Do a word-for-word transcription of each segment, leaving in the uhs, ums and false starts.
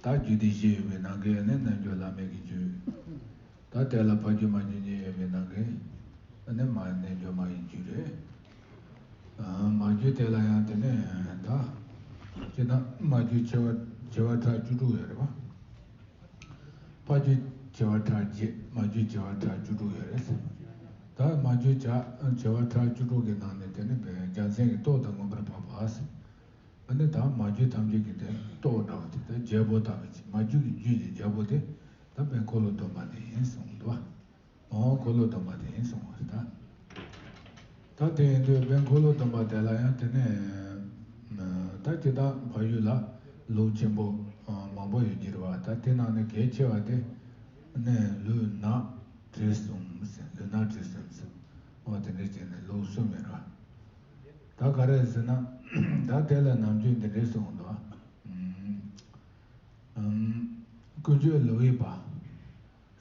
ད་རྒྱུད་སྡེ་བཞི་ཡོད་པའི་ནང་གི་ནི་རྣལ་འབྱོར་བླ་མེད་ཀྱི་རྒྱུད། ད་དེ་ལ་ཕ་རྒྱུད་མ་རྒྱུད་གཉིས་ཡོད་པའི་ནང་གི་ནི་མ་རྣལ་འབྱོར་མ་ཡི་རྒྱུད་རེད། ཨ་མ་རྒྱུད་དེ་ལ་ཡང་དེ་ནས་ད་སྤྱིར་ན་མ་རྒྱུད་བྱེ་བ་བྱེ་བ་ཕྲག་བཅུ་དྲུག་ཡོད་རེད་པ། ཕ་རྒྱུད་བྱེ་བ་ཕྲག་བརྒྱད། མ་རྒྱུད་བྱེ་བ་ཕྲག་བཅུ་དྲུག་ཡོད་རེད། ད་མ་རྒྱུད་བྱ་བྱེ་བ་ཕྲག་བཅུ་དྲུག་གི་ནང་ནས་དེ་ནི་བའི་རྒྱལ་མཚན་གྱི་ཏོག་དང་མངོན་པར་འཕགས་པ། ཨ་ནི་ད་མ་རྒྱུད་ཐམས་ཅད་ཀྱི་དེ་ཏོག་འདྲ་བ་དེ་ད་རྒྱལ་པོ་ལྟ་བུ་ཅིག་མ་རྒྱུད་ཀྱི་རྒྱུད་ཀྱི་རྒྱལ་པོ་དེ་ད་དཔལ་འཁོར་ལོ་སྡོམ་པ་དེ་ཡིན་གསུངས་འདུག་བ། འོ་འཁོར་ལོ་སྡོམ་པ་དེ་ཡིན་གསུངས་པ་རེད་ད། ད་དེ་ཡིན་དུས་དཔལ་འཁོར་ལོ་སྡོམ་པ་དེ་ལ་ཡང་དེ་ནས་ད་སྤྱིར་བཏང་བལ་ཡུལ་ལ་ལུགས་ཆེན་པོ་མང་པོ་ཡོད་ཀྱི་རེད་བ། ད་དེ་ནང་ནས་གལ་ཆེ་བ་དེ་ནས་ལུས་ངག་དྲི་གསུམ་ཟེར། ལུས་ངག་དྲི་གསུམ་ཟེར། འོ་དེ་འདྲ་བྱས་ནས་ལུགས་གསུམ་ཡོད་རེད་བ། ད་ག་རེ་ཟེར་ན། ད་དེ་ལ་ནམ་རྒྱུན་འདི་འདྲས་གསུངས་འདུག་ཨ། ཀུན་སྤྱོད་ལེའུའི་པ།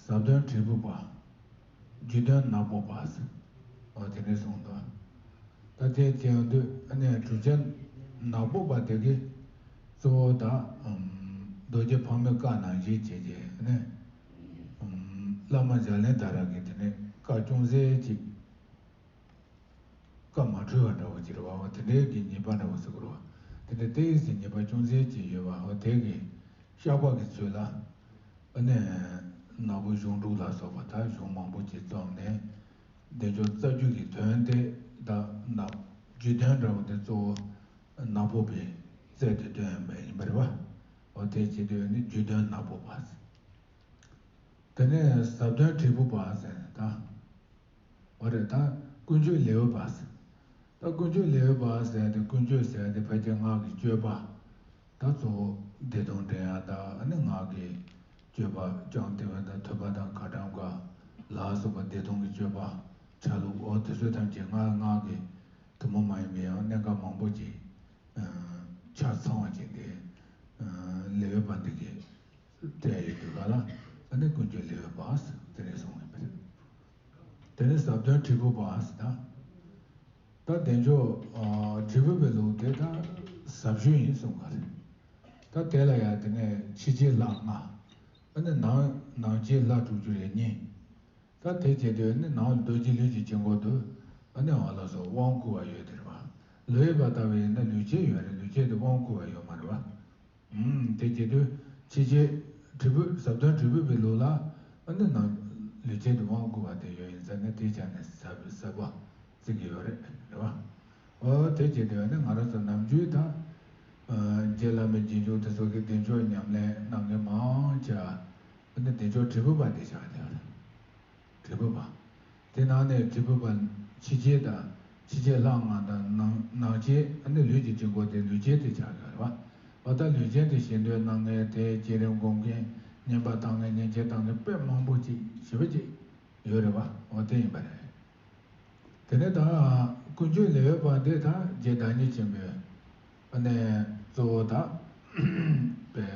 ཟབ་དོན་དྲིལ་བུ་པ། རྒྱུད་དོན་ནག་པོ་པ་ཟེར། འོ་དེ་འདྲས་གསུངས་འདུག་ད་དེ་བྱས་ཡོང་དུས་ཨ་ནི་གྲུབ་ཆེན་ནག་པོ་པ་དེ་གིས་གཙོ་བོ་ད་ཨམ་རྡོ་རྗེ་ཕག་མོའི་བཀའ་ནང་བཞིན་བྱས་རྗེས་ཨ་ནི་ཨམ་བླ་མ་འཇམ་དབྱངས་ད་ར་གིས་དེ་ནས་བཀའ་ཅུང་ཟད་ཅིག་བཀའ་མ་འཁྲོལ་བ་འདྲ་བོ་ཅིག་རེད་བ། འོ་དེ་འདྲའི་གི་ཉེས་པ་འདྲ་བོ་ཟེར་དགོས་རེད་བ། དེ་འདྲའི་ཏོག་ཙམ་ཉེས་པ་ཅུང་ཟད་ཅིག་ཡོད་པ། འོ་དེ་གི་བཤགས་པ་གི་ཚུལ་ལ་ཨ་ནི་ནག་པོ་གཞུང་དྲུག་ལ་སོགས་པ་ད་གཞུང་མང་པོ་ཅིག་རྩོམ་ནས་བདེ་མཆོག་རྩ་རྒྱུད་ཀྱི་དོན་དེ་ད་ནག་རྒྱུད་དོན་འདྲ་བོ་དེ་གཙོ་བོ་ནག་པོ་པའི་རྩལ་དུ་སྟོན་པ་ཡིན་པ་རེད་བ། འོ་དེ་བྱེད་དུས་ཨ་ནི་རྒྱུད་དོན་ནག་པོ་པ་ཟེར། དེ་ནས་ཟབ་དོན་དྲིལ་བུ་པ་ཟེར་ནས་ད། འོ་རེད་ད། ཀུན་སྤྱོད་ལེའུ་པ་ཟེར། ད་ཀུན་སྤྱོད་ལེའུ་པ་ཟེར་ཏེ་ཀུན་སྤྱོད་ཟེར་ཏེ་ཕལ་ཆེར་སྔགས་ཀྱི་སྤྱོད་པ། ད་གཙོ་བོ་བདེ་སྟོང་འདྲེན་ཡག་དང་ཨ་ནི་སྔགས་ཀྱི་སྤྱོད་པ་བཅོམ་ལྡན་འདས་དང་ཐོད་པ་དང་ཁ་ཊྭཱཾ་ཀ་ལ་སོགས་པ་བདེ་སྟོང་གི་སྤྱོད་པ་ཆ་ལུགས་འོ་དེ་ཚོ་ཐམས་ཅད་སྔགས་སྔགས་ཀྱི་ཐུན་མོང་མ་ཡིན་པའི་ཡང་གནད་འགག་མང་པོ་ཅིག་ཆ་ཚང་བ་ཅིག་དེ་ལེའུ་པ་འདི་གའི་དེ་ཡི་དུས་ག་ལ་ཨ་ནི་ཀུན་སྤྱོད་ལེའུ་པ་ཟེར་དེ་རེད་གསུངས་ཡོད་པ་རེད། དེ་ནས་ཟབ་དོན་དྲིལ་བུ་པ་ཟེར་ད། ད་བདེ་མཆོག་དྲིལ་བུ་པའི་ལུགས་དེ་ད་ཟབ་ཤོས་ཡིན་གསུངས་པ་རེད། ད་དེ་ལ་ཡང་དེ་ནས་ཕྱི་བྱེད་ལྷ་ལྔ། ཨ་ནི་ནང་ནང་བྱེད་ལྷ་དྲུག་ཅུ་རེ་གཉིས། ད་དེ་བྱེད་དུས་ནི་ནང་རྡོ་རྗེ་ལུས་ཀྱི་དཀྱིལ་འཁོར་དུ་ཨ་ནི་འོ་ལགས་སོ་དབང་བསྐུར་བ་ཡོད་དེ་རེད་བ། ལུས་པ་ལྟ་བུ་ཡིན་ན་ལུས་བྱེད་ཡོད་རེད། ལུས་བྱེད་དུ་དབང་བསྐུར་བ་ཡོད་མ་རེད་བ། ཨུམ་དེ་བྱེད་དུས་ཕྱི་བྱེད་དྲིལ་བུ་ཟབ་དོན་དྲིལ་བུ་པའི་ལུགས་ལ་ཨ་ནི་ནང་ལུས་བྱེད་དུ་དབང་བསྐུར་བ་དེ་ཡོད་ཡིན་ཙང་ནི་དེ་ཆ་ནས་ཟབ་ཟབ་པ་བརྩི་གི་ཡོད་རེད་རེད་བ། འོ་དེ་བྱེད་དུས་ནི་ང་རང་ཚོ་ནམ་རྒྱུན་ད་རྗེ་བླ་མའི་རྗེས་འཇུག་དེ་ཚོ་གི་བདེ་མཆོག་ཉམས་ལེན་གནང་མཁན་མང་ཆེ་བ་ནི་བདེ་མཆོག་དྲིལ་བུ་པ་དེ་ཆགས་བསྡད་ཡོད་རེད། དྲིལ་བུ་པ། དེ་ནང་ནས་དྲིལ་བུ་པ་ཕྱི་བྱེད་དང་ཕྱི་བྱེད་ལྷ་ལྔ་དང་ནང་ནང་བྱེད་ཨ་ནི་ལུས་ཀྱི་དཀྱིལ་འཁོར་དེ་ལུས་བྱེད་དེ་ཆགས་ཡོད་རེད་བ། འོ་ད་ལུས་བྱེད་དེ་ཞལ་འདོན་གནང་མཁན་དེ་བསྐྱེད་རིམ་སྒོམ་མཁན་བསྙེན་པ་བཏང་མཁན་ཉིན་བྱེད་བཏང་མཁན་དཔེ་མང་པོ་ཅིག་ཞེ་པོ་ཅིག་ཡོད་རེད་བ། འོ་དེ་ཡིན་པ་རེད། དེ་ནས་ད་ཀུན་སྤྱོད་ལེའུ་པ་འདི་ད་རྗེ་བདག་ཉིད་ཆེན་པོས་ཨ་ནི་གཙོ་བོ་ད་པའི་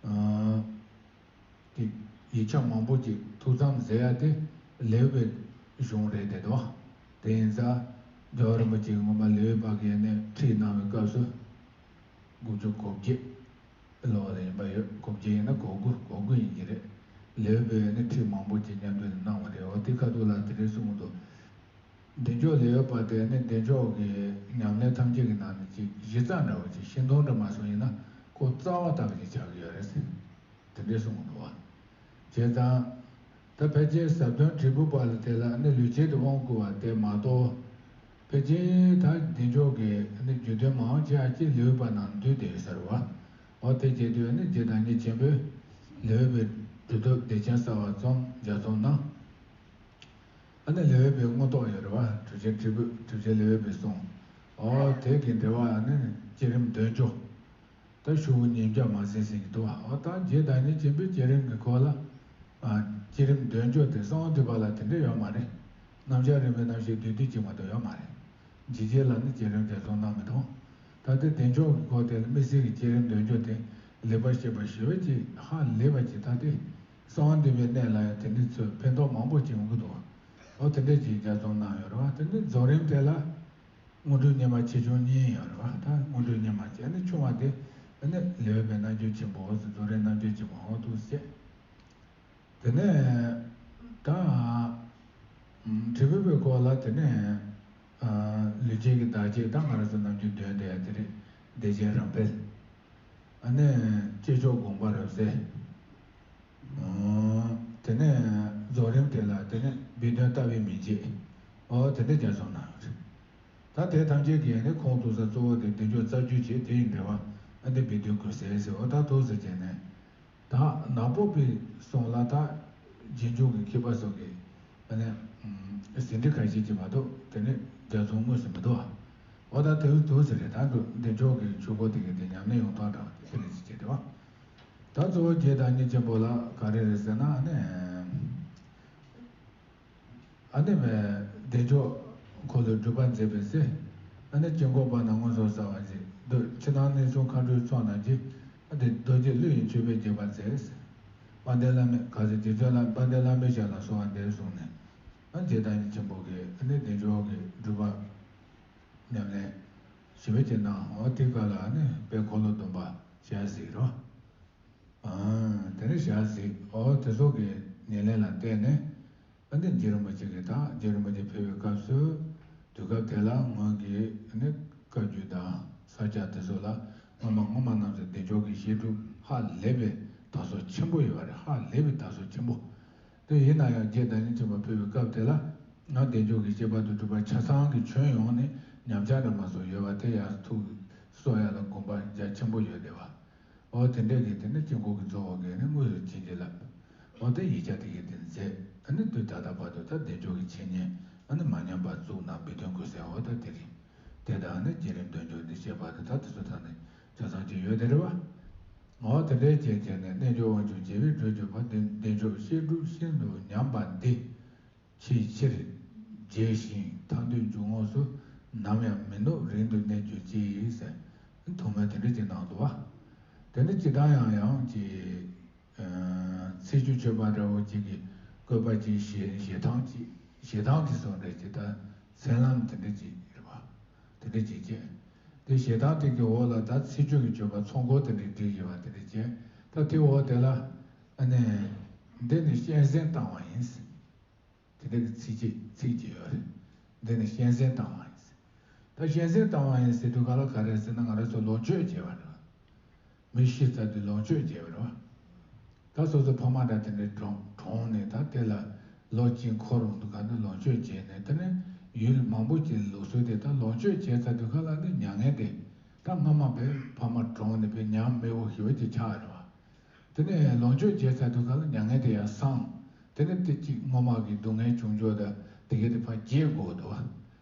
ཨ་དེ་ཡིག་ཆ་མང་པོ་ཅིག་ཐུགས་བསམ་མཛད་ཡ་དེ་ལེའུ་པའི་གཞུང་རེད་དེ་དོ། དེ་ཡིན་ཙང་རྒྱལ་བ་རིན་པོ་ཆེ་གི་སྔོན་མ་ལེའུ་པ་གི་ནས་ཁྲིད་གནང་བའི་སྐབས་སུ་དགུ་བཅུ་གོ་བརྒྱད་ལོ་ལ་ཡིན་པ་ཡོད། གོ་བརྒྱད་ཡིན་ན་གོ་དགུ་གོ་དགུ་ཡིན་གྱི་རེད། ལེའུ་པའི་ནས་ཁྲིད་མང་པོ་ཅིག་མཉམ་འབྲེལ་གནང་བ་རེད། འོ་དེ་ཁ་ཐུག་ལ་དེ་འདྲའི་གསུང་གི་འདུག་བདེ་མཆོག་ལེའུ་པ་དེ་ནི་བདེ་མཆོག་གི་ཉམས་ལེན་ཐམས་ཅད་ཀྱི་ནང་ནས་ཅིག་གཞི་རྩ་འདྲ་བོ་ཅིག་ཤིང་སྡོང་འདྲ་མ་སོང་ཡིན་ན་ཁོ་རྩ་བ་ལྟ་བུ་ཅིག་ཆགས་ཀྱི་ཡོད་རེད་ཟེར། དེ་འདྲའི་གསུང་གི་འདུག་བ། བྱས་ཙང་། ད་ཕལ་ཆེར་ཟབ་དོན་དྲིལ་བུ་པ་ལ་དེ་ལ་ནི་ལུས་བྱེད་དུ་དབང་བསྐུར་བ་དེ་མ་གཏོགས། ཕལ་ཆེར་ད་བདེ་མཆོག་གི་ནི་རྒྱུད་དོན་མང་ཆེ་བ་ཅིག་ལེའུ་པ་ནང་འདུས་བསྡད་ཡོད་ས་རེད་བ། འོ་དེ་བྱེད་དུས་ནི་རྗེ་བདག་ཉིད་ཆེན་པོས་ལེའུ་པའི་སྒྲུབ་ཐབས་བདེ་ཆེན་གསལ་བར་རྩོམ་ལྗགས་རྩོམ་གནང་། ཨ་ནི་ལེའུ་པའི་མངོན་རྟོགས་ཡོད་རེད་བ། གྲུབ་ཆེན་དྲིལ་བུ་གྲུབ་ཆེན་ལེའུ་པའི་གསུང་། འོ་དེ་གི་འགྲེལ་བ་ནི་བསྐྱེད་རིམ་འདོན་སྦྱོར། ད་ཤོག་བུ་ཉིས་བརྒྱ་མ་ཟིན་ཟིན་གྱི་འདུག་བ། འོ་ད་རྗེ་བདག་ཉིད་ཆེན་པོའི་བསྐྱེད་རིམ་གྱི་སྐོར་ལ། ཨ་བསྐྱེད་རིམ་འདོན་སྦྱོར་དེ་གསང་བ་འདུས་པ་ལ་དེ་འདྲ་ཡོད་མ་རེད། རྣམ་གཞག་རིམ་པའི་རྣམ་བཤད་བསྡུས་བསྡུས་ཅིག་མ་གཏོགས་ཡོད་མ་རེད། ཇི་སྐད་ལ་ནི་བསྐྱེད་རིམ་ལྗགས་རྩོམ་གནང་མི་འདུག་ད་ལྟ་བདེ་མཆོག་གི་སྐོར་དེ་ལ་དམིགས་བསལ་གྱི་བསྐྱེད་རིམ་འདོན་སྦྱོར་དེ་ལེགས་པར་བཤད་པ་ཞེ་པོ་ཅིག་ཧ་ལས་པ་ཅིག་ད་དེ་གསང་བ་འདུས་པའི་གནས་ལ་ཡང་དེ་འདྲའི་ཚོད་ཕན་ཐོགས་མང་པོ་ཅིག་ཡོང་གི་འདུག་འོ་དེ་འདྲ་ཅིག་ལྗགས་རྩོམ་གནང་ཡོད་རེད་བ། དེ་ནི་རྫོགས་རིམ་དེ་ལ། སྔོན་འགྲོའི་སྙེ་མ་ཆེ་ཆུང་གཉིས་ཡོད་རེད་བ། ད་སྔོན་འགྲོའི་སྙེ་མ་ཆེ་ནི་ཆུང་བ་དེ་ དེ་ནས་ལེའུ་བའི་རྣལ་འབྱོར་ཆེན་པོ་འོ་ཟེར་རྫོགས་རིམ་རྣལ་འབྱོར་ཆེན་པོ་འོ་འདུག་ཟེར། དེ་ནས་ད་དྲིལ་བུ་པའི་སྐོར་ལ་དེ་ནས་ལུས་བྱེད་ཀྱི་བདག་བྱེད་ད་ང་རང་ཚོ་ནམ་རྒྱུན་འདོན་བསྡད་ཡ་དེ་རེད། བདེ་ཆེན་རབ་འཕེལ། ཨ་ནས་སྐྱེས་མཆོག་དགོངས་པ་རབ་གསལ། དེ་ནས་རྫོགས་རིམ་དེ་ལ་དེ་ནས་སྦས་དོན་ལྟ་བའི་མི་མཇེད། འོ་དེ་འདྲ་རྒྱ་མཚོ་ནང་ཡོད་རེད། ད་དེ་ཐམས་ཅད་ཀྱི་ནི་ཁོངས་གཏུགས་ས་གཙོ་བོ་དེ་བདེ་མཆོག་རྩ་རྒྱུད་ཅེས་དེ་ཡི་འགྲེལ་པ་ཨ་འདི་སྦས་དོན་ཀུན་གསལ་ཟེར་འོ་ད་ཐུགས་སུ་བྱས་ནས། ད་ནག་པོ་པའི་གསུང་ལ་ད་རྗེས་འཇུག་གི་མཁས་པ་སོགས་ཀྱི་ཨ་ནི་ཟིན་བྲིས་ཁ་ཤས་ཀྱིས་མ་གཏོགས་དེ་ནི་རྒྱ་མཚོ་དངོས་སུ་མི་འདུག་བ། འོ་ད་དེ་འདུག་ཟེར་རེད། ད་འདུག་བདེ་མཆོག་གི་ཆོས་སྐོར་དེ་གི་དེ་ཉམས་ལེན་ཡོང་སྟངས་འདྲ་བ་དེ་ལས་ཅི་བྱེད་དེ་བ། ད་གཙོ་བོ་རྗེ་བདག་ཉིད་ཆེན་པོ་ལ་ག་རེ་རེད་ཟེར་ན་ཨ་ནི། ཨ་ནི་བདེ་མཆོག་འཁོར་ལོའི་སྒྲུབ་པ་མཛད་པའི་ཚེ། ཨ་ནི་དཀྱིལ་འཁོར་པ་རྣམས་མངོན་སུམ་གསལ་བར་མཛད། འདི་ཕྱི་ནང་གནས་གསུམ་མཁའ་འགྲོའི་ཚོགས་རྣམས་ཀྱིས། ཨ་ནི་རྡོ་རྗེ་གླུ་ཡི་མཆོད་པས་དགྱེས་པར་མཛད། དཔལ་ལྡན་བླ་མའི་ག་ཚོད་རྗེ་བཙུན་བླ་དཔལ་ལྡན་བླ་མའི་ཞབས་ལ་གསོལ་བ་འདེབས་གསུངས་ནས། ཨ་ནི་རྗེ་བདག་ཉིད་ཆེན་པོ་གིས་ཨ་ནི་བདེ་མཆོག་གི་སྒྲུབ་པ་ཉམས་ལེན་ཞི་བའི་ཕྱིར་གནང་འོ་དེ་ག་ལ་ཨ་ནི་དཔལ་འཁོར་ལོ་སྡོམ་པ་ཞལ་གཟིགས་རོ། དེ་ནས་ཞལ་གཟིགས་འོ་དེ་ཚོ་གི་ཉམས་ལེན་ལ་བརྟེན་ནས། ཨ་ནི་རྗེ་རིན་པོ་ཆེ་གིས་ད་རྗེ་རིན་པོ་ཆེ་ཕེབས་པའི་སྐབས་སུ། དུས་སྐབས་དེ་ལ་སྔོན་གྱི་ནི་བཀའ་བརྒྱུད་དང་ས་སྐྱ་དེ་ཚོ་ལ་སྔོན་མ་སྔོན་མ་རྣམས་སུ་བདེ་མཆོག་གི་བཤད་སྒྲུབ་ཧ་ལས་པའི་དར་སྲོལ་ཆེན་པོ་ཡོད་པ་རེད། ཧ་ལས་པའི་དར་སྲོལ་ཆེན་པོ། དེ་ཡིན་ན་ཡང་རྗེ་བདག་ཉིད་ཆེན་པོ་ཕེབས་པའི་སྐབས་དེ་ལ་ང་བདེ་མཆོག་གི་བཤད་པ་དང་སྒྲུབ་པ་ཆ་ཚང་གི་ཁྱོན་ཡོངས་ནས་ཉམས་ཆག་འདྲ་མ་སོགས་ཡོད་པ་དེ་ཡང་ཐུགས་གསོ་ཡ་ལ་དགོངས་པ་རྒྱ་ཆེན་པོ་ཡོད་བསྡད་པ། འོ་དེ་འདྲས་ཀྱི་དེ་ནི་དཀྱིལ་འཁོར་གྱི་གཙོ་བོ་གིས་ནི་དངོས་སུ་བྱིན་གྱིས་བརླབས། འོ་དེ་ཡིག་ཆ་དེ་གིས་དེ་མཛད། ཨ་ནི་དུས་ད་ལྟ་བར་དུ་ད་བདེ་མཆོག་གི་འཆད་ཉན་ཨ་ནི་མ་ཉམས་པར་བཙུགས་གནང་བའི་དོན་ཀུན་གསལ་འོ་ད་དེ་རིང་། དེ་དང་ནི་བསྐྱེད་རིམ་འདོན་སྦྱོར་འདི་བཤད་པ་དེ་ད་དེ་ཚོ་ད་ནི་ཆ་ཚང་ཅིག་ཡོད་དེ་རེད་བ། འོ་དེ་འདྲས་བྱས་བྱས་ནས་རྣལ་འབྱོར་དབང་ཕྱུག་རྒྱལ་བའི་སྲས་བརྗོད་པ་འདི་བདེ་མཆོག་བཤད་སྒྲུབ་ཤིན་ཏུ་ཉམས་པ་འདི། ཆེས་ཆེར་རྒྱས་ཤིང་ཐར་འདོད་འབྱུང་ངོགས་སུ་ནམ་ཡང་མི་ནུབ་རིང་དུ་གནས་གྱུར་ཅིག་ཟེར། ཐུགས་སྨོན་དེ་འདྲ་ཅིག་གནང་འདུག་བ། དེ་ནི་སྤྱིར་བཏང་ཡང་ཡང་ཅིག་ཚེས་བཅུ་མཆོད་པ་འདྲ་བོ་ཅིག་གི་བཀོད་པ་ཅིག་ཞལ་ཞལ་ཐང་ཅིག་ཞལ་ཐང་ཅིག་སོགས་འདྲ་ཅིག་ད་མཚན་ལམ་དེ་འདྲ་ཅིག་རེད་བ། དེ་འདྲ་ཅིག་བཅས། དེ་ཞལ་ཐང་དེ་གི་འོག་ལ་ད་ཚེས་བཅུ་གི་མཆོད་པ་ཚོགས་འཁོར་དེ་འདྲ་བསྒྲིགས་ཡོད་པ་དེ་འདྲ་བཅས། ད་དེ་འོག་དེ་ལ་ཨ་ནི་འདི་ནི་གཤན་གཟན་བཏང་བ་ཡིན། དེ་འདྲ་གི་ཚིག་ཅིག་ཚིག་ཅིག་ཡོད་རེད། འདི་ནི་གཤན་གཟན་བཏང་བ་ཡིན་ཟེར། ད་གཤན་གཟན་བཏང་བ་ཡིན་ཟེར་དུས་ག་ལ་ག་རེ་ཟེར་ན་ང་རང་ཚོ་ལོངས་སྤྱོད་བྱས་པ་རེད། མི་ཤི་ཚར་དུས་ལོངས་སྤྱོད་བྱས་པ་རེད། ད་སོ་སོ་ཕ་མ་འདྲ་དེ་འདྲའི་གྲོངས་གྲོངས་ནས་ད་དེ་ལ་ལོ་གཅིག་འཁོར་རུང་དུས་ག་ནས་ལོངས་སྤྱོད་བྱས་ནས་དེ་ནས་ཡུལ་མང་པོ་ཅིག་ལུགས་སྲོལ་དེ་ད་ལོངས་སྤྱོད་བྱས་ཚར་དུས་ག་ལ་ནི་མྱ་ངན་དེ་ད་སྔ་མ་པའི་ཕ་མ་གྲོངས་ནས་པའི་ཉམས་དམིགས་པོ་ཞེ་པོ་ཅིག་ཆགས་རེད་བ། དེ་ནས་ལོངས་སྤྱོད་བྱས་ཚར་དུས་ག་ལ་མྱ་ངན་དེ་ཡང་སངས། དེ་ནས་དེ་གཅིག་སྔོན་མ་གི་སྡུག་བསྔལ་བྱུང་ཕྱོགས་དང་དེ་གའི་དེ་ཕར་བརྗེད་དགོས་འདུག་བ།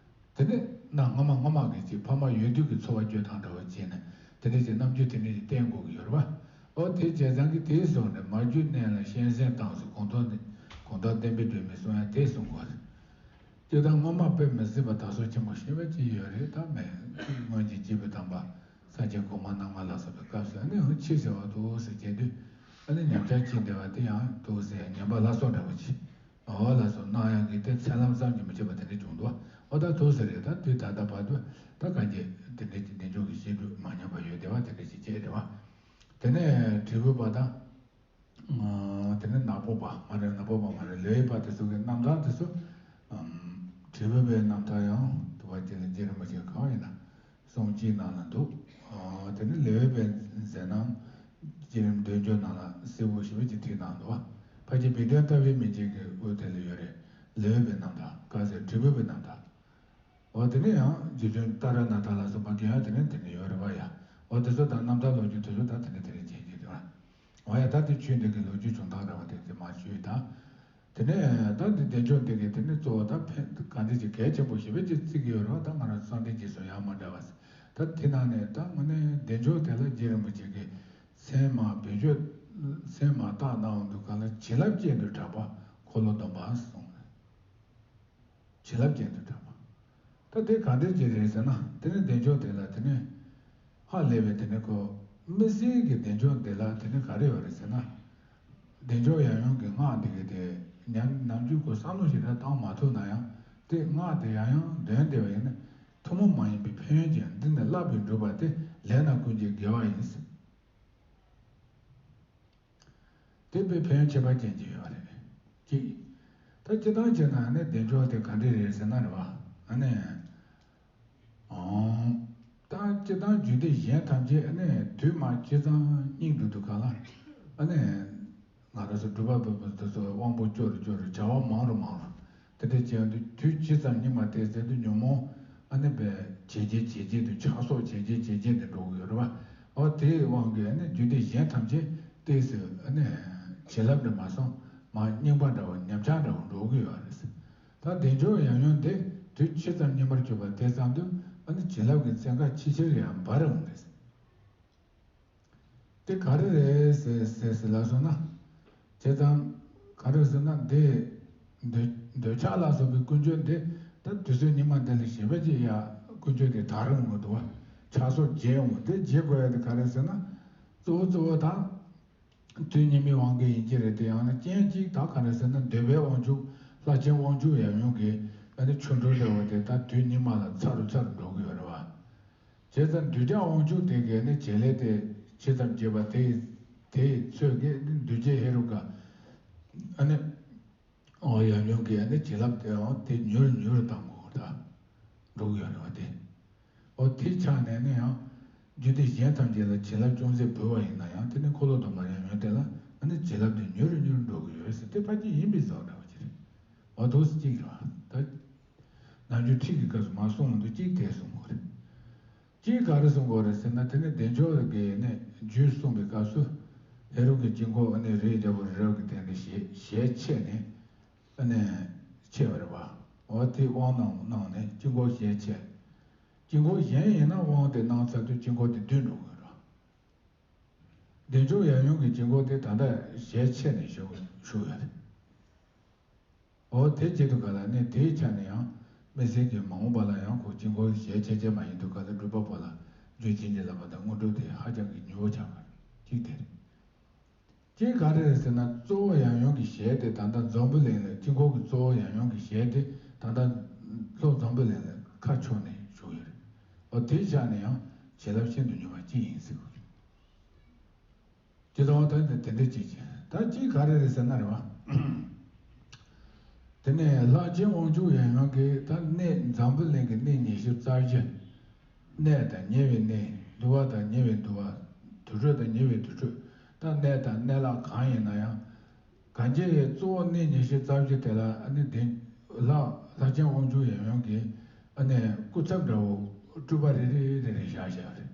དེ་ནས་ན་སྔོན་མ་སྔོན་མ་གི་ཅིག་ཕ་མ་ཡོད་དུས་ཀྱི་འཚོ་བ་སྐྱོལ་སྟངས་འདྲ་བ་བྱས་ནས་དེ་འདྲ་ཅིག་རྣམ་འགྱུར་དེ་འདྲ་ཅིག་བསྟན་དགོས་ཀྱི་ཡོད་རེད་བ། ཨོ་དེ་བྱས་ཙང་གི་དེའི་སོགས་ནས་མ་རྒྱུད་གནས་ལ་གཤན་གཟན་བཏང་ཟེར་གོང་ཐོག་ནས་གོང་ཐོག་བསྟན་པའི་སྒྲོན་མེས་གསུང་ཡ་དེ་གསུང་དགོས་རེད། སྤྱིར་བཏང་སྔོན་མ་དཔེ་མི་སྲིད་པ་དར་སྲོལ་ཆེན་པོ་ཞེ་པོ་ཅིག་ཡོད་རེད། ད་མེད་སྔོན་གྱི་སྐྱེས་བུ་དམ་པ་ས་སྐྱ་གོང་མ་རྣམ་ལྔ་ལ་སོགས་པའི་སྐབས་སུ་ཨ་ནི་འུ་ཆི་ཟེར་བ་འདུག་ཟེར་བྱས་དུས་ཨ་ནི་ཉམས་ཆག་ཕྱིན་བསྡད་པ་དེ་ཡང་འདུག་ཟེར་ཉམས་པ་སླར་གསོ་འདྲ་བོ་ཅིག་འོ་ལ་སོགས་གནང་ཡག་གི་དེ་མཚན་ལམ་བསམ་གྱིས་མི་ཁྱབ་པ་དེ་འདྲ་བྱུང་འདུག་ཨོ་ད་འདུག་ཟེར་རེད། ད་དུས་ད་ལྟ་བར་དུ་ད་གང་རྒྱས་དེ་འདྲ་ཅིག་བདེ་མཆོག་གི་བཤད་སྒྲུབ་མ་ཉམས་པ་ཡོད་བསྡད་པ་དེ་འདྲ་ཅིག་བྱས་རེད་བ། དེ་ནས་དྲིལ་བུ་པ་དང་། དེ་ནས་ནག་པོ་པ་མ་རེད། ནག་པོ་པ་མ་རེད། ལེའུ་པ་དེ་ཚོ་གི་རྣམ་ཐར་དེ་ཚོ། དྲིལ་བུ་པའི་རྣམ་ཐར་ཡང་དུ་བ་ཅན་ལ་རྗེ་རིན་པོ་ཆེ་གང་ཡིན་ན་གསུང་གཅིག་ནང་ལ་འདུག་དེ་ནས་ལེའུ་པའི་མཛད་རྣམ་བསྐྱེད་རིམ་འདོན་སྦྱོར་ནང་ལ་གསལ་པོ་ཞེ་པོ་ཅིག་བྲིས་གནང་འདུག་ཕལ་ཆེར་སྦས་དོན་ལྟ་བའི་མི་མཇེད་ཀྱི་དབུ་དེ་ལ་ཡོད་རེད། ལེའུ་པའི་རྣམ་ཐར་ག་ཟེར་དྲིལ་བུ་པའི་རྣམ་ཐར། འོ་དེ་ནས་ཡང་རྗེ་བཙུན་ཏཱ་ར་ནཱ་ཐ་ལ་སོགས་པ་དེ་ཡང་དེ་ནས་དེ་ནས་ཡོད་རེད་བ་ཡ། འོ་དེ་ཚོ་དང་རྣམ་ཐར་ལོ་རྒྱུས་དེ་ཚོ་ད་དེ་ནས་དེ་ནས་མཇལ་རྒྱུ་རེད་བ། འོ་ཡ་ད་དེ་ཆོས་འདི་གི་ལོ་རྒྱུས་བྱུང་སྟངས་འདྲ་བ་དེ་དེ་མ་ཆོས་དང་། དེ་ནས་ད་འདི་བདེ་མཆོག་འདི་གི་དེ་ནས་གཙོ་བོ་ད་ཕན་གང་འདྲ་ཅིག་གལ་ཆེན་པོ་ཞེ་པོ་ཅིག་བརྩི་གི་ཡོད་རེད་བ། ད་ང་རང་གསང་བདེ་རྗེས་སུ་ཡང་མ་འདྲ་བ་ཟེར། ད་དེ་ནང་ནས་ད་དངོས་གནས་བདེ་མཆོག་དེ་ལ་རྗེ་རིན་པོ་ཆེ་གིས་མཚན་མ་བེད་སྤྱོད་མཚན་མ་བཏགས་གནང་འདུག་ག་ལ་བྱིན་རླབས་ཅན་དུ་གྲགས་པ་འཁོར་ལོ་སྡོམ་པ་གསུངས། བྱིན་རླབས་ཅན་དུ་གྲགས་པ། ད་དེ་ག་འདྲ་ཅིག་རེད་ཟེར་ན་དེ་ནི་བདེ་མཆོག་དེ་ལ་དེ་ནི་ཧ་ལས་པའི་དེ་ནི་ཁོ་དམིགས་བསལ་གྱི་བདེ་མཆོག་འདི་ལ་དེ་ནི་ག་རེ་ཡོད་རེད་ཟེར་ན། བདེ་མཆོག་ཡང་ཡང་གི་སྔགས་འདི་གི་དེ་ཉམས་ནམ་རྒྱུན་ཁོ་བསམ་བློ་ཞིག་ར་བཏང་མ་ཐུབ་ན་ཡང་དེ་སྔགས་དེ་ཡང་ཡང་འདོན་བསྡད་པ་ཡིན་ན་ཐུན་མོང་མ་ཡིན་པའི་ཕན་ཡོན་ཅན་འདི་ནི་བསླབ་པའི་འགྲུབ་པ་སྟེ་ལས་རྣམས་ཀུན་གྱི་དགེ་བ་ཡིན། དེ་དཔེ་ཕན་ཡོན་ཁྱད་པར་ཅན་ཅིག་ཡོད་རེད། གཅིག་ད་སྤྱིར་བཏང་བྱས་ན་ཨ་ནི་བདེ་མཆོག་དེ་ག་འདྲ་རེད་ཟེར་ན་རེད་བ། ཨ་ནི། ཨང་། ད་སྤྱིར་བཏང་རྒྱུད་སྡེ་གཞན་ཐམས་ཅད་ཨ་ནི་དུས་མ་ཇི་ཙམ་སྙིང་འདོད་དུ་ག་ལ། ཨ་ནི། ང་རང་ཚོ་སྒྲུབ་པ་པོ་པོ་དེ་ཚོ་དབང་པོ་སྐྱོ་རུ་སྐྱོ་རུ་བྱ་བ་མང་རུ་མང་རུ། དེ་འདྲ་བྱས་དུས་དུས་ཇི་ཙམ་སྙིགས་མ་དེ་ཟེར་དུས་ཉོན་མོངས་ཨ་ནི་པའི་ཇེ་ཆེ་ཇེ་ཆེ་དུ་ཆགས་སོགས་ཇེ་ཆེ་ཇེ་ཆེ་དུ་འགྲོ་གི་ཡོད་རེད་བ། ཨོ་དེའི་དབང་གིས་ཨ་ནི་རྒྱུད་སྡེ་གཞན་ཐམས་ཅད་ཏོག་ཙམ་ཨ་ནི་བྱིན་རླབས་འདྲ་མ་སོང་མ་རྙིང་པ་འདྲ་བོ་ཉམས་ཆག་འདྲ་བོ་འགྲོ་གི་ཡོད་རེད། ད་བདེ་མཆོག་ཡང་ཡང་དེ་དུས་ཇི་ཙམ་སྙིགས་མར་གྱུར་པ་དེ་ཙམ་དུ་ཨ་ནི་བྱིན་རླབས་ཀྱི་ཚན་ཁ་ཆེ་ཆེར་ཡང་འབར་འོང་རེད། དེ་ག་རེ་རེད་ཟེར་ཟེར་ཟེར་ལབ་སོང་ན། བྱས་ཙང་ག་རེ་ཟེར་ན་འདི་འདོད་འདོད་ཆགས་ལ་སོགས་པའི་ཀུན་སྤྱོད་འདི་ད་དུས་ཚོད་སྙིགས་མ་འདི་ལ་ཞེན་པ་ཅིག་ཡ་ཀུན་སྤྱོད་དེ་དར་འོང་གི་འདུག་བ། ཆགས་སོགས་རྒྱས་འོང་དེ་རྒྱས་དགོས་ཡ་དེ་ག་རེ་ཟེར་ན། གཙོ་བོ་གཙོ་བོ་དང་། དུས་སྙིགས་མའི་དབང་གིས་ཡིན་གྱི་རེད་དེ་ཡང་ན་རྐྱེན་གཅིག་ད་ག་རེ་ཟེར་ན་འདོད་པའི་དབང་ཕྱུག་ལྷ་ཆེན་དབང་ཕྱུག་ཡང་ཡང་གི་ཨ་ནི་ཆོ་འཕྲུལ་འདྲ་བོ་དེ་ད་དུས་སྙིགས་མ་ལ་ཚ་རུ་ཚ་རུ་འགྲོ་གི་ཡོད་རེད་བ། བྱས་ཙང་གདུལ་བྱ་དབང་ཕྱུག་དེ་གའི་ནི་བྱེད་ལས་དེ་ཇི་ཙམ་བྱེད་པ་དེ་དེའི་ཚོད་ཀྱིས་ནི་འདུས་བྱས་ཧེ་རུ་ཀ་ཨ་ནི་ཨོ་ཡང་ཡང་གི་ཨ་ནི་བྱིན་རླབས་དེའང་དེ་མྱུར་མྱུར་བཏང་དགོས་ད་འགྲོ་གི་ཡོད་རེད་བ་དེ། ཨོ་དེ་ཆ་ནས་ནི་ཡང་རྒྱུད་སྡེ་གཞན་ཐམས་ཅད་ལ་བྱིན་རླབས་ཅུང་ཟད་འབུལ་བ་ཡིན་ན་ཡང་དེ་ནི་འཁོར་ལོ་སྡོམ་པ་ཡང་ཡང་དེ་ལ་ཨ་ནི་བྱིན་རླབས་དེ་མྱུར་མྱུར་འགྲོ་གི་ཡོད་ཟེར་དེ་ཕལ་ཆེར་ཡིན་པའི་བཟོ་འདྲ་བ་ཅིག་རེད། ཨོ་དོ་སི་གཅིག་རེད་བ་ད། ནམ་རྒྱུན་ཁྲིད་ཀྱི་སྐབས་སུ་མ་གསུངས་འདུག་གཅིག་དེ་གསུང་དགོས་རེད། གཅིག་ག་རེ་གསུང་དགོས་རེད་ཟེར་ན་དེ་ནི་བདེ་མཆོག་གི་ནི་རྒྱུད་གསུངས་པའི་སྐབས་སུ་ཧེ་རུ་ཀའི་དཀྱིལ་འཁོར་ནི་རིའི་རྒྱལ་པོ་རི་རབ་ཀྱི་སྟེང་དུ་ཞལ་ཞལ་ཕྱེ་ནས་ནི་ཕྱེ་བ་རེད་བ། འོ་དེ་དབང་གནང་གནང་ནས་དཀྱིལ་འཁོར་ཞལ་ཕྱེ། དཀྱིལ་འཁོར་གཞན་ཡིན་ན་དབང་དེ་གནང་ཚར་དུས་དཀྱིལ་འཁོར་དེ་བསྡུས་འགྲོ་དགོས་རེད། བདེ་མཆོག་ཡང་ཡང་གི་དཀྱིལ་འཁོར་དེ་ད་ལྟ་ཞལ་ཕྱེ་ནས་བཞུགས་བཞུགས་ཡོད་རེད། འོ་དེ་བྱེད་དུས་ག་ལ་ནི་དེའི་ཆ་ནས་ཡང་དམིགས་བསལ་གྱི་མ་འོངས་པ་ལ་ཡང་ཁོ་དཀྱིལ་འཁོར་ཞལ་ཕྱེ་ཕྱེ་མ་ཡིན་དུས་ག་ལ་སྒྲུབ་པ་པོ་ལ་རྒྱུད་བྱིན་གྱིས་བརླབས་པ་དང་དངོས་གྲུབ་དེ་ཧ་ཅང་གི་མྱུར་བོ་ཆགས་པ་གཅིག་དེ་རེད། གཅིག་ག་རེ་རེད་ཟེར་ན་གཙོ་བོ་ཡང་ཡང་གི་ཞལ་དེ་ད་ལྟ་འཛམ་བུ་གླིང་ལ་དཀྱིལ་འཁོར་གྱི་གཙོ་བོ་ཡང་ཡང་གི་ཞལ་དེ་ད་ལྟ་ལྷོ་འཛམ་བུ་གླིང་ལ་ཁ་ཕྱོགས་ནས་བཞུགས་ཡོད་རེད། འོ་དེའི་ཆ་ནས་ཡང་བྱིན་རླབས་ཤིན་ཏུ་མྱུར་བ་གཅིག་ཡིན་ཟེར་གི་རེད། ཇི་ལྟ་བ་དང་དེ་འདྲ་ཅིག་ད་ཅིག་ག་རེ་རེད་ཟེར་ན་རེད་བ། དེ་ནས་ལྷ་ཆེན་དབང་ཕྱུག་ཡང་ཡང་གིས་ད་གནས་འཛམ་བུ་གླིང་གི་གནས་ཉི་ཤུ་རྩ་བཞི། གནས་དང་ཉེ་བའི་གནས། འདུལ་བ་དང་ཉེ་བའི་འདུལ་བ། དུར་ཁྲོད་དང་ཉེ་བའི་དུར་ཁྲོད། ད་གནས་དང་གནས་ལག་གང་ཡིན་ན་ཡང་། གང་ཅི་ཡི་གཙོ་བོ་གནས་ཉི་ཤུ་རྩ་བཞི་དེ་ལ་ཨ་ནི་དེ་ལྷ་ལྷ་ཆེན་དབང་ཕྱུག་ཡང་ཡང་གིས་ཨ་ནི་སྐུ་ཚབ་འདྲ་བོ་སྤྲུལ་པ་རེ་རེ་རེ་རེ་བཞག་བཞག་རེད།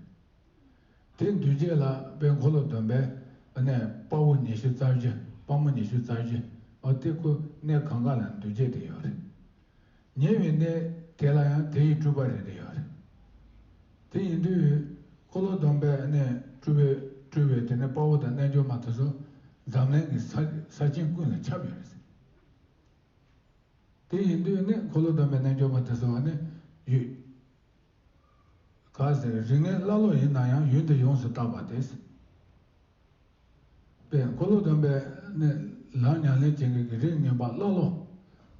དེ་འདུས་བྱས་ལ་དཔལ་འཁོར་ལོ་སྡོམ་པའི་ཨ་ནི་དཔའ་བོ་ཉི་ཤུ་རྩ་བཞི། དཔའ་མོ་ཉི་ཤུ་རྩ་བཞི། འོ་དེ་ཁོ་གནས་གང་ག་ལ་འདུས་བྱས་དེ་ཡོད་རེད། ཉེ་བའི་གནས་དེ་ལ་ཡང་དེ་ཡི་སྤྲུལ་པ་རེ་རེ་ཡོད་རེད། དེ་ཡིན་དུས་འཁོར་ལོ་སྡོམ་པའི་ཨ་ནི་སྤྲུལ་པའི་སྤྲུལ་པའི་དེ་ནི་དཔའ་བོ་དང་རྣལ་འབྱོར་མ་དེ་ཚོ་འཛམ་གླིང་གི་ས་ས་ཆེན་ཀུན་ལ་ཁྱབ་ཡོད་རེད། དེ་ཡིན་དུས་ནི་འཁོར་ལོ་སྡོམ་པའི་རྣལ་འབྱོར་མ་དེ་ཚོ་ནི་ཡུལ་ག་ཟེར་རིགས་ངན་ཀླ་ཀློ་ཡིན་ན་ཡང་ཡུལ་འདི་ཡོངས་སུ་བརྟགས་པ་དེ། པས་འཁོར་ལོ་སྡོམ་པའི་ནི་ལམ་ཉམས་ལེན་བྱེད་མཁན་གྱི་རིགས་ངན་པ་ཀླ་ཀློ།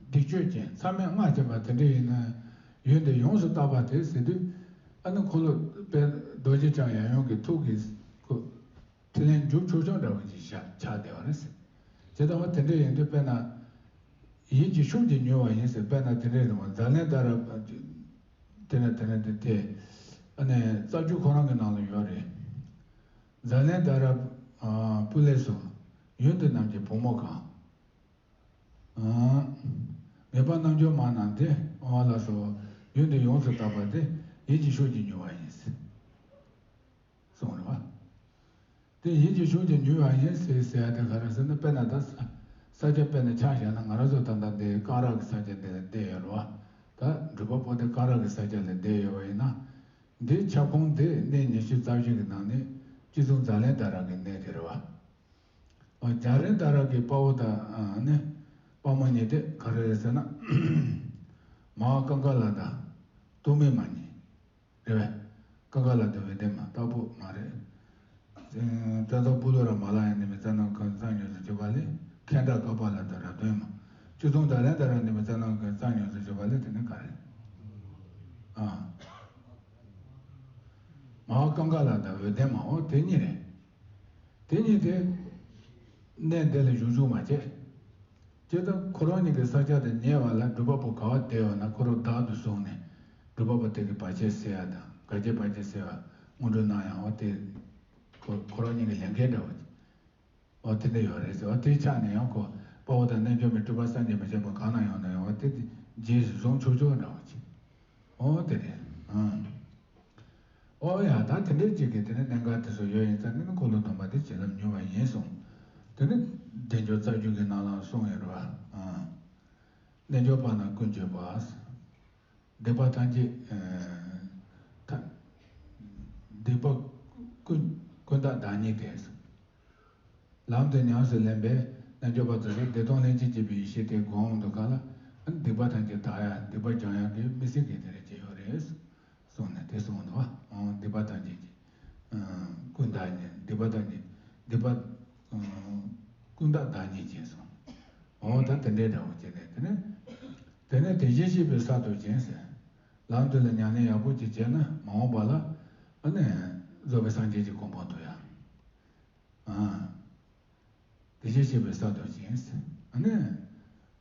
སྡིག་སྤྱོད་ཅན་མཚམས་མེད་ལྔ་ཅན་པ་དེ་འདྲ་ཡིན་ན་ཡུལ་འདི་ཡོངས་སུ་བརྟགས་པ་དེ་ཟེར་དུས་ཨ་ནི་འཁོར་ལོ་པས་རྡོ་རྗེ་འཆང་ཡང་ཡང་གི་ཐུགས་ཀྱི་སྐུ། ཕྲིན་ལས་མཇུག་ཆོག་ཆོག་འདྲ་བ་ཅིག་ཆགས་ཆགས་བསྡད་པ་རེད། དེ་ལྟ་བུ་དེ་འདྲ་ཡིན་དུས་དཔེར་ན། ཡིད་ཀྱི་ཤུགས་ཀྱིས་མྱུར་བ་ཡིན་ཟེར་དཔེར་ན་དེ་འདྲའི་རིང་བ་ཛཱ་ལན་དྷ་ར། དེ་ནས་དེ་ནས་དེ་དེ། ཨ་ནི་རྩ་རྒྱུད་ཁོ་རང་གི་ནང་ལ་ཡོད་རེད། ཛཱ་ལན་དྷ་ར། པུ་ལེ་སུ། ཡུལ་འདི་རྣམས་ཀྱི་བུ་མོ་གང་། ངེས་པ་རྣལ་འབྱོར་མ་རྣམས་ཏེ། ཨོ་ལ་སོགས་ཡུལ་འདི་ཡོངས་སུ་བརྟགས་པ་སྟེ་ཡིད་ཀྱི་ཤུགས་ཀྱིས་མྱུར་བ་ཡིན། གསུངས་རེད་བ། དེ་ཡིད་ཀྱི་ཤུགས་ཀྱིས་མྱུར་བ་ཡིན་ཟེར་ཟེར་ཡ་དེ་ག་རེ་ཟེར་ན་དཔེར་ན་ད་ས་ས་ཆ་དཔེར་ན་ཆ་བཞག་ན་ང་རང་ཚོ་ད་ལྟ་འདི་སྐ་རགས་ཀྱི་ས་ཆ་འདི་ལ་བསྡད་ཡོད་རེད་བ། ད་འབྲུག་པ་པོ་དེ་སྐ་རགས་ཀྱི་ས་ཆ་ལ་བསྡད་ཡོད་པ་ཡིན་ན། འདིའི་ཁྱབ་ཁོངས་དེ་གནས་ཉི་ཤུ་རྩ་བཞི་གི་ནང་ནས་སྤྱི་གཙུག་ཛཱ་ལན་དྷ་ར་གི་གནས་དེ་རེད་བ། ཨོ་ཛཱ་ལན་དྷ་ར་གི་དཔའ་བོ་དང་ནི་དཔའ་མོ་གཉིས་དེ་ག་རེ་རེད་ཟེར་ན། མ་ཧཱ་ཀང་ཀ་ལ་དང་ཏུ་མི་མ་གཉིས། རེད་བས། ཀང་ཀ་ལ་དང་བེ་དེ་མ་ཏག་པོ་མ་རེད། ཙན་ཙན་ཏོ་པུ་ལོ་ར་མ་ལ་ཡ་ནི་མི་ཙ་ན་ཁ་ཙ་ཉོ་སུ་ཅི་པ་ལེ། ཁེན་ཏྲ་ཀ་པ་ལ་དང་རབ་དོན་མ། ཅུ་ཙུང་ད་ལན་ད་ར་ནི་མི་ཙ་ན་ཁ་ཙ་ཉོ་སུ་ཅི་པ་ལེ་དེ་ནི་ག་རེ། ཨ། མ་ཧཱ་ཀང་ཀ་ལ་དང་བེ་དེ་མ་འོ་དེ་གཉིས་རེད། དེ་གཉིས་དེ། གནས་འདི་ལ་བཞུགས་བཞུགས་མ་བྱེད། ཇི་ལྟར་ཁོ་རང་ཉིད་ཀྱི་ས་ཆ་དེ་ཉེ་བ་ལ་སྒྲུབ་པ་པོ་ག་བ་བསྡད་ཡོད་ན་ཁོ་རང་བདག་ཏུ་བཟུང་ནས་སྒྲུབ་པ་པོ་དེ་གི་བར་ཆད་སེལ་ཡ་དང་དགག་བྱའི་བར་ཆད་སེལ་བ་སྔོན་འགྲོ་གནང་ཡང་འོ་དེ་ཁོ་ཁོ་རང་ཉིད་ཀྱི་ལས་འགན་འདྲ་བོ་ཅིག་འོ་དེ་འདྲ་ཡོད་རེད་ཟེར། འོ་དེའི་ཆ་ནས་ཡང་ཁོ་དཔའ་བོ་དང་རྣལ་འབྱོར་མའི་སྤྲུལ་པ་སངས་རྒྱས་མི་ཆེན་པོ་གང་ན་ཡོང་ན་ཡང་འོ་དེ་དེ་རྗེས་སུ་བཟུང་ཆོག་ཆོག་འདྲ་བོ་ཅིག་འོ་དེ་རེད། ཨང་། ཨོ་ཡ། ད་དེ་འདྲའི་ཅིག་གིས་དེ་ནས་གནད་འགག་དེ་ཚོ་ཡོད་ཡིན་ཙང་ནི་འཁོར་ལོ་སྡོམ་པ་དེ་བྱིན་རླབས་མྱུར་བ་ཡིན་གསུངས། དེ་ནི་བདེ་མཆོག་རྩ་རྒྱུད་ཀྱི་ནང་ལ་གསུངས་ཡོད་རེད་བ། ཨང་། རྣལ་འབྱོར་པ་རྣམས་ཀུན་གྱི་བ། སྡིག་པ་ཐམས་ཅད་ཨ། ཐ། སྡིག་པ་ཀུན་ཀུན་བདག་བདག་ཉིད་དེ། ལམ་དུ་ཉམས་སུ་ལེན་པའི་རྣལ་འབྱོར་པ་ཚོ་ལ་བདེ་སྟོང་ལྷན་ཅིག་སྐྱེས་པའི་ཡེ་ཤེས་དེ་སྒོམ་འོང་དུས་སྒང་ལ་སྡིག་པ་ཐམས་ཅད་དག་ཡ་སྡིག་པ་སྦྱང་ཡ་གི་དམིགས་བསལ་གྱི་དེ་རེ་ཅིག་ཡོད་རེད་གསུངས་ནས་དེ་གསུངས་འདུག་བ། སྡིག་པ་ཐམས་ཅད་ཀྱི་ཀུན་བདག་ཉིད། སྡིག་པ་ཐམས་ཅད་སྡིག་པ་ཀུན་བདག་བདག་ཉིད་ཅེས་གསུངས། འོ་ད་དེ་འདྲའི་འདྲ་བོ་བྱས་ནས་དེ་ནས་དེ་ནས་དེ་བཞིན་གཤེགས་པའི་ས་རྡོ་རྗེ་ཟེར། ལམ་དེ་ལ་ཉམས་ལེན་ཡག་པོ་ཅིག་བྱས་ན་མ་འོངས་པ་ལ་ཨ་ནི་རྫོགས་པའི་སངས་རྒྱས་ཀྱི་གོ་འཕང་ཐོབ་ཡ། ཨ། བདེ་གཤེགས་སྐྱེས་པའི་ས་རྡོ་རྗེ། ཨ་ནི།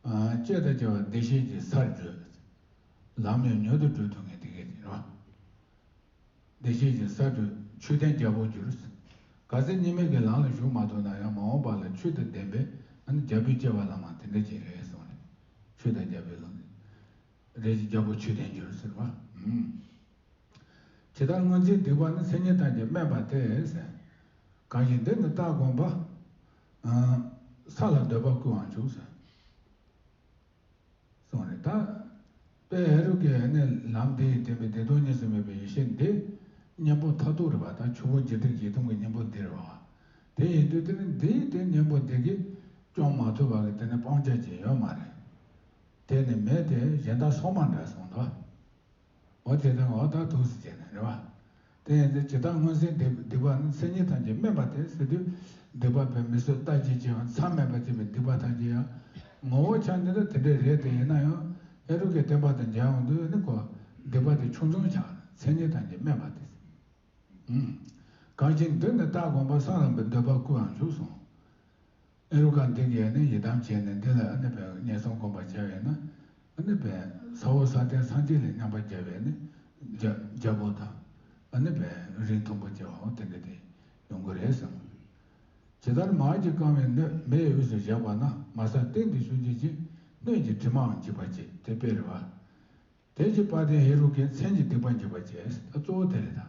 ཨ། བཅས་དང་བཅས་པ་བདེ་གཤེགས་ཀྱི་སར་བགྲོད། ལམ་ཡང་མྱུར་དུ་བགྲོད་ཐུབ་མཁན་དེ་གས་ཡིན་རོ། བདེ་གཤེགས་ཀྱི་སར་བགྲོད་ཆོས་ལྡན་རྒྱལ་པོར་གྱུར། གལ་སྲིད་གཉིས་མེད་ཀྱི་ལམ་ལ་ཞུགས་མ་ཐུབ་ན་ཡང་མ་འོངས་པ་ལ་ཆོས་དང་ལྡན་པའི་ཨ་ནི་རྒྱལ་པོའི་སྐྱེ་བ་བླ་མ་དེ་འདྲ་ཅིག་རེད་གསུངས་ནས། ཆོས་དང་རྒྱལ་པོའི་ལམ། རེ་ཞིག་རྒྱལ་པོ་ཆོས་ལྡན་གྱུར་ཟེར་བ། ཇི་ལྟར་སྔོན་བྱས་སྡིག་པ་ནི། མཚན་ཉིད་ཐམས་ཅད་དམན་པ་སྟེ་ཟེར། གང་ཞིག་འདི་ནི་རྟག་གོམས་པ། ས་ལ་འདོད་པ་ཀུན་དབང་ཕྱུག་ཟེར། གསུངས་རེད་ད། དཔལ་ཧེ་རུ་ཀའི་ནི་ལམ་འདི་ཡིས་བསྟན་པའི་བདེ་སྟོང་གཉིས་སུ་མེད་པའི་ཡེ་ཤེས་འདི་གཉེན་པོ་མཐར་ཐུག་རེད་བ། ད་ཆུ་བོ་འཇིག་རྟེན་བཞི་སྟོང་གི་གཉེན་པོ་འདི་རེད་བ། དེ་ཡིན་དུས་དེ་ནི་འདིའི་དེ་གཉེན་པོ་འདི་གིས་སྐྱོང་མ་ཐུབ་པ་གི་དེ་ནི་སྤང་བྱ་ཅིག་ཡོད་མ་རེད། དེ་ནི་མེད་དེ་གཞན་དག་སོགས་མ་འདྲ་གསུངས་འདུག་འོ་དེ་དང་འོ་ད་ཐུགས་སུ་བྱས་ནས་རེད་བ། དེ་ཡིན་ཚེ་ཇི་ལྟར་སྔོན་བྱས་སྡིག་སྡིག་པ་ནི། མཚན་ཉིད་ཐམས་ཅད་དམན་པ་སྟེ་ཟེར་དུས། སྡིག་པ་པའི་མི་གསོད་ལྟ་བྱེད་ཅེས་པ་མཚམས་མེད་པར་བྱས་པའི་སྡིག་པ་ཐམས་ཅད་ཡང་ངོ་བོ་ཆ་ནས་ད་དེ་འདྲ་རེད་དེ། ཡིན་ན་ཡང་ཧེ་རུ་ཀའི་བསྟན་པ་དང་མཇལ་ཡོང་དུས་ནི་ཁོ་སྡིག་པ་དེ་ཆུང་ཆུང་ཆགས། མཚན་ཉིད་ཐམས་ཅད་དམན་པ་སྟེ། གང་ཞིག་འདི་ནི་རྟག་གོམས་པ། ས་ལ་འདོད་པ་ཀུན་དབང་ཕྱུག་གསུངས། ཨེ་རུ་ཀ་འདི་གིས་ནི་ཡི་དམ་བྱས་ནས་འདི་ལ་ནི་བས་ངན་སོང་སྒོམ་པར་བྱ་བས་ན་ནི་བས་ས་འོག་ས་སྟེང་སངས་རྒྱས་ལ་མཉམ་པར་རྒྱལ་བའི་ནི་རྒྱལ་རྒྱལ་པོ་དང་ནི་བས་རིགས་མཐོན་པོ་སྐྱེ་བའང་དེ་འདྲ་དེ་ཡོང་གི་རེད་བསམ། ཇི་ལྟར་མར་གྱིས་བཀང་བའི་སྣོད་མེ་ཡི་དབུས་སུ་བཞག་པ་ན། མ་ཟག་གཏིང་དུ་ཤུགས་ཀྱིས་ཅི། སྣོད་ཀྱི་དྲི་མའང་འཇིག་པར་བྱེད། དེ་དཔེ་རེད་བ། དེ་ཕྱིར་དཔལ་ལྡན་ཧེ་རུ་ཀས་མཚན་གྱིས་སྡིག་པ་འཇིག་པར་བྱེད། ད་གཙོ་བོ་དེ་རེད་ད།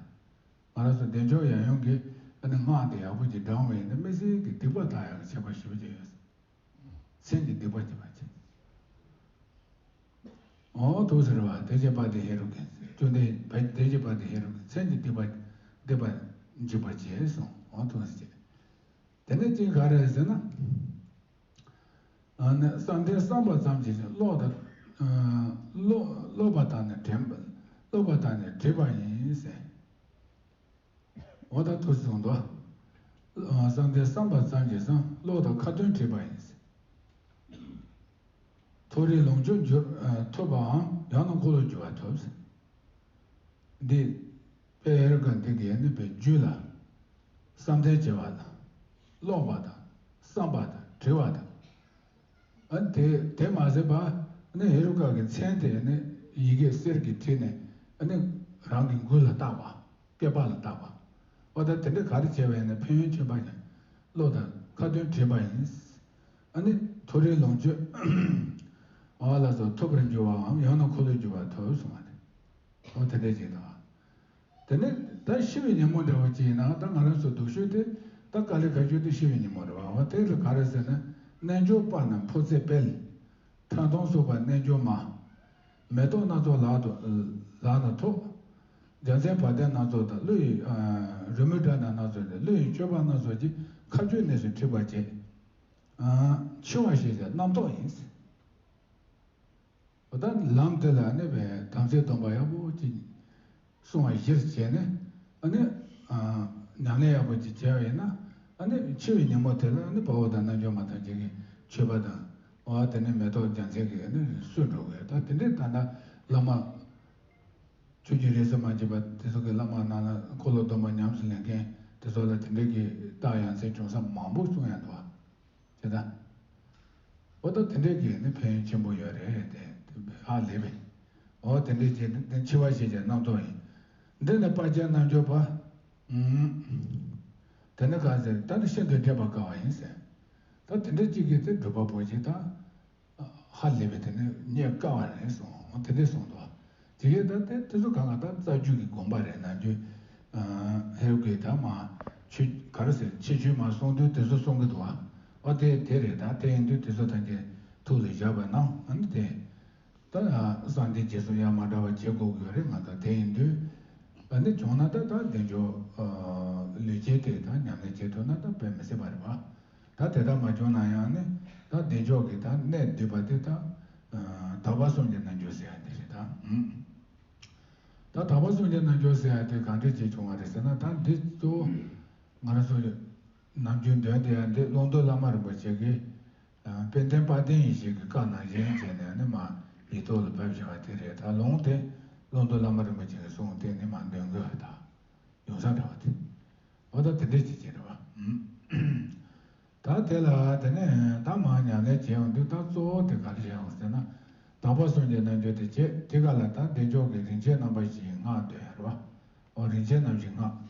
ང་རང་ཚོ་བདེ་མཆོག་ཡབ་ཡུམ་གྱི་ཨ་ནི་སྔགས་དེ་ཡག་པོ་ཅིག་བགྲང་བ་ཡིན་ན་དམིགས་བསལ་གྱི་སྡིག་པ་དག་ཡག་གི་ཁྱད་པར་ཞེ་པོ་ཅིག་ཡོད། མཚན་གྱིས་སྡིག་པ་འཇིག་པར་བྱེད། འོ་ཐུགས་ཟེར་བ་དེ་ཕྱིར་དཔལ་ལྡན་ཧེ་རུ་ཀས་བཅོམ་ལྡན་དེ་ཕྱིར་དཔལ་ལྡན་ཧེ་རུ་ཀས་མཚན་གྱིས་སྡིག་པ་སྡིག་པ་འཇིག་པར་བྱེད་གསུངས། འོ་ཐུགས་ཟེར་བྱས། དེ་ནས་གཅིག་ག་རེ་ཟེར་ན། ཨ་ནི་བསམ་གཏན་བསམ་པ་ཙམ་གྱིས་བློ་དང་། བློ་བློ་བ་དག་ནི་དྲན་པ། བློ་བ་དག་ནི་དྲིས་པ་ཡིན་ཟེར། འོ་ད་ཐུགས་སུ་གསུངས་འདུག་བསམ་གཏན་བསམ་པ་ཙམ་གྱིས་སམ་བློ་དང་ཁ་ཏོན་དྲིས་པ་ཡིན་ཟེར། མཐོ་རིས་ལོངས་སྤྱོད་འགྱུར་ཐོབ་པའམ་ཡང་ན་འཁོར་ལོས་སྒྱུར་བ་ཐོབ་ཟེར། འདི་དཔལ་ཧེ་རུ་ཀ་འདི་གའི་ནི་པའི་རྒྱུད་ལ་བསམ་གཏན་བྱེད་པ་དང་ཀློག་པ་དང་བསམ་པ་དང་དྲི་བ་དང་། ཨ་དེ་དེ་མ་ཟད་པ་ནི་ཧེ་རུ་ཀ་གི་མཚན་དེ་ནི་ཡི་གེ་གསེར་གྱིས་བྲིས་ནས་ཨ་ནི་རང་གི་མགུལ་ལ་བཏགས་པ། སྐེད་པ་ལ་བཏགས་པ། འོ་ད་དེ་འདྲ་ག་རེ་བྱས་པ་ཡིན་ན་ཕན་ཡོན་ཆེན་པོ་ཡིན། བློ་དང་ཁ་ཏོན་དྲིས་པ་ཡིན། ཨ་ནི་མཐོ་རིས་ལོངས་སྤྱོད་འོ་ལ་སོགས་ཐོབ་པར་འགྱུར་བའམ་ཡང་ན་འཁོར་ལོས་སྒྱུར་བ་ཐོབ་གསུངས་པ་རེད། འོ་དེ་འདྲ་ཅིག་དང་། དེ་ནས་ད་ཤི་བའི་ཉིན་མོ་འདྲ་བོ་ཅིག་ཡིན་ན་ད་ང་རང་ཚོ་སྡུག་ཤོས་དེ་ད་དཀའ་ལས་ཁག་ཤོས་དེ་ཤི་བའི་ཉིན་མོ་རེད་བ། འོ་དེ་ལ་ག་རེ་ཟེར་ན་རྣལ་འབྱོར་པ་རྣམས་འཕོ་ཚད་དཔལ། ཁྲག་འཐུང་སོགས་པ་རྣལ་འབྱོར་མ། མེ་ཏོག་སྣ་ཚོགས་ལག་ཏུ་ལག་ན་ཐོགས། རྒྱལ་མཚན་བ་དན་སྣ་ཚོགས་དང་ཀླུ་ཡི་རོལ་མོའི་སྒྲ་སྣ་ཚོགས་ཏེ་ཀླུ་ཡི་མཆོད་པ་སྣ་ཚོགས་ཀྱིས་མཁའ་སྤྱོད་གནས་སུ་འཁྲིགས་པར་བྱེད། འཆི་བ་ཞེས་བྱ་རྣམ་རྟོག་ཡིན། འོ་ད་ལམ་དེ་ལ་ནི་བས་དམ་ཚིག་སྡོམ་པ་ཡག་པོ་ཅིག་སྲུང་བ་གཞིར་བྱས་ནས་ཨ་ནི་ཉམས་ལེན་ཡག་པོ་ཅིག་བྱས་པ་ཡིན་ན་ཨ་ནི་འཆི་བའི་ཉིན་མོ་དེ་ལ་ཨ་ནི་དཔའ་བོ་དང་རྣལ་འབྱོར་མ་ཐམས་ཅད་ཀྱི་མཆོད་པ་དང་འོ་དེ་ནི་མེ་ཏོག་རྒྱལ་མཚན་གྱིས་ཨ་ནི་གསོལ་འགྲོ་དགོས། ད་དེ་འདྲའི་ད་ལྟ་བླ་མ་ཆོས་ཀྱི་རིས་སུ་མ་ཆད་པ་དེ་ཚོ་གི་བླ་མ་ནང་ལ་འཁོར་ལོ་སྡོམ་པ་ཉམས་སུ་ལེན་མཁན་དེ་ཚོ་ལ་དེ་འདྲའི་གི་རྟགས་ཡ་མཚན་བྱུང་ས་མང་པོ་གསུང་ཡ་འདུག་བ། དེ་ད། འོ་ད་དེ་འདྲའི་གི་ནི་ཕན་ཡོན་ཆེན་པོ་ཡོད་རེད་དེ། ཧ་ལས་པས། འོ་དེ་འདྲའི་གི་ནི་འཆི་བ་ཞེས་བྱའི་རྣམ་རྟོག་ཡིན། འདི་ནི་སྤར་བྱའི་རྣལ་འབྱོར་པ། ཨུམ། དེ་ནི་གང་ཟེར། ད་ནི་ཤིན་ཏུ་འགྲེལ་པ་དཀའ་བ་ཡིན་ཟེར། ད་དེ་འདྲ་གཅིག་གིས་དེ་སྒྲུབ་པ་པོ་ཞིག་དང་། ཧ་ལས་པའི་དེ་ནི་རྙེད་དཀའ་བ་རེད་གསུངས། དེ་འདྲས་གསུངས་འདུག། དེ་གས་ད་དེ་དེ་ཚོ་གང་ག་ད་རྩ་རྒྱུད་ཀྱི་དགོངས་པ་རེད། ནམ་རྒྱུན་ཧེ་རུ་ཀས་ད་མ་ཆོས་ག་རེ་ཟེར། ཁྱད་ཆོས་མ་གསུངས་དུས་དེ་ཚོ་གསུང་གི་འདུག་བ། ཨོ་དེ་དེ་རེད། ད་དེ་ཡིན་དུས་དེ་ཚོ་ཐམས་ཅད་ཐུགས་ལ་བཞག་པ་གནང་། ཨ་ནི་དེ་ད་བསམ་གཏན་རྗེས་སུ་ཡང་མ་འབྲང་བ་བྱེད་དགོས་ཀྱི་ཡོད་རེད། ང་ད་དེ་ཡིན་དུས་ཨ་ནི་བྱུང་ན་ད་ད་བདེ་མཆོག་ལུས་བསྐྱེད་དེ་ད་ཉམས་ལེན་བྱེད་ཐུབ་ན་ད་དཔེ་མི་སྲིད་པ་རེད་བ། ད་དེ་ལྟར་མ་བྱུང་ན་ཡང་ནི་ད་བདེ་མཆོག་གི་ད་གནད་བསྡུས་པ་དེ་ད་དག་པ་གསུམ་གྱི་རྣལ་འབྱོར་ཟེར་ཡ་དེ་རེད་ད། ད་དག་པ་གསུམ་གྱི་རྣལ་འབྱོར་ཟེར་ཡ་དེ་གང་འདྲ་ཅིག་བྱུང་བ་རེད་ཟེར་ན། ད་འདི་གཙོ་བོ་ང་རང་ཚོ་ནམ་རྒྱུན་འདོན་བསྡད་ཡ་འདི་ཀློང་རྡོལ་བླ་མ་རིན་པོ་ཆེ་གིས་དཔལ་ལྡན་དཔལ་ལྡན་ཡེ་ཤེས་ཀྱི་བཀའ་ནང་བཞིན་བྱས་ནས་ནི་མ་ཡིག་ཐོག་ལ་ཕེབས་བཞག་པ་དེ་རེད། ད་ལུང་དེ་ཀློང་རྡོལ་བླ་མ་རིན་པོ་ཆེ་གིས་གསུངས་དེ་ནི་མ་འདོན་དགོས་པ་ད་ཡོང་ས་འདྲ་བ་དེ། འོ་ད་དེ་འདྲས་ཅིག་བྱས་རེད་བ། ད་དེ་ལ་དེ་ནས་ད་མར་ཉམས་ལེན་བྱས་ཡོང་དུས་ད་གཙོ་བོ་དེ་ག་རེ་བྱས་ཡོང་ཟེར་ན། དག་པ་གསུམ་གྱི་རྣལ་འབྱོར་དེ་བྱས། དེ་ག་ལ་ད་བདེ་མཆོག་གི་རིན་ཆེན་རྣམ་པ་བཞིའི་སྔགས་འདོན་ཡ་རེད་བ། འོ་རིན་ཆེན་རྣམ་བཞིའི་སྔགས།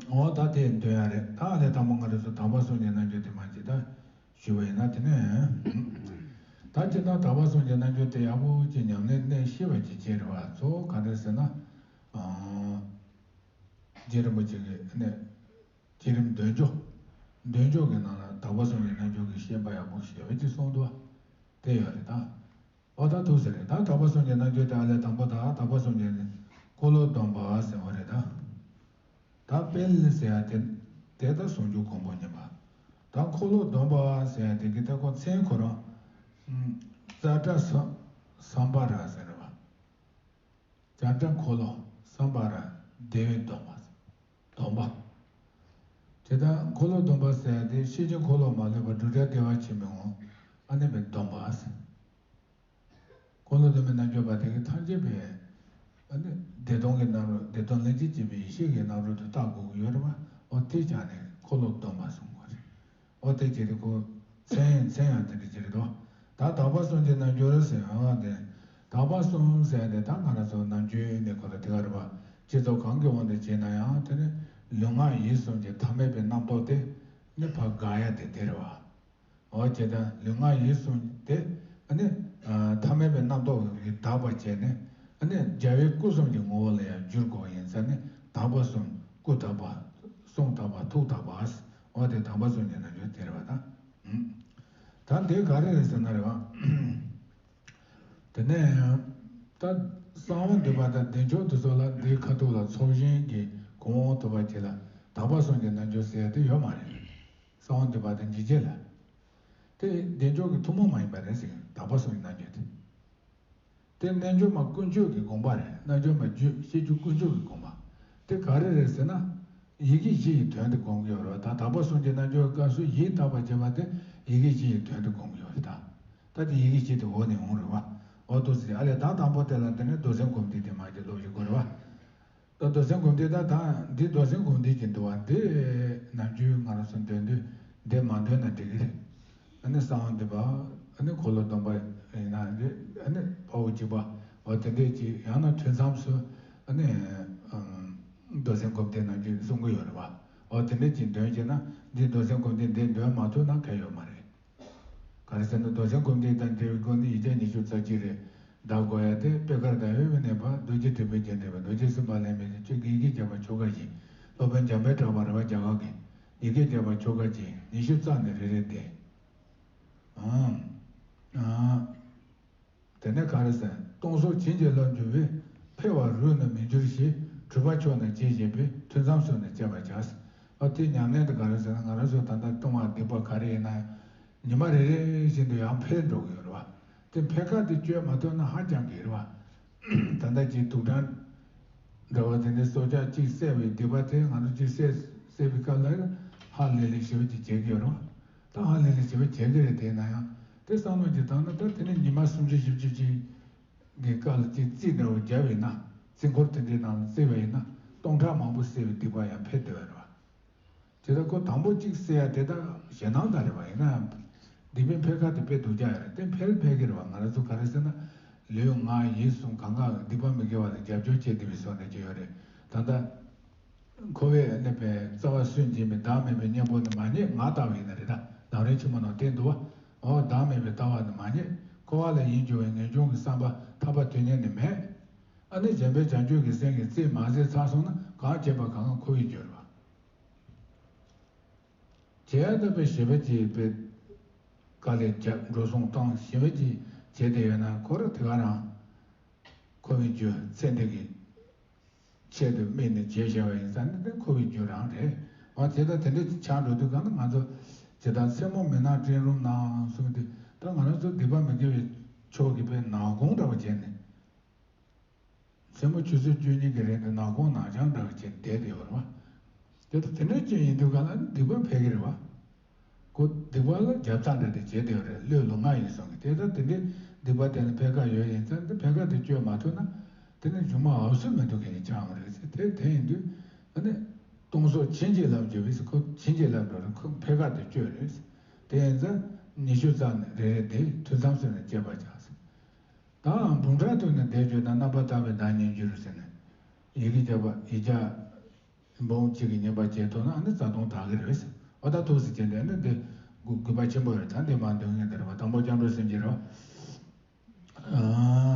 འོ་ད་དེ་འདོན་ཡ་རེད། ད་ཨ་ལས་དང་པོ་ང་རང་ཚོ་དག་པ་གསུམ་གྱི་རྣལ་འབྱོར་དེ་མར་ཇི་ལྟར་ཞུས་པ་ཡིན་ན། དེ་ནས་ད་ཇི་ལྟར་དག་པ་གསུམ་གྱི་རྣལ་འབྱོར་དེ་ཡག་པོ་ཅིག་ཉམས་ལེན་གནད་ཤེས་པ་ཅིག་བྱས་རེད་བ། གཙོ་བོ་ག་རེ་ཟེར་ན། རྗེ་རིན་པོ་ཆེ་གིས་ནས། བསྐྱེད་རིམ་འདོན་སྦྱོར། འདོན་སྦྱོར་གྱི་ནང་ལ་དག་པ་གསུམ་གྱི་རྣལ་འབྱོར་གྱི་བཤད་པ་ཡག་པོ་ཞེ་པོ་ཅིག་གསུངས་འདུག། དེ་ཡོད་རེད་ད། འོ་ད་འདུག་ཟེར་རེད། ད་དག་པ་གསུམ་གྱི་རྣལ་འབྱོར་དེ་ཨ་ལས་དང་པོ་ད་དག་པ་གསུམ་གྱི་འཁོར་ལོ་སྡོམ་པ་ཟེར་བ་རེད་ད། ད་དཔལ་ཟེར་ཡ་དེ་དེ་ད་ཟུང་འཇུག་གོ་འཕང་ཡིན་པ། ད་འཁོར་ལོ་སྡོམ་པ་ཟེར་ཡ་དེ་གི་ད་ཁོ་མཚན་ཁོ་རང་ཙཀྲ་སམ་བྷ་ར་ཟེར་རེད་བ། ཙཀྲ་འཁོར་ལོ་སམ་བྷ་ར་བདེ་བའི་སྡོམ་པ། སྡོམ་པ། དེ་ལྟར་འཁོར་ལོ་སྡོམ་པ་ཟེར་ཏེ། ཤེས་བྱའི་འཁོར་ལོ་མ་ལུས་པ། འབྲུག་སྒྲ་བདེ་བ་ཆེན་པོའི་ངོ་། ཨ་ནི་བའི་སྡོམ་པ་ཟེར། འཁོར་ལོ་སྡོམ་པའི་རྣལ་འབྱོར་པ་དེ་གིས་ཐམས་ཅད་པའི་ཨ་ནི་བདེ་སྟོང་གི་སྣང་རུང་། བདེ་སྟོང་ལྷན་ཅིག་སྐྱེས་པའི་ཡེ་ཤེས་ཀྱི་སྣང་རུང་དུ་བལྟ་དགོས་ཀྱི་ཡོད་རེད་བ། འོ་དེ་ཆ་ནས་འཁོར་ལོ་སྡོམ་པ་གསུང་དགོས་རེད། འོ་དེ་ཅི་རེད། ཁོ་མཚན་མཚན་ཡང་དེ་འདྲ་ཅི་རེད་དོ། ད་དག་པ་གསུམ་གྱི་རྣལ་འབྱོར་ཟེར་ཡང་དེ། དག་པ་གསུམ་ཟེར་ཏེ་ད་ང་རང་ཚོ་ནམ་རྒྱུན་ནས་ཁོ་ལ་དེ་ག་རེད་བ། སྤྱི་ཚོགས་གང་གི་དབང་དུ་བྱས་ན་ཡང་དེ་ནི་ལུས་ངག་ཡིད་གསུམ་གྱི་ཐ་མལ་པའི་རྣམ་རྟོག་དེ་ནི་ཕར་དགག་ཡ་དེ་དེ་རེད་བ། འོ་བྱས་ཙང་ལུས་ངག་ཡིད་གསུམ་དེ་ནི་ཐ་མལ་པའི་རྣམ་རྟོག་གིས་དག་པ་བྱས་ནས་ནི་རྒྱལ་བའི་སྐུ་གསུམ་གྱི་ངོ་བོ་ལ་ཡང་བསྒྱུར་དགོས་པ་ཡིན་ཙང་ནི། དག་པ་གསུམ། སྐུ་དག་པ། གསུང་དག་པ། ཐུགས་དག་པ། འོ་དེ་དག་པ་གསུམ་གྱི་རྣལ་འབྱོར་དེ་རེད་བ་ད། ད་འདི་ག་རེ་རེད་ཟེར་ན་རེད་བ། དེ་ནས་ད་གསང་བ་འདུས་པ་དང་བདེ་མཆོག་དེ་ཚོ་ལ་འདིའི་ཁ་ཐུག་ལ་ཚོགས་ཞིང་གི་གོང་འོག་ཐུབ་པ་ཅིག་ལ་དག་པ་གསུམ་གྱི་རྣལ་འབྱོར་ཟེར་ཡ་དེ་ཡོད་མ་རེད། གསང་བ་འདུས་པ་དང་འཇིགས་བྱེད་ལ། དེ་བདེ་མཆོག་གི་ཐུན་མོང་མ་ཡིན་པ་རེད་ཟེར། དག་པ་གསུམ་གྱི་རྣལ་འབྱོར་དེ། དེ་རྣལ་འབྱོར་མ་ཀུན་སྤྱོད་ཀྱི་དགོངས་པ་རེད། རྣལ་འབྱོར་མ་རྒྱུད་བཤད་རྒྱུད་ཀུན་སྤྱོད་ཀྱི་དགོངས་པ། དེ་ག་རེ་རེད་ཟེར་ན། ཡི་གེ་བཞི་ཡི་དོན་དེ་སྒོམ་གྱི་ཡོད་རེད་བ། ད་དག་པ་གསུམ་གྱི་རྣལ་འབྱོར་སྐབས་སུ་ཡིད་དག་པར་བྱེད་པ་དེ་ཡི་གེ་བཞི་ཡི་དོན་དེ་སྒོམ་གྱི་ཡོད་རེད་ད། ད་དེ་ཡི་གེ་བཞི་དེ་འོག་ནས་འོང་རེད་བ། འོ་འདུག་ཟེར། ཨ་ལས་ད་དང་པོ་དེ་ལ་དེ་ནས་རྡོར་སེམས་སྒོམ་བཟླས་དེ་མར་གྱི་ལོག་ཞིག་དགོས་རེད་བ། ད་རྡོར་སེམས་སྒོམ་བཟླས་ད་ད་འདི་རྡོར་སེམས་སྒོམ་བཟླས་ཀྱི་འདུག་བ། འདི་ནམ་རྒྱུན་ང་རང་ཚོ་འདོན་དུས་འདི་མ་འདོན་ན་འགྲིག་གི་རེད། ཨ་ནི་གསང་བ་འདུས་པ། ཨ་ནི་འཁོར་ལོ་སྡོམ་པ་ཡིན་ན་འདི། ཨ་ནི་དཔའ་བོ་གཅིག་པ། འོ་དེ་འདྲས་ཅིག། ཡང་ན་ཐུན་མཚམས་སུ་ཨ་ནི་ཨམ་རྡོར་སེམས་སྒོམ་བཟླས་ནམ་རྒྱུན་གསུང་གི་ཡོད་རེད་བ། འོ་དེ་འདྲས་ཅིག་འདོན་བྱས་ན་འདི་རྡོར་སེམས་སྒོམ་བཟླས་འདི་འདོན་མ་ཐུབ་ན་གལ་ཡོད་མ་རེད། ག་རེ་ཟེར་ན་རྡོར་སེམས་སྒོམ་བཟླས་དང་འབྲེལ་བའི་སྒོ་ནས་ཡིག་བརྒྱ་ཉི་ཤུ་རྩ་གཅིག་རེ་བཟླ་དགོས་ཡ་དེ། པེ་དཀར་ཟླ་བའི་དབུས་ནས་ཕར་རྡོ་རྗེ་དྲིལ་བུ་རྒྱན་འདྲེན་པའི་རྡོ་རྗེ་སེམས་དཔའ་ལྷ་མོས་ཀྱི་ཡི་གེ་བརྒྱ་པ་ཆོ་ག་བཞི། སློབ་དཔོན་འཇམ་དཔལ་གྲགས་པ་རེད་བ། རྒྱ་གར་གྱི་ཡི་གེ་བརྒྱ་པ་ཆོ་ག་བཞི་ཉི་ཤུ་རྩ་ནས་རེ་རེ་བཟླས། ཨང་། ཨང་། དེ་ནས་ག་རེ་ཟེར། སྟོང་གསོག་བྱིན་གྱིས་བརླབ་འགྱུར་བས། འཕེལ་བར་རུང་ནི་མི་འགྱུར་ཞེས། གྲུབ་པ་མཆོག་ནི་བྱས་བཞིན་པས། ཐུན་མཚམས་སུ་ནི་བཅད་པར་བྱ། ཨ་དེ་ཉམས་ལེན་དེ་ག་རེ་ཟེར་ན། ང་རང་ཚོ་ད་ལྟ་ལྟུང་བ་སྡིག་པ་ག་རེ་ཡིན་ན་ཉི་མ་རེ་རེ་བཞིན་དུ་ཡང་འཕེལ་འགྲོ་གི་ཡོད་རེད་བ། དེ་འཕེལ་ཁ་དེ་གཅོད་མ་ཐུབ་ན་ཧ་ཅང་གི་རེད་བ། ད་ལྟ་ཅིག་དུག་སྦྲང་འདྲ་བ་དེ་འདྲའི་སྲོག་ཆགས་གཅིག་བསད་པའི་སྡིག་པ་དེ་ང་ཚོ་གཅིག་བསད་བསད་པའི་སྐབས་ལ་ཧ་ལས་ལས་ཞེ་པོ་ཅིག་བྱེད་ཀྱི་ཡོད་རེད་བ། ད་ཧ་ལས་ལས་བྱེད་པ་བྱེད་ཀྱི་རེད། དེ་ན་ཡང་དེ་བསམ་བློ་ཅིག་བཏང་ན། ད་དེ་ནས་ཉི་མ་སུམ་ཅུ་བཞི་བཅུ་ཅིག་གི་སྐབས་ལ་ཅིག་རྩིས་འདྲ་བོ་བརྒྱབ་ཡིན་ན། རྩིས་འཁོར་དེ་འདྲའི་ནང་ལ་བརྩིས་པ་ཡིན་ན། སྟོང་ཕྲག་མང་པོ་བསད་པའི་སྡིག་པ་ཡང་འཕེལ་བསྡད་པ་རེད་བ། དེ་ལྟར་ཁོ་དང་པོ་གཅིག་ཟེར་ཡ་དེ་དག་ཞེད་སྣང་དག་རེད་བ། ཡིན་ན་ཡང་སྡིག་པའི་འཕེལ་ཁ་དེ་དཔེ་སྡུག་ཅག་ཡོད་རེད། དེ་འཕེལ་འཕེལ་གི་རེད་བ། ང་རང་ཚོ་ག་རེ་ཟེར་ན་ལུས་ངག་ཡིད་གསུམ་གང་ག་སྡིག་པ་མི་དགེ་བ་ལ་རྒྱབ་སྐྱོར་བྱེད་བསྡད་པའི་བཟོ་འདྲ་ཅིག་ཡོད་རེད། ད་ལྟ་འཁོར་བའི་གནས་པའི་རྩ་བ་སུན་འབྱིན་པའི་བདག་མེད་པའི་གཉེན་པོ་ནི་མ་རྙེད་ང་ལྟ་བུ་ཡིན་ན་རེད། ད་ལམ་རིམ་ཆེན་མོ་ནང་བསྟན་འདུག་བ། འོ་བདག་མེད་པའི་ལྟ་བ་ནི་མ་རྙེད། འཁོར་བ་ལ་ཡིད་འགྱུར་བའི་ངེས་འབྱུང་གི་བསམ་པ་ཐར་པ་དོན་གཉེར་ནི་མེད། ཨ་ནི་གཞན་ཕན་བྱང་ཆུབ་ཀྱི་སེམས་ཀྱི་རྩིས་མ་ཟིན་ཚར་སོང་ན་གང་བྱས་པ་གང་ག་འཁོར་བའི་རྒྱུ་རེད་བ། བྱས་ལྟ་བུའི་ཞི་བ་གྱིས་པའི་དཀའ་ལས་བརྒྱབ་འགྲོ་སོང་བཏང་ཞི་བ་གྱིས་བྱས་ཏེ་ཡོད་ན་ཁོ་ར་དེ་ག་རང་འཁོར་བའི་རྒྱུ་ཚེ་འདི་གི་ཆེད་དུ་དམིགས་ནས་བྱས་བཞག་པ་ཡིན་ཙང་ནི་དེ་འཁོར་བའི་རྒྱུ་རང་རེད། འོ་དེ་ལྟར་དེ་འདྲ་ཆགས་འགྲོ་དུས་གང་ན་ང་ཚོ་ཇི་ལྟར་མཚན་མོ་མུན་ནག་སྤྲིན་རུམ་ནང་གསུངས་ཏེ། ད་ང་རང་ཚོ་སྡིག་པ་མི་དགེ་བའི་ཕྱོགས་ཀྱི་དཔེ་ནག་ཁུང་འདྲ་བ་བྱས་ནས། མཚན་མོ་ཆུ་ཚོད་བཅུ་གཉིས་ཀྱི་རིང་དུ་ནག་ཁུང་ནག་བྱང་འདྲ་བ་བྱས་བསྡད་དེ་ཡོད་རེད་བ། དེ་ལྟ་དེ་འདྲ་ཅན་ཡིན་དུས་གང་ལ་ནི་སྡིག་པ་འཕེལ་གི་རེད་བ། ཁོ་སྡིག་པ་ལ་རྒྱབ་རྩ་འདྲ་དེ་བྱས་བསྡད་ཡོད་རེད། བློས་ལོང་ང་ཡིན་སོང་གི། དེ་ལྟ་དེ་འདྲའི་སྡིག་པ་དེ་ལ་འཕེལ་ཁ་ཡོད་ཡིན་ཙང་འདི་འཕེལ་ཁ་དེ་གཅོད་མ་ཐུབ་ན་དེ་ནི་མཇུག་མ་འབབ་སྲོལ་མི་འདུག་མཁན་ནི་ཆགས་མ་རེད་ཟེར། དེ་དེ་ཡིན་དུས་ཨ་ནི་སྟོང་སོགས་ཕྱིན་ཅི་ལབ་བརྗོད་པས་ཁོ་ཕྱིན་ཅི་ལབ་འགྲོ་རེད། ཁོ་འཕེལ་ཁ་དེ་གཅོད་རེད། དེ་ཡིན་ཙང་ཉི་ཤུ་རྩ་ནས་རེ་རེ་དེ་ཐུན་མཚམས་སུ་ནས་བཅད་པར་བྱ་ཟེར། ད་འབུམ་ཕྲག་ཐུབ་ནས་བཟླས་བརྗོད་ན། རྣམ་པར་དག་པའི་བདག་ཉིད་འགྱུར་ཟེར་ནས། ཡི་གེ་བརྒྱ་པ་ཡིག་བརྒྱ་འབུམ་གཅིག་གི་བསྙེན་པ་བྱས་ཐུབ་ན་ཨ་ནི་རྩ་ལྟུང་དག་གི་རེད། འོ་ད་ཐུགས་སུ་བྱས་ནས་ཨ་ནི་འདི་དགོས་དགོས་པ་ཆེན་པོ་རེད། ད་འདི་མ་འདོན་ངེས་དེ་རེད་བ། དང་པོ་སྐྱབས་འགྲོ་སེམས་བསྐྱེད་རེད་བ།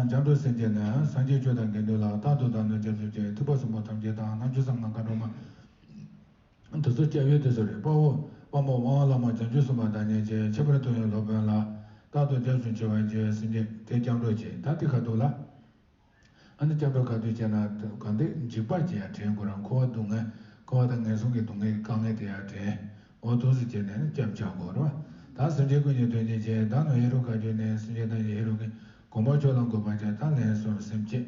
སྐྱབས་འགྲོ་སེམས་བསྐྱེད་ནི། སངས་རྒྱས་ཆོས་དང་དགེ་འདུན་ལ། རྟག་ཏུ་བདག་སྣོད་སྐྱབས་སུ་མཆི། ཐེག་པ་གསུམ་པོ་ཐམས་ཅད་དང་། རྣལ་འབྱོར་གསང་སྔགས་མཁའ་འགྲོ་མ། དེ་ཚོ་སྐྱབས་ཡུལ་དེ་ཚོ་རེད། དཔའ་བོ་དཔའ་མོ་དབང་བླ་མ་བྱང་ཆུབ་སེམས་དཔའ་བདག་ཉིད་མཁྱེན། ཁྱད་པར་དོན་ཡོད་སློབ་དཔོན་ལ། རྟག་ཏུ་སྐྱབས་སུ་མཆི་བར་བགྱི། སེམས་བསྐྱེད་དེ་སྐྱབས་འགྲོ་བྱེད། ད་དེ་ཁ་ཐུག་ལ། ཨ་ནི་སྐྱབས་འགྲོ་ག་དུས་བྱས་ན་གང་དེ་འཇིགས་པ་བྱེད་ཡ་དྲན་དགོས་ར། འཁོར་བ་སྡུག་བསྔལ། འཁོར་བ་དང་ངན་སོང་གི་སྡུག་བསྔལ་གྱི་དཀའ་ངལ་དེ་ཡ་དྲན། འོ་ཐུགས་སུ་བྱས་ནས་ནི་སྐྱབས་བཅོལ་དགོས་ར། ད་སེམས་ཅན་ཀུན་གྱི་དོན་ཆེན་བྱེད། བདག་ནི་ཧེ་རུ་ཀ་ཁྱོད་ནི། སེམས་ཅན་ཐམས་ཅད་ཧེ་རུ་ཀའི། དགོངས་པ་ཁྱོད་ལ་འགོད་པར་བྱ། ད་ལན་གསུམ་སེམས་བསྐྱེད།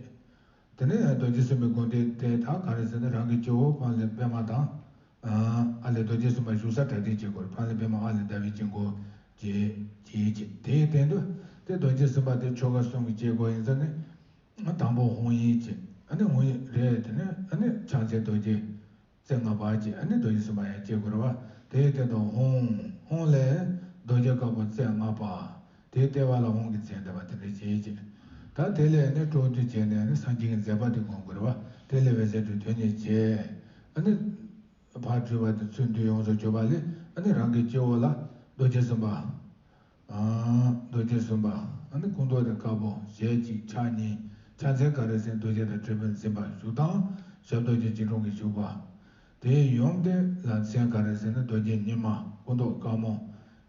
དེ་ནས་རྡོ་རྗེ་སེམས་དཔའི་དགོངས་གཏེར་དེ་ད་ག་རེ་ཟེར་ན། རང་གི་སྤྱི་བོ་ཕ་ལས་པདྨ་དང་། ཨ་ལས་རྡོ་རྗེ་སེམས་དཔའ་བཞུགས་ས་གྲ་སྒྲིག་བྱེད་དགོས། ཕ་ལས་པདྨ་ཨ་ལས་ཟླ་བའི་དཀྱིལ་འཁོར་བྱེད་བྱེད་བྱེད། དེའི་སྟེང་དུ་དེ་རྡོ་རྗེ་སེམས་དཔའ་དེ་ཆོ་ག་གསུམ་གྱི་བྱེད་སྒོ་ཡིན་ཙང་ནི། དང་པོ་ཧཱུྃ་ཡིག་བྱེད། ཨ་ནི་ཧཱུྃ་ཡིག་རེད། དེ་ནས་ཨ་ནི་ཕྱག་འཚལ་རྡོ་རྗེ་རྩེ་ལྔ་པ་བྱེད། ཨ་ནི་རྡོ་རྗེ་སེམས་དཔའ་ཡང་བྱེད་དགོས་རེད་བ། དེའི་སྟེང་དུ་ཧཱུྃ། ཧཱུྃ་ལས་རྡོ་རྗེ་དཀར་པོ་རྩེ་ལྔ་པ། དེའི་ལྟེ་བ་ལ་ཧཱུྃ་གི་མཚན་བཏགས་པ་དེ་འདྲ་བྱེད་ཅིག། ད་དེ་ལས་ནི་སྤྲོ་བསྡུ་བྱས་ནས་ནི་སངས་རྒྱས་ཀྱི་མཛད་པ་དེ་བསྒོམ་དགོས་རེད་བ། དེ་ལས་འོད་ཟེར་འཕྲོས་དོན་གཉིས་བྱེད། ཨ་ནི་ཕར་འཕྲོས་པ་དེ་ཚུར་འདུས་ཡོངས་སུ་གྱུར་པ་ལས། ཨ་ནི་རང་གི་སྤྱི་བོ་ལ་རྡོ་རྗེ་སེམས་དཔའ། རྡོ་རྗེ་སེམས་དཔའ། ཨ་ནི་སྐུ་མདོག་དེ་དཀར་པོ། ཞལ་གཅིག་ཕྱག་གཉིས། ཕྱག་མཚན་ག་རེ་ཟེར་ན་རྡོ་རྗེ་དང་འབྲས་བུ་འཛིན་པ་བཞུགས་སྟངས། ཞབས་རྡོ་རྗེ་སྐྱིལ་ཀྲུང་གིས་བཞུགས་པ། དེའི་ཡུམ་དེ་ལ་མཚན་ག་རེ་ཟེར་ན་རྡོ་རྗེ་ཉི་མ། སྐུ་མདོག་དཀར་མོ།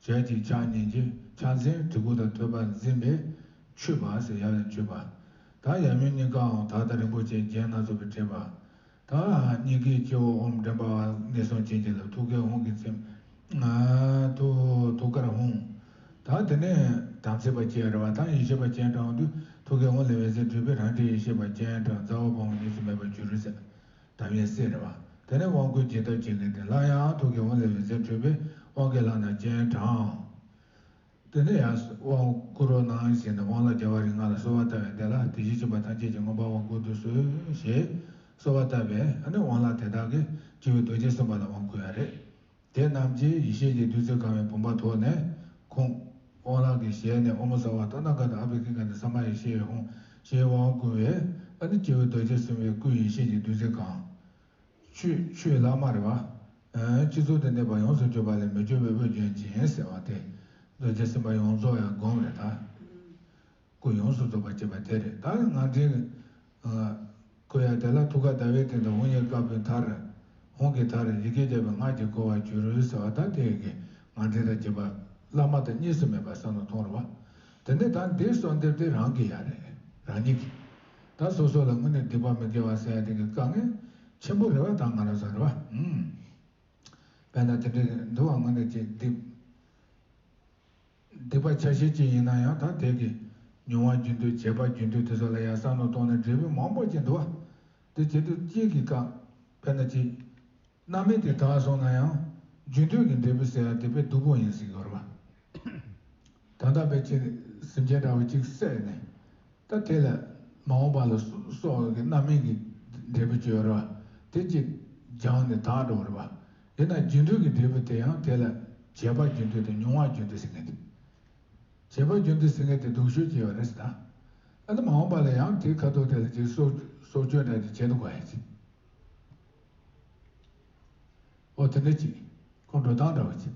ཞལ་གཅིག་ཕྱག་གཉིས་ཀྱིས་ཕྱག་མཚན་གྲི་གུག་དང་ཐོད་པ་འཛིན་པས་མཆོད་པ་ཟེར། ཡབ་ལ་མཆོད་པ། ད་ཡབ་ཡུམ་གཉིས་ཀའང་དར་དང་རིན་པོ་ཆེའི་རྒྱན་སྣ་ཚོགས་པས་སྤྲས་པ། ད་གཉིས་ཀའི་སྤྱི་བོར་ཨོཾ་མགྲིན་པ་ནད་སྲུང་བྱིན་གྱིས་བརླབ། ཐུགས་ཀའི་ཧཱུྃ་གི་མཚན། ཐུགས་ཐུགས་ཀར་ཧཱུྃ། ད་དེ་ནས་དམ་ཚིག་པ་བྱས་རེད་བ། ད་ཡེ་ཤེས་པ་སྤྱན་དྲངས་དུས་ཐུགས་ཀའི་ཧཱུྃ་ལས་འོད་ཟེར་འཕྲོས་པས་རང་གྲོལ་ཡེ་ཤེས་པ་སྤྱན་དྲངས། རྩ་བ་ཕ་བོང་གཉིས་སུ་མེད་པར་གྱུར་ཟེར། དམ་ཡེ་སྲས་རེད་བ། དེ་ནས་དབང་བསྐུར་བགྱིས་ཐབས་བྱེད་མཁན་དེ་ལ་ཡང་ཐུགས་ཀའི་ཧཱུྃ་ལས་འོད་ཟེར་འཕྲོས་པས་དབང་གི་ལྷ་རྣམས་སྤྱན་དྲངས། དེ་ནས་ཡང་དབང་བསྐུར་རོ་གནང་ཞེས་ནས་དབང་ལྷ་རྒྱལ་བ་རིགས་ལྔ་ལ་གསོལ་བ་བཏབ་པའི་དེ་ལ། དེ་བཞིན་གཤེགས་པ་ཐམས་ཅད་ཀྱིས་མངོན་པར་དབང་བསྐུར་དུ་གསོལ་ཞེས་གསོལ་བ་བཏབ་པས། ཨ་ནི་དབང་ལྷ་དེ་དག་གིས་སྤྱི་བོའི་རྡོ་རྗེ་སེམས་དཔའ་ལ་དབང་བསྐུར་བ་རེད། དེ་རྣམས་ཀྱིས་ཡེ་ཤེས་ཀྱི་བདུད་རྩིས་གང་བའི་བུམ་པ་ཐོགས་ནས་ཁོང་། དབང་ལྷ་གི་ཞལ་ནས། ཨོཾ་སརྦ་ཏ་ན་ག་ཏ་ཨ་བྷི་ཥིག་ཁ་ནི་ས་མ་ཡེ་ཤེས་ཧཱུྃ་ཞེས་དབང་བསྐུར་བས། ཨ་ནི་སྤྱི་བོའི་རྡོ་རྗེ་སེམས་དཔའི་སྐུ་ཡེ་ཤེས་ཀྱི་བདུད་རྩིས་གང་། ཆོས་ཆོས་ལྷག་མ་རེད་བ། ཨ་སྤྱི་གཙུག་ཏུ་གནས་པ་ཡོངས་སུ་གྱུར་པ་ལས་མི་བསྐྱོད་པའི་དབུས་རྒྱན་ཅན་ཟེར་བ་དེ། རྡོ་རྗེ་སེམས་དཔའ་ཡོངས་རྫོགས་ཡང་བསྒོམ་རེད་ད། སྐུ་ཡོངས་སུ་རྫོགས་པར་བྱེད་པ་དེ་རེད། ད་ང་འདྲའི་སྐུ་ཡང་དེ་ལ་ཐུགས་ཀར་ཟླ་བའི་སྟེང་དུ་ཧཱུྃ་ཡིག་དཀར་པོའི་མཐར། ཧཱུྃ་གི་མཐར་ཡི་གེ་བརྒྱ་པའི་སྔགས་ཀྱིས་བསྐོར་བར་གྱུར་ཟེར་བ། ད་དེ་ཡི་གེ་ང་འདྲའི་ད་བྱེད་པ་བླ་མ་དང་གཉིས་སུ་མེད་པ་བསམ་བློ་གཏོང་རེད་བ། དེ་ནས་ད་འདིའི་གསོལ་འདེབས་དེ་རང་གི་ཡ་རེད། རང་ཉིད་ཀྱི། ད་སོ་སོ་ལ་དངོས་གནས་སྡིག་པ་མི་དགེ་བ་ཟེར་ཡ་དེ་གི་དཀའ་ངལ་ཆེན་པོ་རེད་བ། ད་ང་རང་ཚོ་རེད་བ། ཨུམ། དཔེར་ན་དེ་འདྲའི་འདུག་བ། དངོས་གནས་ཀྱི་སྡིག་སྡིག་པ་ཆ་ཤས་གཅིག་ཡིན་ན་ཡང་ད་དེ་གི་མྱོང་བ་རྒྱུན་མཐུད། བྱས་པ་རྒྱུན་མཐུད་དེ་ཚོ་ལ་ཡང་བསམ་བློ་གཏོང་ནས་འབྲས་བུ་མང་པོ་ཅིག་འདུག་བ། དེ་བྱེད་དུས་གཅིག་གི་སྐབས་དཔེར་ན་གཅིག་རྣམ་སྨིན་དེ་དག་སོང་ན་ཡང་རྒྱུན་མཐུད་ཀྱི་འབྲས་བུ་ཟེར་ཡ་དེ་དཔེ་སྡུག་པོ་ཡིན་ཟེར་གྱི་ཡོད་རེད་བ། ད་ལྟ་དཔེ་ཅིག་སེམས་ཅན་འདྲ་བོ་གཅིག་བསད་ནས། ད་དེ་ལ་མ་འོངས་པ་ལ་སོ་སོ་གི་རྣམ་སྨིན་གྱི་འབྲས་བུ་ཅིག་ཡོད་རེད་བ། དེ་གཅིག་སྦྱངས་ནས་དག་འགྲོ་བ་རེད་བ། དེས་ན་རྒྱུ་འབྲས་ཀྱི་འབྲས་བུ་དེ་ཡང་དེ་ལ་བྱས་པ་རྒྱུ་འབྲས་དང་མྱོང་བ་རྒྱུ་འབྲས་ཟེར་མཁན་དེ། བྱས་པ་རྒྱུ་འབྲས་ཟེར་མཁན་དེ་སྡུག་ཤོས་ཅིག་ཡོད་རེད་ཟེར་ད། ཨ་ནི་མ་འོངས་པ་ལ་ཡང་དེའི་ཁ་ཐུག་དེ་ལ་ཅིག་སྲོག་སྲོག་གཅོད་འདྲ་ཅིག་བྱེད་དུ་དགོས་ཡ་ཅིག་ཨོ་དེ་འདྲ་ཅིག་ཁོང་འགྲོ་སྟངས་འདྲ་བ་ཅིག་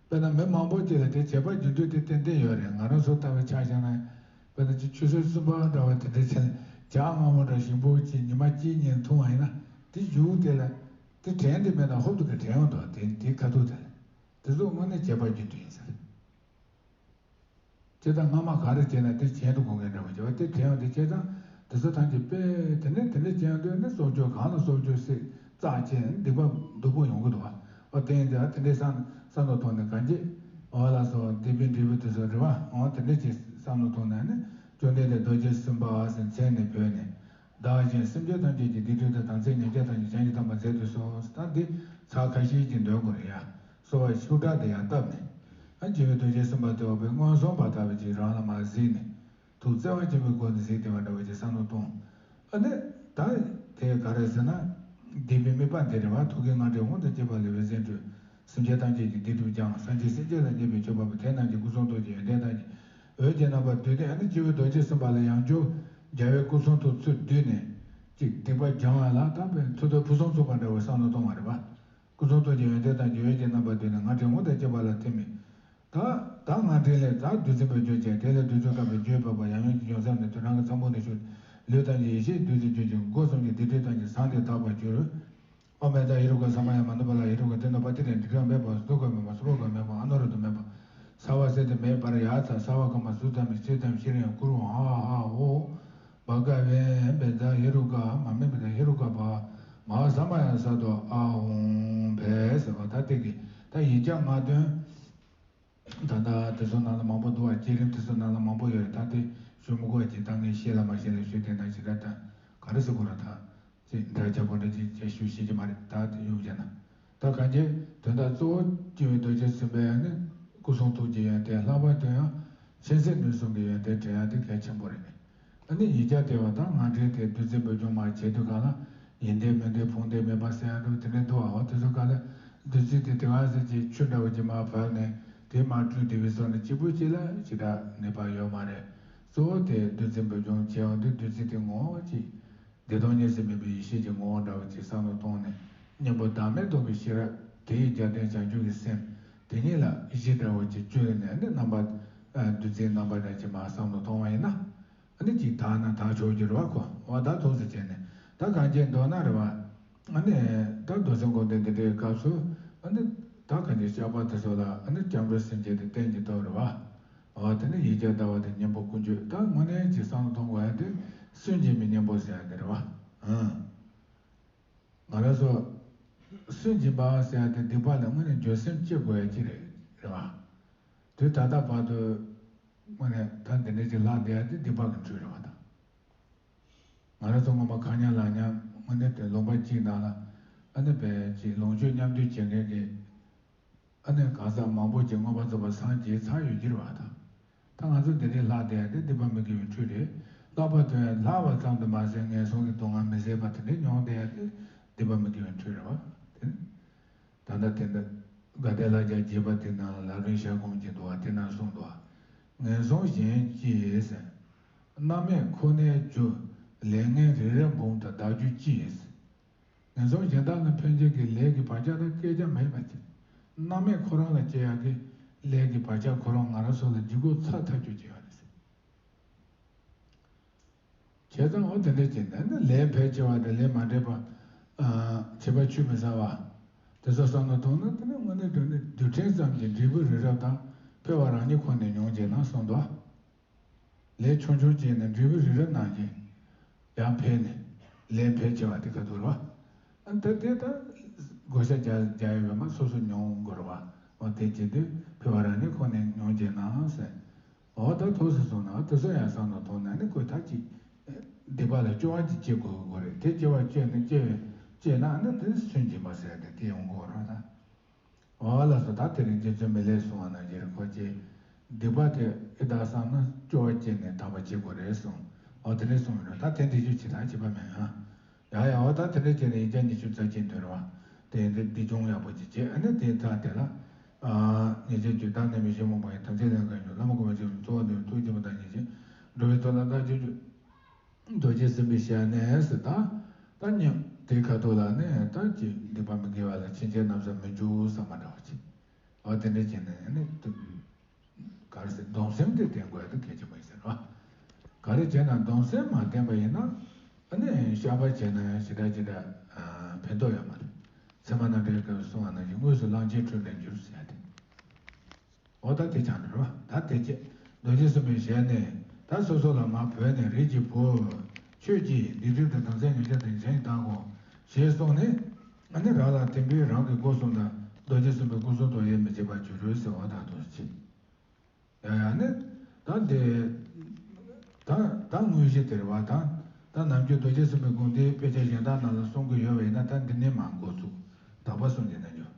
དཔེར་ན་མི་མང་པོ་ཅིག་ལ་དེ་བྱས་པ་རྒྱུ་འབྲས་དེ་ཏན་ཏན་ཡོད་རེད། ང་རང་ཚོ་ལྟ་བུ་ཆ་བཞག་ན་དཔེར་ན་ཅིག་ཆུ་ཚོད་གསུམ་པ་འདྲ་བ་དེ་འདྲ་བྱས་ནས་ཇ་མངར་མོ་འདྲ་ཞིམ་པོ་ཅིག་ཉི་མ་གཅིག་གཉིས་འཐུང་བ་ཡིན་ན་དེ་མཇུག་དེ་ལ་དེ་དྲན་དེ་མེད་ན་ཧོབ་ཏེ་ག་དྲན་ཡོང་འདུག་དེ་དེའི་ཁ་ཐུག་དེ་ལ་དེ་ཚོ་དངོས་གནས་བྱས་པ་རྒྱུ་འབྲས་ཡིན་ཟེར། ཇི་ལྟར་སྔ་མ་ག་རེ་བྱས་ན་དེ་གཞན་དུ་གོ་མཁན་འདྲ་བོ་བྱས་པ་དེ་དྲན་ཡོང་དེ་བྱས་ཙང་དེ་ཚོ་ཐམས་ཅད་དཔེ་དེ་ནས་དེ་འདྲ་བྱས་ཡོང་དུས་ནི་སྲོག་གཅོད་གང་ལ་སྲོག་གཅོད་སྲིད་རྩ་ཆེན་སྡིག་པ་སྡུག་པོ་ཡོང་གི་འདུག་བ། ཨོ་དེ་ཡིན་དུས་ཨ་དེ་འདྲའི་བསམ་བསམ་བློ་ཐོག་ནས་གང་ཅི་ཨོ་ལ་སོགས་སྡིག་པའི་འབྲས་བུ་དེ་ཚོ་རེད་བ། ཨོ་དེ་འདྲ་ཅིག་བསམ་བློ་ཐོག་ནས་ནི་བཅོམ་ལྡན་འདས་རྡོ་རྗེ་སེམས་དཔའ་ཟེར་མཚན་ནས་བོས་ནས། བདག་གཞན་སེམས་ཅན་ཐམས་ཅད་ཀྱི་སྡིག་སྒྲིབ་དང་དམ་ཚིག་ཉེས་བྱས་ཐམས་ཅད་བྱང་ཞིང་དག་པར་མཛད་དུ་གསོལ། ད་འདི་ཚར་ཁ་ཤས་ཀྱི་འདོན་དགོས་རེད་ཡ། གསོལ་བ་ཤུགས་དྲག་དེ་ཡང་བཏབ་ནས། ཨ་རྒྱལ་བའི་རྡོ་རྗེ་སེམས་དཔའ་དེ་འོག་པའི་མངོན་སུམ་པ་ལྟ་བུ་ཅིག་རང་ལ་མར་གཟིགས་ནས། ཐུགས་བརྩེ་བ་ཆེན་པོའི་སྒོ་ནས་གཟིགས་བདེ་བ་འདྲ་བ་ཅིག་བསམ་བློ་གཏོང་། ཨ་ནི་ད་དེ་ག་རེ་ཟེར་ན། སྡིག་པའི་དམིགས་པ་འདི་རེད་བ། ཐུགས་ཀའི་རྔ་སྒྲས་དབང་དང་བཅས་པ་ལས་འོད་ཟེར་འཕྲོས། སེམས་ཅན་ཐམས་ཅད་ཀྱི་སྡིག་སྒྲིབ་སྦྱངས། སངས་རྒྱས་སྲས་བཅས་ལ་བརྙས་པའི་སྤྱོད་པ་པོ་དེ་རྣམས་ཀྱི་སྐུ་གསུང་ཐུགས་ཀྱི་ཡོན་ཏན་ཐམས་ཅད་འོད་ཀྱི་རྣམ་པར་བསྡུས་ཏེ། ཨ་ནི་སྤྱི་བོའི་རྡོ་རྗེ་སེམས་དཔའ་ལ་ཡང་བསྐྱར་རྒྱལ་བའི་སྐུ་གསུང་ཐུགས་ཚུར་བསྡུས་ནས་ཅིག་སྡིག་པ་སྦྱང་བ་ལ་ད་དཔེ་མཐུ་སྟོབས་ཕུན་སུམ་ཚོགས་པ་འདྲ་བའི་བསམ་བློ་གཏོང་བ་རེད་བ། སྐུ་གསུང་ཐུགས་ཀྱི་ཡོན་ཏན་ཐམས་ཅད་འོད་ཀྱི་རྣམ་པར་བསྡུས་ནས་རྔ་སྒྲས་དབང་དང་བཅས་པ་ལ་ཐིམ་མས། ད་ད་རྔ་སྒྲས་ལས་ད་བདུད་རྩི་འབེབས་སྦྱོང་བྱས། དེ་ལས་བདུད་རྩི་བཀབ་པའི་རྒྱུད་པ་པོ་ཡང་ཡང་གི་འབྱུང་ས་ནས་དུད་འགྲམ་གྱི་ཚངས་བུག་ནས་ཞུགས། ལུས་ཐམས་ཅད་ཡེ་ཤེས་བདུད་རྩིས་བྱུགས་ཤིང་སྒོ་གསུམ་གྱི་སྡིག་སྒྲིབ་ཐམས་ཅད་བཟང་དུ་དག་པར་གྱུར། ཨོཾ་ཨེ་ཏཾ་ཧེ་རུ་ཀ་ས་མ་ཡ་མ་ནུ་པཱ་ལ་ཧེ་རུ་ཀ་ཏེ་ནུ་པ་ཏི་རེ་ནི་ཀ་མེ་པ་སུ་ཀ་མེ་པ་སུ་པ་ཀ་མེ་པ་ཨ་ནུ་རུ་ཏུ་མེ་པ་ས་བ་སེ་ཏེ་མེ་པར་ཡ་ཚ་ས་བ་ཀ་མ་སུ་ཏ་མི་སེ་ཏམ་ཤི་རེ་ཡང་ཀུ་རུ་ཧ་ཧ་ཧོ། བ་ཀ་ཝེ་ཨེ་བེ་ཛ་ཧེ་རུ་ཀ་མ་མེ་བེ་ཛ་ཧེ་རུ་ཀ་བ་མ་ས་མ་ཡ་ས་དོ་ཨ་ཧོང་བེ་ཟེར་བ་ད་ཏེ་གི་ད་ཡིག་བརྒྱ་ལྔ་བདོན། ད་ལྟ་དེ་ཚོ་ནང་ལ་མང་པོ་འདུག་བ། བསྐྱེད་རིམ་དེ་ཚོ་ནང་ལ་མང་པོ་ཡོད་རེད། ད་དེ་ཞུ་མི་དགོས་ཀྱི་ད་ངས་ཤེས་ལ་མ་ཤེས་ལ་ཞུས་དེ་འདྲ་ཞིག་རེད། ད་ག་རེ་ཟེར་དགོས་རེད། ད་ཅི་འདྲ་ཆགས་པོ་འདྲ་ཅིག་ཅེས་ཞུ་ཤེས་ཀྱི་མ་རེད། ད་དེ་ཡོང་བྱས་ན་ད་གང་ཅི་དོན་དག་གཙོ་བོ་སྤྱི་བོའི་རྡོ་རྗེ་སེམས་དཔའི་ནི་སྐུ་གསུང་ཐུགས་ཀྱི་ཡོན་ཏན་ལྷག་པར་དུ་ཡང་མཁྱེན་བརྩེ་ནུས་གསུམ་གྱི་ཡོན་ཏན་དྲན་ཡ་དེ་གལ་ཆེན་པོ་རེད། ཨ་ནི་ཡིག་བརྒྱ་དེ་བ་དང་རྔ་སྒྲས་དེ་བདུད་རྩི་འབེབས་སྦྱོང་མར་བྱེད་དུས་གང་ལ་ཡིན་བདེ་མིན་བདེ་ཕུང་བདེ་མེད་པ་ཟེར་ཡ་འདྲ་དེ་འདྲ་འདུག་བ། འོ་དེ་ཚོ་གང་ལ་བདུད་རྩི་དེ་དེ་ག་ཟེར་གྱི་ཆུ་འདྲ་བོ་ཅིག་མར་བབས་ནས་དེ་མར་བཀྲུས་བསྡད་པའི་བཟོ་ནས་གཅིག་པུ་གཅིག་ལ་ཅི་འདྲ་ནུས་པ་ཡོད་མ་རེད། གཙོ་བོ་དེ་བདུད་རྩི་འབེབས་སྦྱོང་བྱེད་འོང་དུས་བདུད་རྩི་དེ་ངོ་བོ་ཅིག་བདེ་སྟོང་གཉིས་སུ་མེད་པའི་ཡེ་ཤེས་ཀྱི་ངོ་བོ་འདྲ་བོ་ཅིག་བསམ་བློ་གཏོང་ནས་གཉེན་པོ་བདག་མེད་རྟོགས་པའི་ཤེས་རབ་དེ་ཡི་རྒྱབ་རྟེན་བྱང་ཆུབ་ཀྱི་སེམས་དེ་ཉིད་ལ་གཞི་འདྲ་བོ་ཅིག་བཅོལ་ནས་ནི་རྣམ་པ་བདུད་རྩིའི་རྣམ་པ་འདྲ་ཅིག་མར་བསམ་བློ་གཏོང་བ་ཡིན་ན། ཨ་ནི་ཅིག་དག་ན་དག་ཆོག་རྒྱུ་རེད་བ། ཁོ་འོ་ད་ཐུགས་སུ་བྱས་ནས་ད་གང་ཅི་མདོར་ན་རེད་བ། ཨ་ནི་ད་མདོ་སེམས་སྒོམ་བཟླས་འདི་འདྲའི་སྐབས་སུ་ཨ་ནི་ད་གང་ཅི་བཤགས་པ་དེ་ཚོ་ལ་ཨ་ནི་སྐྱབས་འགྲོ་སེམས་བསྐྱེད་དེ་རྟེན་གྱི་སྟོབས་རེད་བ། འོ་དེ་ནི་ཡིག་བརྒྱ་བཟླ་བ་དང་གཉེན་པོ་ཀུན་སྤྱོད་ད་དངོས་གནས་ཀྱི་བསམ་བློ་གཏོང་དགོས་ཡ་དེ་སུན་འབྱིན་པའི་གཉེན་པོ་ཟེར་ཡ་དེ་རེད་བ། ཨང་། ང་རང་ཚོ་སུན་འབྱིན་པ་ཟེར་ཡ་དེ་སྡིག་པ་ལ་དངོས་གནས་འགྱོད་སེམས་སྐྱེ་དགོས་ཡ་ཅིག་རེད་རེད་བ། དུས་ད་ལྟ་བར་དུ་དངོས་གནས་ད་འདི་འདྲ་ཅིག་ལྷག་བསྡད་ཡ་དེ་སྡིག་པ་གི་འཕྲུལ་རེད་བ་ད། ང་རང་ཚོ་སྔོན་མ་ཁ་ཉམས་ལག་ཉམས་དངོས་གནས་དེ་ལུང་པ་གཅིག་ནང་ལ་ཨ་ནི་བས་ཅིག་ལོངས་སྤྱོད་མཉམ་འདུས་བྱེད་མཁན་གྱི་ཨ་ནི་གང་ཟག་མང་པོ་ཅིག་མངོན་པར་རྫོགས་པར་སངས་རྒྱས་ཚར་ཡོད་ཀྱི་རེད་བ་ད། ད་ང་ཚོ་འདི་འདྲའི་ལྷག་བསྡད་ཡ་དེ་སྡིག་པ་མི་དགེ་བའི་འཕྲུལ་རེད། ལྷག་པར་དུ་ཡང་ལྷག་པ་ཙམ་དུ་མ་ཟད་ངན་སོང་གི་སྡུག་བསྔལ་མི་བཟད་པ་དེ་འདྲ་མྱོང་བསྡད་ཡ་དེ་སྡིག་པ་མི་དགེ་བའི་འཕྲུལ་རེད་བ། དེ་ནི་ད་ལྟ་དེ་འདྲ་དགའ་ལྡན་ལྷ་བརྒྱ་རྒྱས་པ་དེ་ནང་ལ་ལག་ལེན་ཞལ་སྒོམ་གྱི་འདུག་བ། དེ་ནང་གསུངས་འདུག་བ། ངན་སོང་གཞན་སྐྱེས་ཟེར། རྣམ་སྨིན་ཁོ་ནའི་རྒྱུ། ལས་ངན་རི་རབ་འབུམ་དང་བདག་རྒྱུད་སྐྱེས། ངན་སོང་གཞན་དག་ནི་ཕན་ཆད་ཀྱི་ལས་ཀྱི་བག་ཆགས་དང་བསྐྱེད་རྒྱ་མེད་པ་ཅིག་རྣམ་སྨིན་ཁོ་རང་ལ་སྐྱེ་ཡག་གི་ལས་ཀྱི་བག་ཆགས་ཁོ་རང་ང་རང་ཚོ་ལ་འཇུག་སྒོ་ཚ་ཐག་ཆོད་ཅིག་ཡོད་རེད་ཟེར། བྱས་ཙང་འོ་དེ་འདྲ་བྱས་ནས་ནི་ལས་ཕལ་ཆེ་བ་དང་ལས་མ་འདྲེས་པ། བྱས་པ་ཆུད་མི་ཟ་བ། དེ་ཚོ་བསམ་བློ་གཏོང་ན་དེ་ནི་དངོས་གནས་དྲང་གནས་རྡུལ་ཕྲན་ཙམ་གྱི་འབྲས་བུ་རི་རབ་དང་འཕེལ་བ་རང་ཉིད་ཁོ་ནས་མྱོང་བྱས་ན་གསུངས་འདུག་ལས་ཆུང་ཆུང་བྱས་ནས་འབྲས་བུ་རི་རབ་ནང་བཞིན་ཡང་འཕེལ་ནས་ལས་འཕེལ་ཆེ་བ་དེ་ག་དུ་རེད་བ། ཨ་ད་དེ་ད་བགོ་བཤའ་རྒྱག་རྒྱག་ཡོད་པས་མ་སོ་སོ་མྱོང་དགོས་རེད་བ། འོ་དེ་བྱེད་དུས་འཕེལ་བ་རང་ཉིད་ཁོ་ནས་མྱོང་བྱས་ན་ཟེར། འོ་ད་ཐུགས་སུ་སོང་ན་དེ་ཚོ་ཡང་བསམ་བློ་གཏོང་ན་ནི་ཁོས་ད་ཅིག་སྡིག་པ་ལ་སྐྱོ་བ་ཅིག་སྐྱེ་དགོས་དགོས་རེད། དེ་སྐྱོ་བ་སྐྱེས་ནས་སྐྱེ་བའི་སྐྱེས་ན་ནི་དེ་སུན་འབྱིན་པ་ཟེར་ཏེ་དེ་ཡོང་དགོས་རེད་ད། འོ་ལགས་སོ། ད་དེ་རིང་རྗེ་བཙུན་མི་ལས་གསུང་བ་ནང་བཞིན་ཁོ་ཅིག་སྡིག་པ་དེ་ཨི་ད་བསམ་ན་སྐྱོ་བ་སྐྱེས་ནས་དག་པ་བྱེད་དགོས་རེད་གསུངས། འོ་དེ་འདྲས་གསུངས་ཡོད་རེད། ད་དེ་འདྲས་ཞུ་ཅི་ད་བྱེད་པ་མེད་ཨ། ཡ་ཡ་འོ་ད་དེ་འདྲས་བྱས་ནས་ཡིག་བརྒྱ་ཉི་ཤུ་རྩ་གཅིག་འདོན་རོགས། དེ་འདི་འདི་སྦྱོང་ཡག་པོ་ཅིག་བྱེད། ཨ་ནི་དེ་ཐ་དེ་ལ་ཨ་ཉེས་སྤྱོད་བཅུ་དག་ནས་མི་ཤེས་མོངས་པ་ཡི་དམ་ཚིག་ལས་འགལ་འཇུག་བླ་མ་གོང་མ་ཆེན་པོའི་གཙོ་བོ་འདི་ཐུགས་བསྐྱེད་པ་དང་ཉེས་སྤྱོད་འགྲོ་བའི་ཐོག་ལ་བདག་སྤྱོད་རྒྱུ། རྡོ་རྗེ་སེམས་དཔའི་ཞལ་ནས་ཟེར། ད་ད་ཉམས་དེའི་ཁ་ཐུག་ལ་ནི་ད་ཅི་སྡིག་པ་མི་དགེ་བ་ལ་ཕྱིན་ཆད་ན་བཟའ་མི་འཇུག་ཟེར་མ་འདྲ་བ་ཅིག་འོ་དེ་འདྲ་བྱས་ནས་ནི་ག་རེ་ཟེར། སྡོམ་སེམས་དེ་བསྟེན་དགོས་ཡ་དེ་གལ་ཆེན་པོ་ཡིན་ཟེར་བ། ག་རེ་བྱས་ན་སྡོམ་སེམས་མ་བསྟེན་པ་ཡིན་ན་ཨ་ནི་བཤགས་པ་བྱས་ན་ཡང་ཞེ་དྲག་ཅི་འདྲ་ཕན་ཐོགས་ཡོད་མ་རེད། ཚད་མ་རྣམ་འགྲེལ་སྐབས་སུ་གསུངས་པ་ནང་བཞིན་དངོས་སུ་གླང་ཆེན་ཁྲོད་ལ་འགྱུར་ཟེར་ཡ་དེ། འོ་ད་དེ་ཆགས་འགྲོ་ར། ད་དེ་ཅི། རྡོ་རྗེ་སེམས་དཔའི་ཞལ་ནས་ད་སོ་སོ་ལ་མ་བོས་ནས་རིགས་ཀྱི་བུ། ཁྱོད་ཀྱིས་སྡིག་སྒྲིབ་དང་དམ་ཚིག་ཉེས་སྤྱོད་དང་གཞན་གྱི་བདག་གོ་ཞེས་གསུངས་ནས། ཨ་ནི་རང་ལ་དེ་འཕེལ་རང་གི་སྒོ་གསུམ་དང་རྡོ་རྗེ་སེམས་དཔའི་སྐུ་གསུང་ཐུགས་དབྱེར་མི་ཕྱེད་པར་གྱུར་ཟེར་བ་དག་ཏུ་ཅི། ཡང་ཡང་ནི། ད་འདི། ད་ད་དངོས་གཞི་དེ་རེད་བ། ད་ད་ནམ་རྒྱུན་རྡོ་རྗེ་སེམས་དཔའི་དགོངས་དེ་དཔེ་ཆ་གཞན་དག་ནང་ལ་གསུང་གི་ཡོད་པ་ཡིན་ན་ད་འདི་ནས་མར་འགོ་ཚུགས། དག་པ་གསུམ་གྱི་རྣལ་འབྱོར།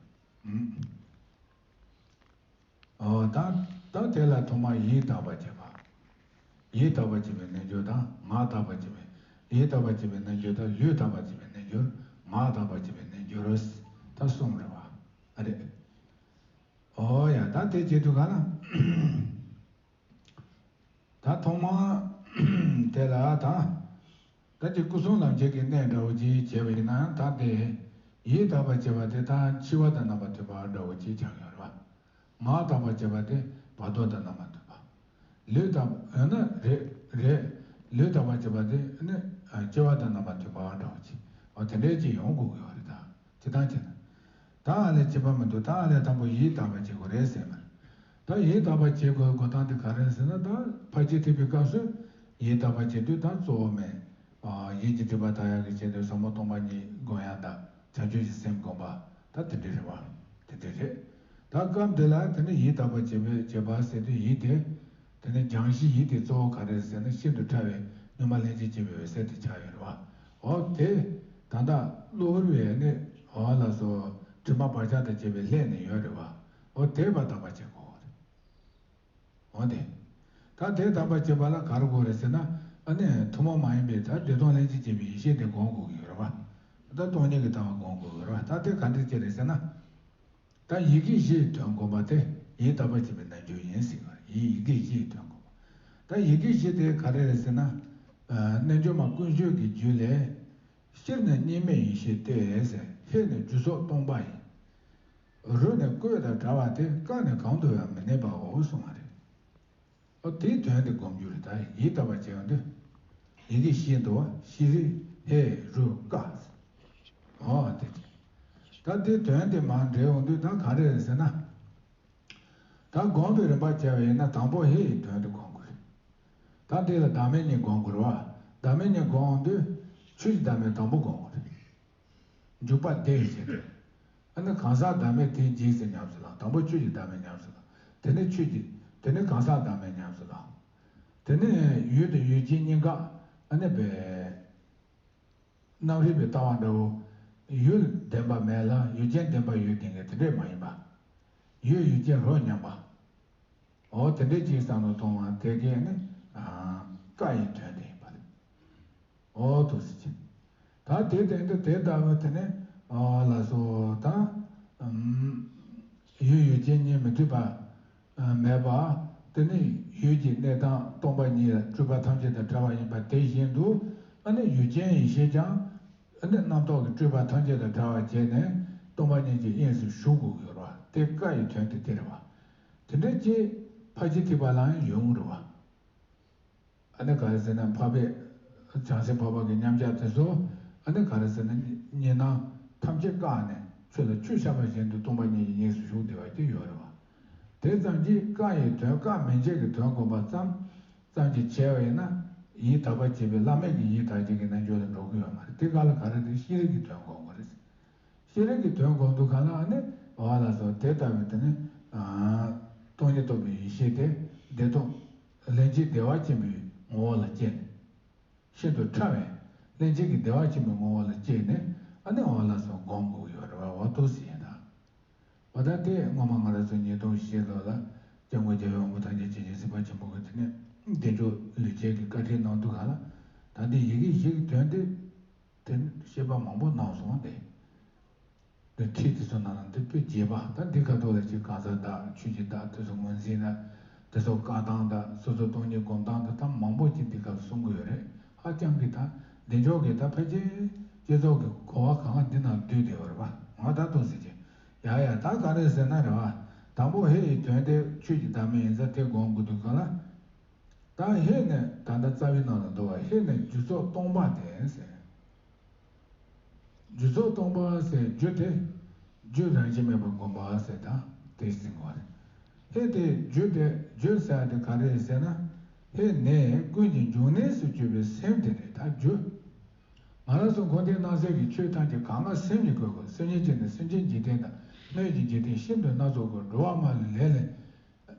ཨོ་ད་ད་དེ་ལ་ཐོག་མར་ཡིད་དག་པར་བྱེད་པ། ཡིད་དག་པར་བྱེད་པའི་རྣལ་འབྱོར་དང་ངག་དག་པར་བྱེད་པའི། ཡིད་དག་པར་བྱེད་པའི་རྣལ་འབྱོར་དང་ལུས་དག་པར་བྱེད་པའི་རྣལ་འབྱོར། ངག་དག་པར་བྱེད་པའི་རྣལ་འབྱོར། ད་གསུམ་རེད་བ། ཨ་རེད། ཨོ་ཡ་ད་དེ་བྱེད་དུས་ག་ལ། ད་ཐོག་མར་དེ་ལ་ད། ད་ཅི་སྐུ་གསུམ་ལམ་ཁྱེར་གྱི་གནད་འདྲ་བོ་ཅིག་བྱས་པ་ཡིན་ན་ད་དེ། ཡིད་དག་པར་བྱེད་པ་དེ་ད་འཆི་བ་དང་རྣམ་པ་མཐུན་པ་འདྲ་བོ་ཅིག་ཆགས་ཡོད་རེད་བ། ངག་དག་པར་བྱེད་པ་དེ་བར་དོ་དང་རྣམ་པ་མཐུན་པ། ལུས་དག་ཡང་ན་རེད་རེད། ལུས་དག་པར་བྱེད་པ་དེ་ནི་སྐྱེ་བ་དང་རྣམ་པ་མཐུན་པ་འདྲ་བོ་ཅིག་འོ་དེ་འདྲའི་ཅིག་ཡོང་དགོས་ཀྱི་ཡོད་རེད་ད། ཇི་ལྟར་བྱས་ན། ད་ཨ་ལས་ཕྱིན་པ་མི་འདུག་ད་ཨ་ལས་དང་པོ་ཡིད་དག་པར་བྱེད་དགོས་རེད་ཟེར་མ་རེད། ད་ཡིད་དག་པར་བྱེད་དགོས་དགོས་སྟངས་དེ་ག་རེ་རེད་ཟེར་ན། ད་ཕར་ཕྱིན་ཐེག་པའི་སྐབས་སུ་ཡིད་དག་པར་བྱེད་དུས་ད་གཙོ་བོ་མེད། ཡིད་ཀྱི་སྒྲིབ་པ་དག་ཡག་གི་ཆེད་དུ་ཟབ་མོ་སྟོང་པ་ཉིད་སྒོམ་ཡག་དང་བྱང་ཆུབ་ཀྱི་སེམས་སྒོམ་པ། ད་དེ་འདྲ་རེད་བ། དེ་འདྲ་རེད། ད་སྐབས་འདི་ལ་དེ་ནི་ཡིད་དག་པར་བྱེད་པའི་བྱེད་པ་ཟེར་དུས་ཡིད་དེ། དེ་ནི་སྦྱང་གཞི་ཡིད་དེ་གཙོ་བོ་ག་རེ་རེད་ཟེར་ན་ཤིན་ཏུ་ཕྲ་བའི་གཉུག་མ་ལྷན་ཅིག་སྐྱེས་པའི་འོད་གསལ་དེ་ཆགས་ཡོད་རེད་བ། འོ་དེ། ད་ལྟ་གློ་བུར་བའི་ནི་འོ་ལ་སོགས་དྲི་མ་བག་ཆགས་དང་བཅས་པའི་ལྷན་ནི་ཡོད་རེད་བ། འོ་དེ་ཕར་དག་པར་བྱེད་དགོས་རེད། འོ་དེ། ད་དེ་དག་པར་བྱེད་པ་ལ་ག་རེ་དགོས་རེད་ཟེར་ན། ཨ་ནི་ཐུན་མོང་མ་ཡིན་པའི་ད་བདེ་སྟོང་ལྷན་ཅིག་སྐྱེས་པའི་ཡེ་ཤེས་དེ་སྒོམ་དགོས་ཀྱི་ཡོད་རེད་བ། ད་སྟོང་ཉིད་ཀྱི་ལྟ་བ་སྒོམ་དགོས་ཀྱི་ཡོད་རེད་བ། ད་དེ་ག་འདྲ་ཅིག་རེད་ཟེར་ན། ད་ཡི་གེ་བཞིའི་དོན་སྒོམ་པ་དེ་ཡིད་དག་པར་བྱེད་པའི་རྣལ་འབྱོར་ཡིན་ཟེར་གྱི་ཡོད་རེད། ཡི་ཡི་གེ་བཞིའི་དོན་སྒོམ་པ། ད་ཡི་གེ་བཞི་དེ་ག་རེ་རེད་ཟེར་ན། རྣལ་འབྱོར་མ་ཀུན་སྤྱོད་ཀྱི་རྒྱུད་ལས། སྤྱིར་ནི་གཉིས་མེད་ཡེ་ཤེས་ཏེ་ཟེར། ཧེ་ནི་རྒྱུ་ཚོགས་སྟོང་པ་ཡིན། རུ་ནི་བཀོད་དང་བྲལ་བ་སྟེ་ཀ་ནི་གང་དུ་ཡང་མི་གནས་པའོ་གསུངས་པ་རེད། ཨོ་དེའི་དོན་དེ་སྒོམ་རྒྱུ་རེད། ད་ཡིད་དག་པར་བྱེད་ཡོང་དུས། ཡི་གེ་བཞི་འདུག་བ། ཤྲཱི་ཧེ་རུ་ཀ། ཨོ་དེ་རེད། ད་དེའི་དོན་དེ་མར་འགྲེལ་ཡོང་དུས་ད་ག་རེ་རེད་ཟེར་ན། ད་སྒོམ་པའི་རིམ་པ་བྱས་པ་ཡིན་ན་དང་པོ་ཧེ་ཡི་དོན་དེ་སྒོམ་དགོས་རེད། ད་འདི་ལ་བདག་མེད་གཉིས་སྒོམ་དགོས་རེད་བ། བདག་མེད་གཉིས་སྒོམ་ཡོང་དུས་ཆོས་ཀྱི་བདག་མེད་དང་པོ་སྒོམ་དགོས་རེད། འཇུག་པ་དེ་ཡི་ཆེད་དུ། ཨ་ནི་གང་ཟག་བདག་མེད་དེ་འཇིག་ཟེར་ཉམས་སུ་བླང་། དང་པོ་ཆོས་ཀྱི་བདག་མེད་ཉམས་སུ་བླང་། དེ་ནས་ཆོས་ཀྱི། དེ་ནས་གང་ཟག་བདག་མེད་ཉམས་སུ་བླང་། དེ་ནས་ཡུལ་དང་ཡུལ་ཅན་གཉིས་ཀ་ཨ་ནི་བས། རྣམ་རིག་པའི་ལྟ་བ་འདྲ་བོ། ཡུལ་བདེན་པ་མེད་ལ་ཡུལ་ཅན་བདེན་པ་ཡོད་བསྡད་མཁན་དེ་འདྲས་མ་ཡིན་པ། ཡུལ་ཡུལ་ཅན་རོ་མཉམ་པ། འོ་དེ་འདྲས་ཅིག་བསམ་བློ་གཏོང་བ་དེ་གས་ནི། ཀ་ཡི་དོན་དེ་ཡིན་པ་རེད། འོ་དུ་སི་ཅི། ད་དེ་དོན་དུ་དེ་ལྟ་བུ་དེ་ནི། ལ་སོ་ད། ཡུལ་ཡུལ་ཅན་གཉིས་མི་མཐུན་པ། མེད་པ། དེ་ནི་ཡུལ་གྱི་གནས་སྟངས་སྟོང་པ་ཉིད་སྤྲོས་པ་ཐམས་ཅད་དང་བྲལ་བ་ཡིན་པ་དེ་བཞིན་དུ། ཨ་ནི་ཡུལ་ཅན་ཡེ་ཤེས་ཀྱང་། ཨ་ནི་རྣམ་རྟོག་གི་སྤྲོས་པ་ཐམས་ཅད་དང་བྲལ་བར་བྱས་ནས་སྟོང་པ་ཉིད་ཀྱི་དབྱིངས་སུ་ཞུགས་དགོས་ཀྱི་ཡོད་རེད་བ། དེ་ཀ་ཡི་དོན་དེ་དེ་རེད་བ། དེ་འདྲ་ཅིག་ཕར་ཕྱིན་ཐེག་པ་ལའང་ཡོང་གི་རེད་བ། ཨ་ནི་ག་རེ་ཟེར་ན་འཕགས་པའི་བྱང་སེམས་འཕགས་པ་གི་མཉམ་གཞག་དེ་ཚོ། ཨ་ནི་ག་རེ་ཟེར་ན་གཉིས་སྣང་ཐམས་ཅད་བཀག་ནས་ཆོས་ལ་ཆོས་བཤད་པ་བཞིན་དུ་སྟོང་པ་ཉིད་ཀྱི་དབྱིངས་སུ་ཞུགས་བསྡད་པ་དེ་ཡོད་རེད་བ། དེ་ཙམ་གྱིས་ཀ་ཡི་དོན་ཀ་མན་ཆད་ཀྱི་དོན་སྒོམ་པ་ཙམ་ཙམ་གྱིས་བྱས་པ་ཡིན་ན། ཡིད་དག་པར་བྱེད་པའི་བླ་མེད་ཀྱི་ཡིད་དག་བྱེད་ཀྱི་རྣལ་འབྱོར་ལ་འགྲོ་གི་ཡོད་མ་རེད། དེ་ག་ལ་ག་རེ་དེ་ཤེས་རིག་གི་དོན་སྒོམ་དགོས་རེད། ཤེས་རིག་གི་དོན་སྒོམ་དུས་ག་ལ་ཨ་ནི་འོ་ལ་སོགས་དེ་ལྟ་བུའི་དེ་ནི། སྟོང་ཉིད་རྟོགས་པའི་ཡེ་ཤེས་དེ་བདེ་སྟོང་། ལྷན་ཅིག་བདེ་བ་ཆེན་པོའི་ངོ་བོ་ལ་སྐྱེས་ནས། ཤིན་ཏུ་ཕྲ་བའི་ལྷན་ཅིག་གི་བདེ་བ་ཆེན་པོའི་ངོ་བོ་ལ་སྐྱེས་ནས་ཨ་ནི་འོ་ལ་སོགས་སྒོམ་དགོས་ཡོད་རེད་བ། འོ་དུ་ཟེར་ཡིན་ད། འོ་ད་དེ་སྔོན་མ་ང་རང་ཚོ་ཉིས་སྟོང་བཞི་ལོ་ལ་སྐྱབས་མགོན་རྒྱལ་བའི་དབང་པོ་ཐམས་ཅད་མཁྱེན་ཅིང་གཟིགས་པ་ཆེན་པོ་གི་དེ་ནས་བདེ་མཆོག་ལུས་སྦྱིན་གྱི་བཀའ་ཁྲིད་གནང་དུས་ག་ལ། ད་འདི་ཡི་གེ་བཞི་གི་དོན་དེ། དེ་བཤད་པ་མང་པོ་གནང་སོང་སྟེ། འདི་ཁྲིད་དེ་ཚོ་ནང་ལ་འདི་དཔེ་རྒྱས་པ། ད་འདི་ཁ་ཐོག་ལ་ཅིག་གང་ཟག་བདག་ཆོས་ཀྱི་བདག་དེ་ཚོ་ངོས་འཛིན་ན་དེ་ཚོ་བཀག་སྟངས་དང་སོ་སོ་སྟོང་ཉིད་སྒོམ་སྟངས་དང་ད་མང་པོ་ཅིག་འདི་སྐབས་གསུང་གི་ཡོད་རེད། ཧ་ཅང་གི་ད་འདི་འཇོག་གི་ད་ཕལ་ཆེར་སྤྱི་ཚོགས་ཀྱི་གོ་བ་གང་ག་འདི་ནང་འདུས་བསྡད་ཡོད་རེད་པ། ང་ད་ཏོག་ཙམ་ཅིག་ཡ་ཡ་ད་ག་རེ་ཟེར་ན་རེད་པ། དང་པོ་ཧེ་ཡི་དོན་དེ་ཆོས་ཀྱི་བདག་མེད་ཡིན་ཙང་དེ་སྒོམ་དགོས་འདུག་ག་ལ། ད་ཧེ་ནས་ད་ལྟ་རྩ་བའི་ནང་ལ་འདུག་བ། ཧེ་ནས་རྒྱུ་ཚོགས་སྟོང་པ་དེ་ཟེར། རྒྱུ་ཚོགས་སྟོང་པ་ཟེར་རྒྱུ་དེ། རྒྱུ་རང་བཞིན་མེད་པར་བསྒོམ་པ་ཟེར་ད་དེ་ཟེར་བ་རེད། ཧེ་དེ་རྒྱུ་དེ་རྒྱུ་ཟེར་དེ་ག་རེ་ཟེར་ན། ཧེ་ནས་ཀུན་གྱི་འབྱུང་གནས་སུ་གྱུར་པའི་སེམས་དེ་རེད་ད་རྒྱུ། ང་རང་ཚོ་མཁོ་མཐའ་སྣང་གསལ་གྱི་ཆོས་ཐམས་ཅད་གང་ག་སེམས་ཀྱིས་བཀོད་དགོས། སེམས་ཉིད་ཅན་ནི་སེམས་ཅན་འཇིག་རྟེན་དང་སྣོད་ཀྱི་འཇིག་རྟེན་ཤིན་ཏུ་སྣ་ཚོགས་ཀྱི་འགྲོ་བ་མ་ལུས་ལས་ལས།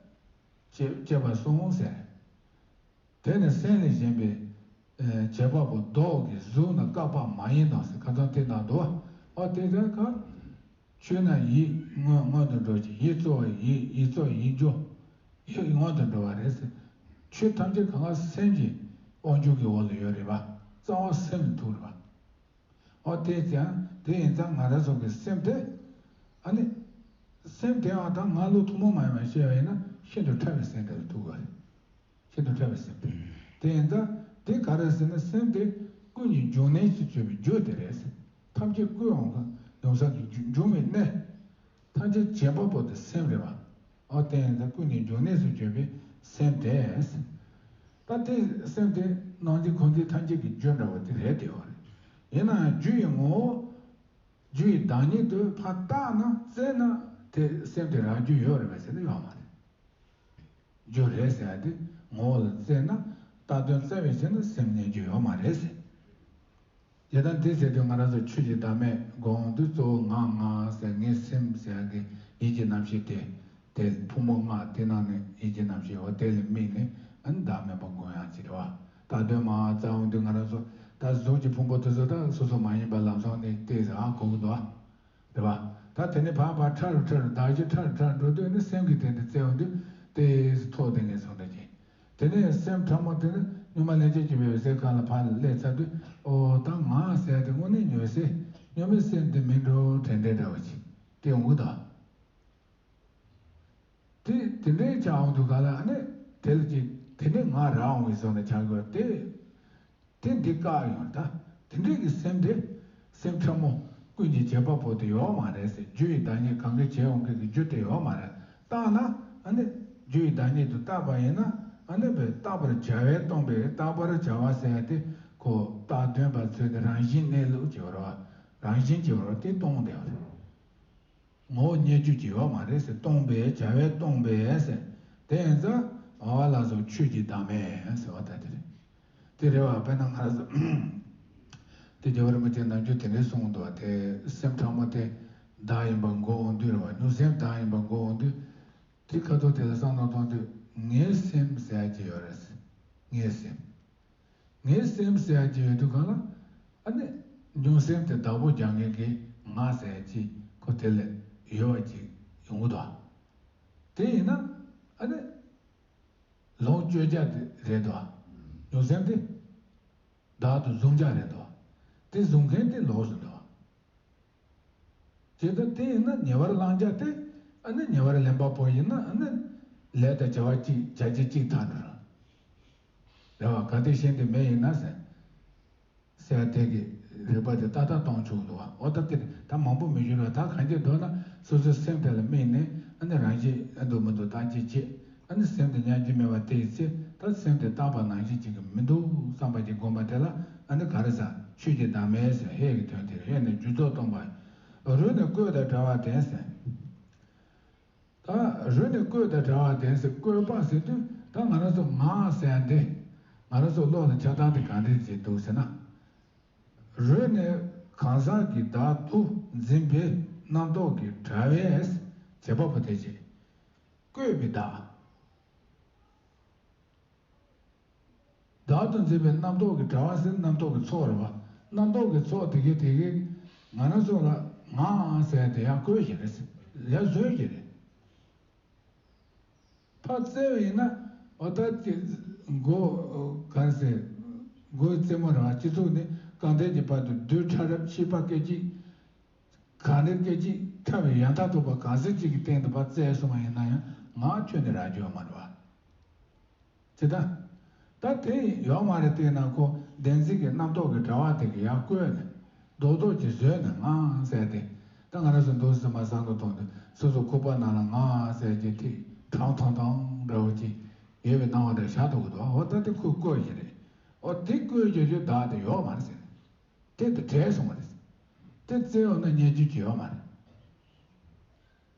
བཅས་བཅས་པ་གསུངས་ཟེར། དེ་ནི་སེམས་ལས་གཞན་པའི་བྱེད་པ་པོ་བདག་གི་གཟུགས་ནི་བཀག་པ་མ་ཡིན་ནོ་ཟེར་ཁ་སང་དེ་ན་འདུག་ཨོ་དེ་ལྟར་ཁ། ཆོས་ནི་ཡིད་མངོན་མངོན་དུ་འགྲོ་ཅིང་ཡིད་གཙོ་བོ་ཡིད་ཡིད་གཙོ་ཡིད་འཇོག་ཡིད་མངོན་དུ་འགྲོ་བ་རེད་ཟེར། ཆོས་ཐམས་ཅད་གང་ག་སེམས་ཀྱི་དབང་ཕྱུག་གི་འོག་ལ་ཡོད་རེད་པ། རྩ་བ་སེམས་ལ་ཐུག་རེད་པ། ཨོ་དེ་ཙང་དེ་ཡིན་ཙང་ང་རང་ཚོ་གི་སེམས་དེ། ཨ་ནི། སེམས་དེའང་ད་ང་ལོ་ཐུང་མོ་མ་ཡིན་པ་བཤད་པ་ཡིན་ན་ཤིན་ཏུ་ཕྲ་བའི་སེམས་དེ་ལ་ཐུག་པ་རེད། ཤིན་ཏུ་ཕྲ་བའི་སེམས་དེ། དེ་ཡིན་ཙང་དེ་ག་རེ་ཟེར་ན་སེམས་དེ་ཀུན་གྱི་འབྱུང་གནས་སུ་གྱུར་པའི་རྒྱུ་དེ་རེད་ཟེར། ཐམས་ཅད་ཀུན་འོང་གི་ཡོང་ས་ཀྱི་འབྱུང་བའི་གནས། ཐམས་ཅད་བྱེད་པ་པོ་དེ་སེམས་རེད་པ། ཨོ་དེ་ཡིན་ཙང་ཀུན་གྱི་འབྱུང་གནས་སུ་གྱུར་པའི་སེམས་དེ། ད་དེ་སེམས་དེ་སྣང་སྲིད་འཁོར་འདས་ཐམས་ཅད་ཀྱི་རྒྱུ་འདྲ་བོ་དེ་རེད་དེ་ཡོད་རེད། ཡིན་ནའང་རྒྱུ་ཡི་ངོ་བོ། རྒྱུ་ཡི་བདག་ཉིད་དུ་ཕར་བརྟགས་ན་བཙལ་ན་དེ་སེམས་དེ་རང་རྒྱུ་ཡོད་རེད་པས་ཟེར་ན་ཡོད་མ་རེད། རྒྱུ་རེད་ཟེར་ཡ་དེ་ངོ་བོ་ལ་བཙལ་ན་བཏགས་དོན་བཙལ་བའི་ཕྱིར་ན་སེམས་རྙེད་རྒྱུ་ཡོད་མ་རེད་ཟེར། ཡ་ད་འདི་ཟེར་དུས་ང་རང་ཚོ་ཆོས་ཀྱི་བདག་མེད་སྒོམ་དུས་གཙོ་བོ་ང་ང་ཟེར་ངའི་སེམས་ཟེར་ཡ་གི་ཡིད་ཀྱི་རྣམ་ཤེས་དེ། དེ་ཕུང་པོ་ལྔ་དེ་ནང་ནས་ཡིད་ཀྱི་རྣམ་ཤེས་འོ་དེ་ལ་དམིགས་ནས་ཨ་ནི་བདག་མེད་པ་སྒོམ་ཡག་ཅིག་རེད་བ། ད་དོན་མ་རྩ་འོང་དུས་ང་རང་ཚོ་ད་གཟུགས་ཀྱི་ཕུང་པོ་དེ་ཚོ་ད་སོ་སོ་མ་ཡིན་པ་ལམ་སང་ནས་ཏོག་ཙམ་ཧ་གོ་གི་འདུག་བ། རེད་བ། ད་དེ་ནས་ཕར་ཕར་ཕྲ་རུ་ཕྲ་རུ་བདག་གཞན་ཕྲ་རུ་ཕྲ་རུ་འགྲོ་དུས་ནི་སེམས་ཀྱི་སྟེང་དུ་བཙལ་འོང་དུས་ཏོག་ཙམ་ཐོག་དེ་ངས་སོང་འདྲ་ཅིག་དེ་ནས་སེམས་ཕྲ་མོ་དེ་ནི་གཉུག་མ་ལྷན་སྐྱེས་ཀྱི་འོད་གསལ་སྒང་ལ་ཕར་སླེབས་ཚར་དུས་ཨོ་ད་ང་ཟེར་དེ་དངོས་གནས་འོད་གསལ་གཉུག་མའི་སེམས་དེ་མིན་འགྲོ་དྲན་དྲན་འདྲ་བ་ཅིག་དེ་འོང་གི་འདུག་དེ་དེ་འདྲའི་ཆ་འོང་དུས་ག་ལ་ཨ་ནི་དེ་ལ་ཅིག་དེ་ནི་ང་རང་འོང་གི་བཟོ་ནས་ཆགས་དགོས་དེ། དེ་འདི་བཀག་ཡོང་ད། དེ་འདྲའི་གི་སེམས་དེ། སེམས་ཕྲ་མོ། ཀུན་གྱི་བྱེད་པ་པོ་དེ་ཡོད་མ་རེད་ཟེར། རྒྱུ་ཡི་བདག་ཉིད་གང་གིས་བྱས་འོང་མཁན་གྱི་རྒྱུ་དེ་ཡོད་མ་རེད། བརྟགས་ན་ཨ་ནི། རྒྱུ་ཡི་བདག་ཉིད་དུ་བརྟགས་པ་ཡིན་ན་ཨ་ནི་བས་བརྟགས་པར་བྱ་བས་སྟོང་པས་བརྟགས་པར་བྱ་བ་ཟེར་ཡ་དེ་ཁོ་བཏགས་དོན་པ་ཚོས་ནི་རང་བཞིན་གནས་ལུགས་ཀྱི་བར་བ། རང་བཞིན་གྱི་བར་བ་དེ་སྟོང་བསྡད་པ་རེད། ངོ་བོ་རྙེད་རྒྱུ་ཅིག་ཡོད་མ་རེད་ཟེར། སྟོང་པས་བྱ་བས་སྟོང་པས་ཟེར། དེ་ཡིན་ཙང་ཨ་བ་ལ་སོགས་ཆོས་ཀྱི་བདག་མེད་ཟེར་བ་ད་དེ་རེད། དེ་རེད་བ། དཔེར་ན་ང་རང་ཚོ་དེ་རྒྱལ་བ་རིན་པོ་ཆེ་ནམ་རྒྱུན་དེ་འདྲའི་གསུངས་འདུག་བ། དེ་སེམས་ཕྲ་མོ་དེ་བདག་ཡིན་པར་མགོ་འོང་དུས་རེད་བ། གཉུག་སེམས་བདག་ཡིན་པར་མགོ་འོང་དུས་དེ་ཁ་ཐོག་དེ་ལ་བསམ་བློ་གཏོང་དུས་ངའི་སེམས་ཟེར་ཡ་ཅིག་ཡོད་རེད། ངའི་སེམས། ངའི་སེམས་ཟེར་ཡ་ཅིག་ཡོད་དུས་གང་ལ། ཨ་ནི། གཉུག་སེམས་དེ་བདག་པོ་རྒྱག་མཁན་གྱི་ང་ཟེར་ཡ་ཅིག་ཁོ་དེ་ལ་ཡོད་པ་ཅིག་ཡོང་གི་འདུག་དེ་ཡིན་ན། ཨ་ནི། ལོངས་སྤྱོད་བྱ་དེ་རེད་འདུག་གཉུག་སེམས་དེ། བདག་ཏུ་བཟུང་བྱ་རེད་འདུག་དེ་བཟུང་མཁན་དེ་ལོགས་སུ་འདུག་ཇི་ལྟར་དེ་ཡིན་ན་ཉེ་བར་བླང་བྱ་སྟེ། ཨ་ནི་ཉེ་བར་ལེན་པ་པོ་ཡིན་ན་ཨ་ནི། ལས་དང་བྱ་བ་གཅིག་བྱ་བྱེད་གཅིག་ཐལ་འགྲོ། རེད་བ། གལ་ཏེ་གཞན་དེ་མེད་ཡིན་ན་ཟེར། ཟེར་དེ་གི་རིགས་པ་དེ་ཏག་ཏག་གཏོང་ཆོག་འདུག་བ། འོ་ད་དེ་ད་མང་པོ་མི་ཞུ་ར། ད་གང་ཅི་འདོད་ན་སོ་སོའི་སེམས་དེ་ལ་དམིགས་ནས་ཨ་ནི་རང་བཞིན་ཨ་འདུག་མི་འདུག་བརྟག་དཔྱད་བྱེད། ཨ་ནི་སེམས་དེ་མཉམ་རྒྱུ་མེད་པ་དེ་ཡི་ཚེ་ད་སེམས་དེ་བརྟགས་པ་ནང་བཞིན་ཅིག་གི་མི་འདུག་བསམ་པ་ཅིག་སྒོམ་པ་དེ་ལ་ཨ་ནི་ག་རེ་ཟ། ཆོས་ཀྱི་བདག་མེད་ཟེར། ཧེ་གི་དོན་དེ་ཧེ་ནི་རྒྱུ་ཚོགས་སྟོང་པ། རུ་ནི་བཀོད་དང་བྲལ་བ་དེ་ཟེར། ད་རུ་ནི་བཀོད་དང་བྲལ་བ་དེ་ཟེར། བཀོད་པ་ཟེར་དུས་ད་ང་རང་ཚོ་ང་ཟེར་ཡ་འདི་ང་རང་ཚོ་བློ་ལ་འཆར་སྟངས་དེ་ག་འདྲ་ཅིག་འདུག་ཟེར་ན། རུ་ནི་གང་ཟག་གི་བདག་ཏུ་འཛིན་པའི་རྣམ་རྟོག་གི་བྲལ་བས་བྱེད་པ་པོ་དེ་བྱེད། བཀོད་པའི་བདག་བདག་ཏུ་འཛིན་པའི་རྣམ་རྟོག་གི་བྲལ་བ་ཟེར་རྣམ་རྟོག་གི་ཚོགས་རེད་བ། རྣམ་རྟོག་གི་ཚོགས་དེ་གའི་དེ་གའི་ང་རང་ཚོ་ལ་ང་ཟེར་དེ་ཡང་བཀོད་ཀྱི་རེད། ཡང་བཟོས་ཀྱི་རེད། ཕར་བཙལ་བ་ཡིན་ན་འོ་ད་དེ་མགོ་ག་རེ་ཟེར། མགོའི་རྩེ་མོ་རེད་བ། སྤྱི་གཙུག་ནས་རྐང་མཐིལ་གྱི་བར་དུ་རྡུལ་ཕྲ་རབ་མཆེད་པ་སྐད་ཅིག་གངས་རིའི་སྐད་ཅིག་ཕྲ་བའི་ཡང་དག་རྟོགས་པ་གང་ཟག་གཅིག་གི་སྟེང་དུ་ཕར་བཙལ་སོང་བ་ཡིན་ན་ཡང་ང་ཁྱོན་ནས་རག་རྒྱུ་ཡོད་མ་རེད་བ། ཇི་ལྟར། ད་དེ་ཡོད་མ་རེད་བལྟས་ན་ཁོ་བདེན་འཛིན་གྱི་རྣམ་རྟོག་གི་དྲ་བ་དེ་གི་ཡར་བཀོད་ནས་རྡོག་རྡོག་ཅིག་བཟོས་ནས་ང་ཟེར་ཏེ། ད་ང་རང་ཚོ་འདུག་སེ་མར་བསམ་བློ་གཏོང་དུས་སོ་སོ་ཁུག་པ་ནང་ལ་ང་ཟེར་གྱི་ཐིག་ཁྲང་ཐང་ཐང་འདྲ་བོ་ཅིག་ཡོད་པའི་སྣང་བ་འདྲ་ཤར་འདུག་གི་འདུག་འོ་ད་དེ་ཁོས་བཀོད་ཀྱི་རེད། འོ་དེ་བཀོད་ཀྱི་རྒྱུ་བདག་དེ་ཡོད་མ་རེད་ཟེར། དེ་དང་བྲལ་སོང་བ་རེད། དེ་བཙལ་འོང་ན་རྙེད་རྒྱུ་ཅིག་ཡོད་མ་རེད།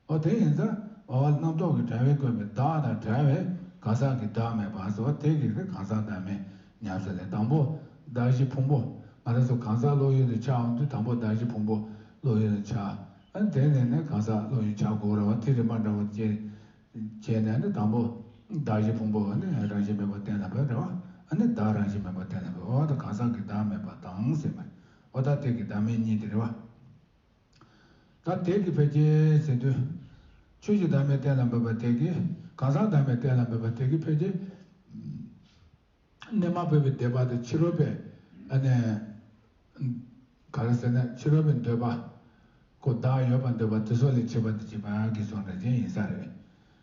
འོ་དེ་ཡིན་ཙང་འོ་རྣམ་རྟོག་གི་དྲ་བས་བཀོད་པའི་བདག་དང་བྲལ་བའི་གང་ཟག་གི་བདག་མེད་པ་ཟེར་བ་དེ་གི་གང་ཟག་བདག་མེད་ཉམས་སུ་ལེན། དང་པོ་གདགས་གཞི་ཕུང་པོ། ང་རང་ཚོ་གང་ཟག་བློ་ཡུལ་དུ་ཆགས་འོང་དུས་དང་པོ་གདགས་གཞི་ཕུང་པོ་བློ་ཡུལ་དུ་ཆགས། ཨ་ནི་དེ་ནས་ནི་གང་ཟག་བློ་ཡུལ་ཆགས་དགོས་རེད་བ། དེ་རིམ་པ་འདྲ་བོ་བྱས་བྱས་ནས་ནི་དང་པོ་གདགས་གཞི་ཕུང་པོ་ནི་རང་བཞིན་མེད་པ་གཏན་ལ་འབེབས་རེད་བ། ཨ་ནི་བདག་རང་བཞིན་མེད་པ་གཏན་ལ་འབེབས། འོ་ད་གང་ཟག་གི་བདག་མེད་པ་དང་ཟེར་བ། འོ་ད་དེ་གི་བདག་མེད་གཉིས་དེ་རེད་བ། ད་དེ་གི་ཕལ་ཆེར་ཟེར་དུས། ཆོས་ཀྱི་བདག་མེད་གཏན་ལ་འབེབས་པ་དེ་གི། གང་ཟག་བདག་མེད་གཏན་ལ་འབེབས་པ་དེ་གི་ཕལ་ཆེར། གནས་མ་བབས་པའི་སྡེ་པ་དང་ཕྱི་རོལ་པའི་ཨ་ནི། ག་རེ་ཟེར་ན་ཕྱི་རོལ་པའི་འདོད་པ། ཁོ་བདག་ཡོད་པར་འདོད་པ་དེ་ཚོ་ལས་ཕྱི་པ་དེ་ཕྱི་པ་གི་སོང་འདྲ་ཅན་ཡིན་ས་རེད།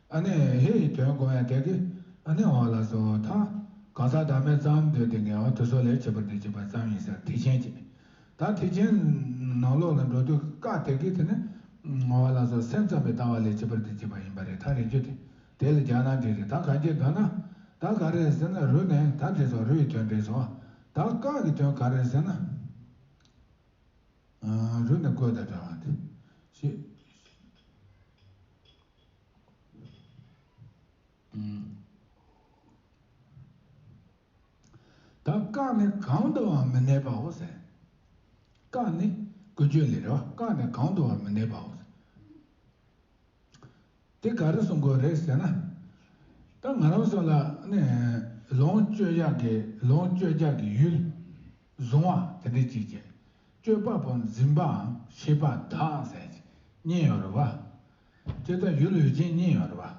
ཨ་ནི་ཧེ་ཡི་དོན་སྒོམ་ཡ་དེ་གི། ཨ་ནི་འོ་ལགས་སོ་ད། གང་ཟག་བདག་མེད་ཙམ་འདོད་དེ་ངས་འོ་དེ་ཚོ་ལས་ཕྱི་པ་དེ་ཕྱི་པ་ཙམ་ཡིན་ས་ཐེག་ཆེན་གྱི། ད་ཐེག་ཆེན་ནང་ལོགས་ལ་འགྲོ་དུས་བཀག་དེ་གི་དེ་ནི། ངོ་བོ་ལ་སོགས་སེམས་ཙམ་པའི་ལྟ་བ་ལས་བྱེད་པར་དེ་བྱེད་པ་ཡིན་པ་རེད། ད་རེ་རྒྱུ་དེ་དེ་ལ་སྦྱར་ན་འགྲིག་རེད། ད་གང་ཅི་འདོད་ན། ད་ག་རེ་ཟེར་ན་རུ་ནས་ད་འདྲེས་སོང་། རུ་ཡི་དོན་འདྲེས་སོང་། ད་བཀག་གི་དོན་ག་རེ་ཟེར་ན། ཨ། རུ་ནས་བཀོད་དང་འདྲ་བ་དེ། ཤེས། ཨུམ། ད་བཀག་ནས་གང་དུའང་མི་གནས་པའོ་ཟེར། བཀག་ནས་ཀུན་སྤྱོད་ལས་རེད་བ། བཀག་ནས་གང་དུའང་མི་གནས་པའོ་ཟེར། དེ་ག་རེ་གསུང་དགོས་རེད་ཟེར་ན། ད་ང་རང་ཚོ་ལ་ནི་ལོངས་སྤྱོད་བྱ་གི་ལོངས་སྤྱོད་བྱ་གི་ཡུལ་གཟུང་བ་དེ་འདྲ་གཅིག་བྱས། སྤྱོད་པ་པོ་འཛིན་པའམ་ཤེས་པ་བདག་ཟེར་གཉིས་ཡོད་རེད་བ། དེ་ལྟར་ཡུལ་ཡུལ་ཅན་གཉིས་ཡོད་རེད་བ།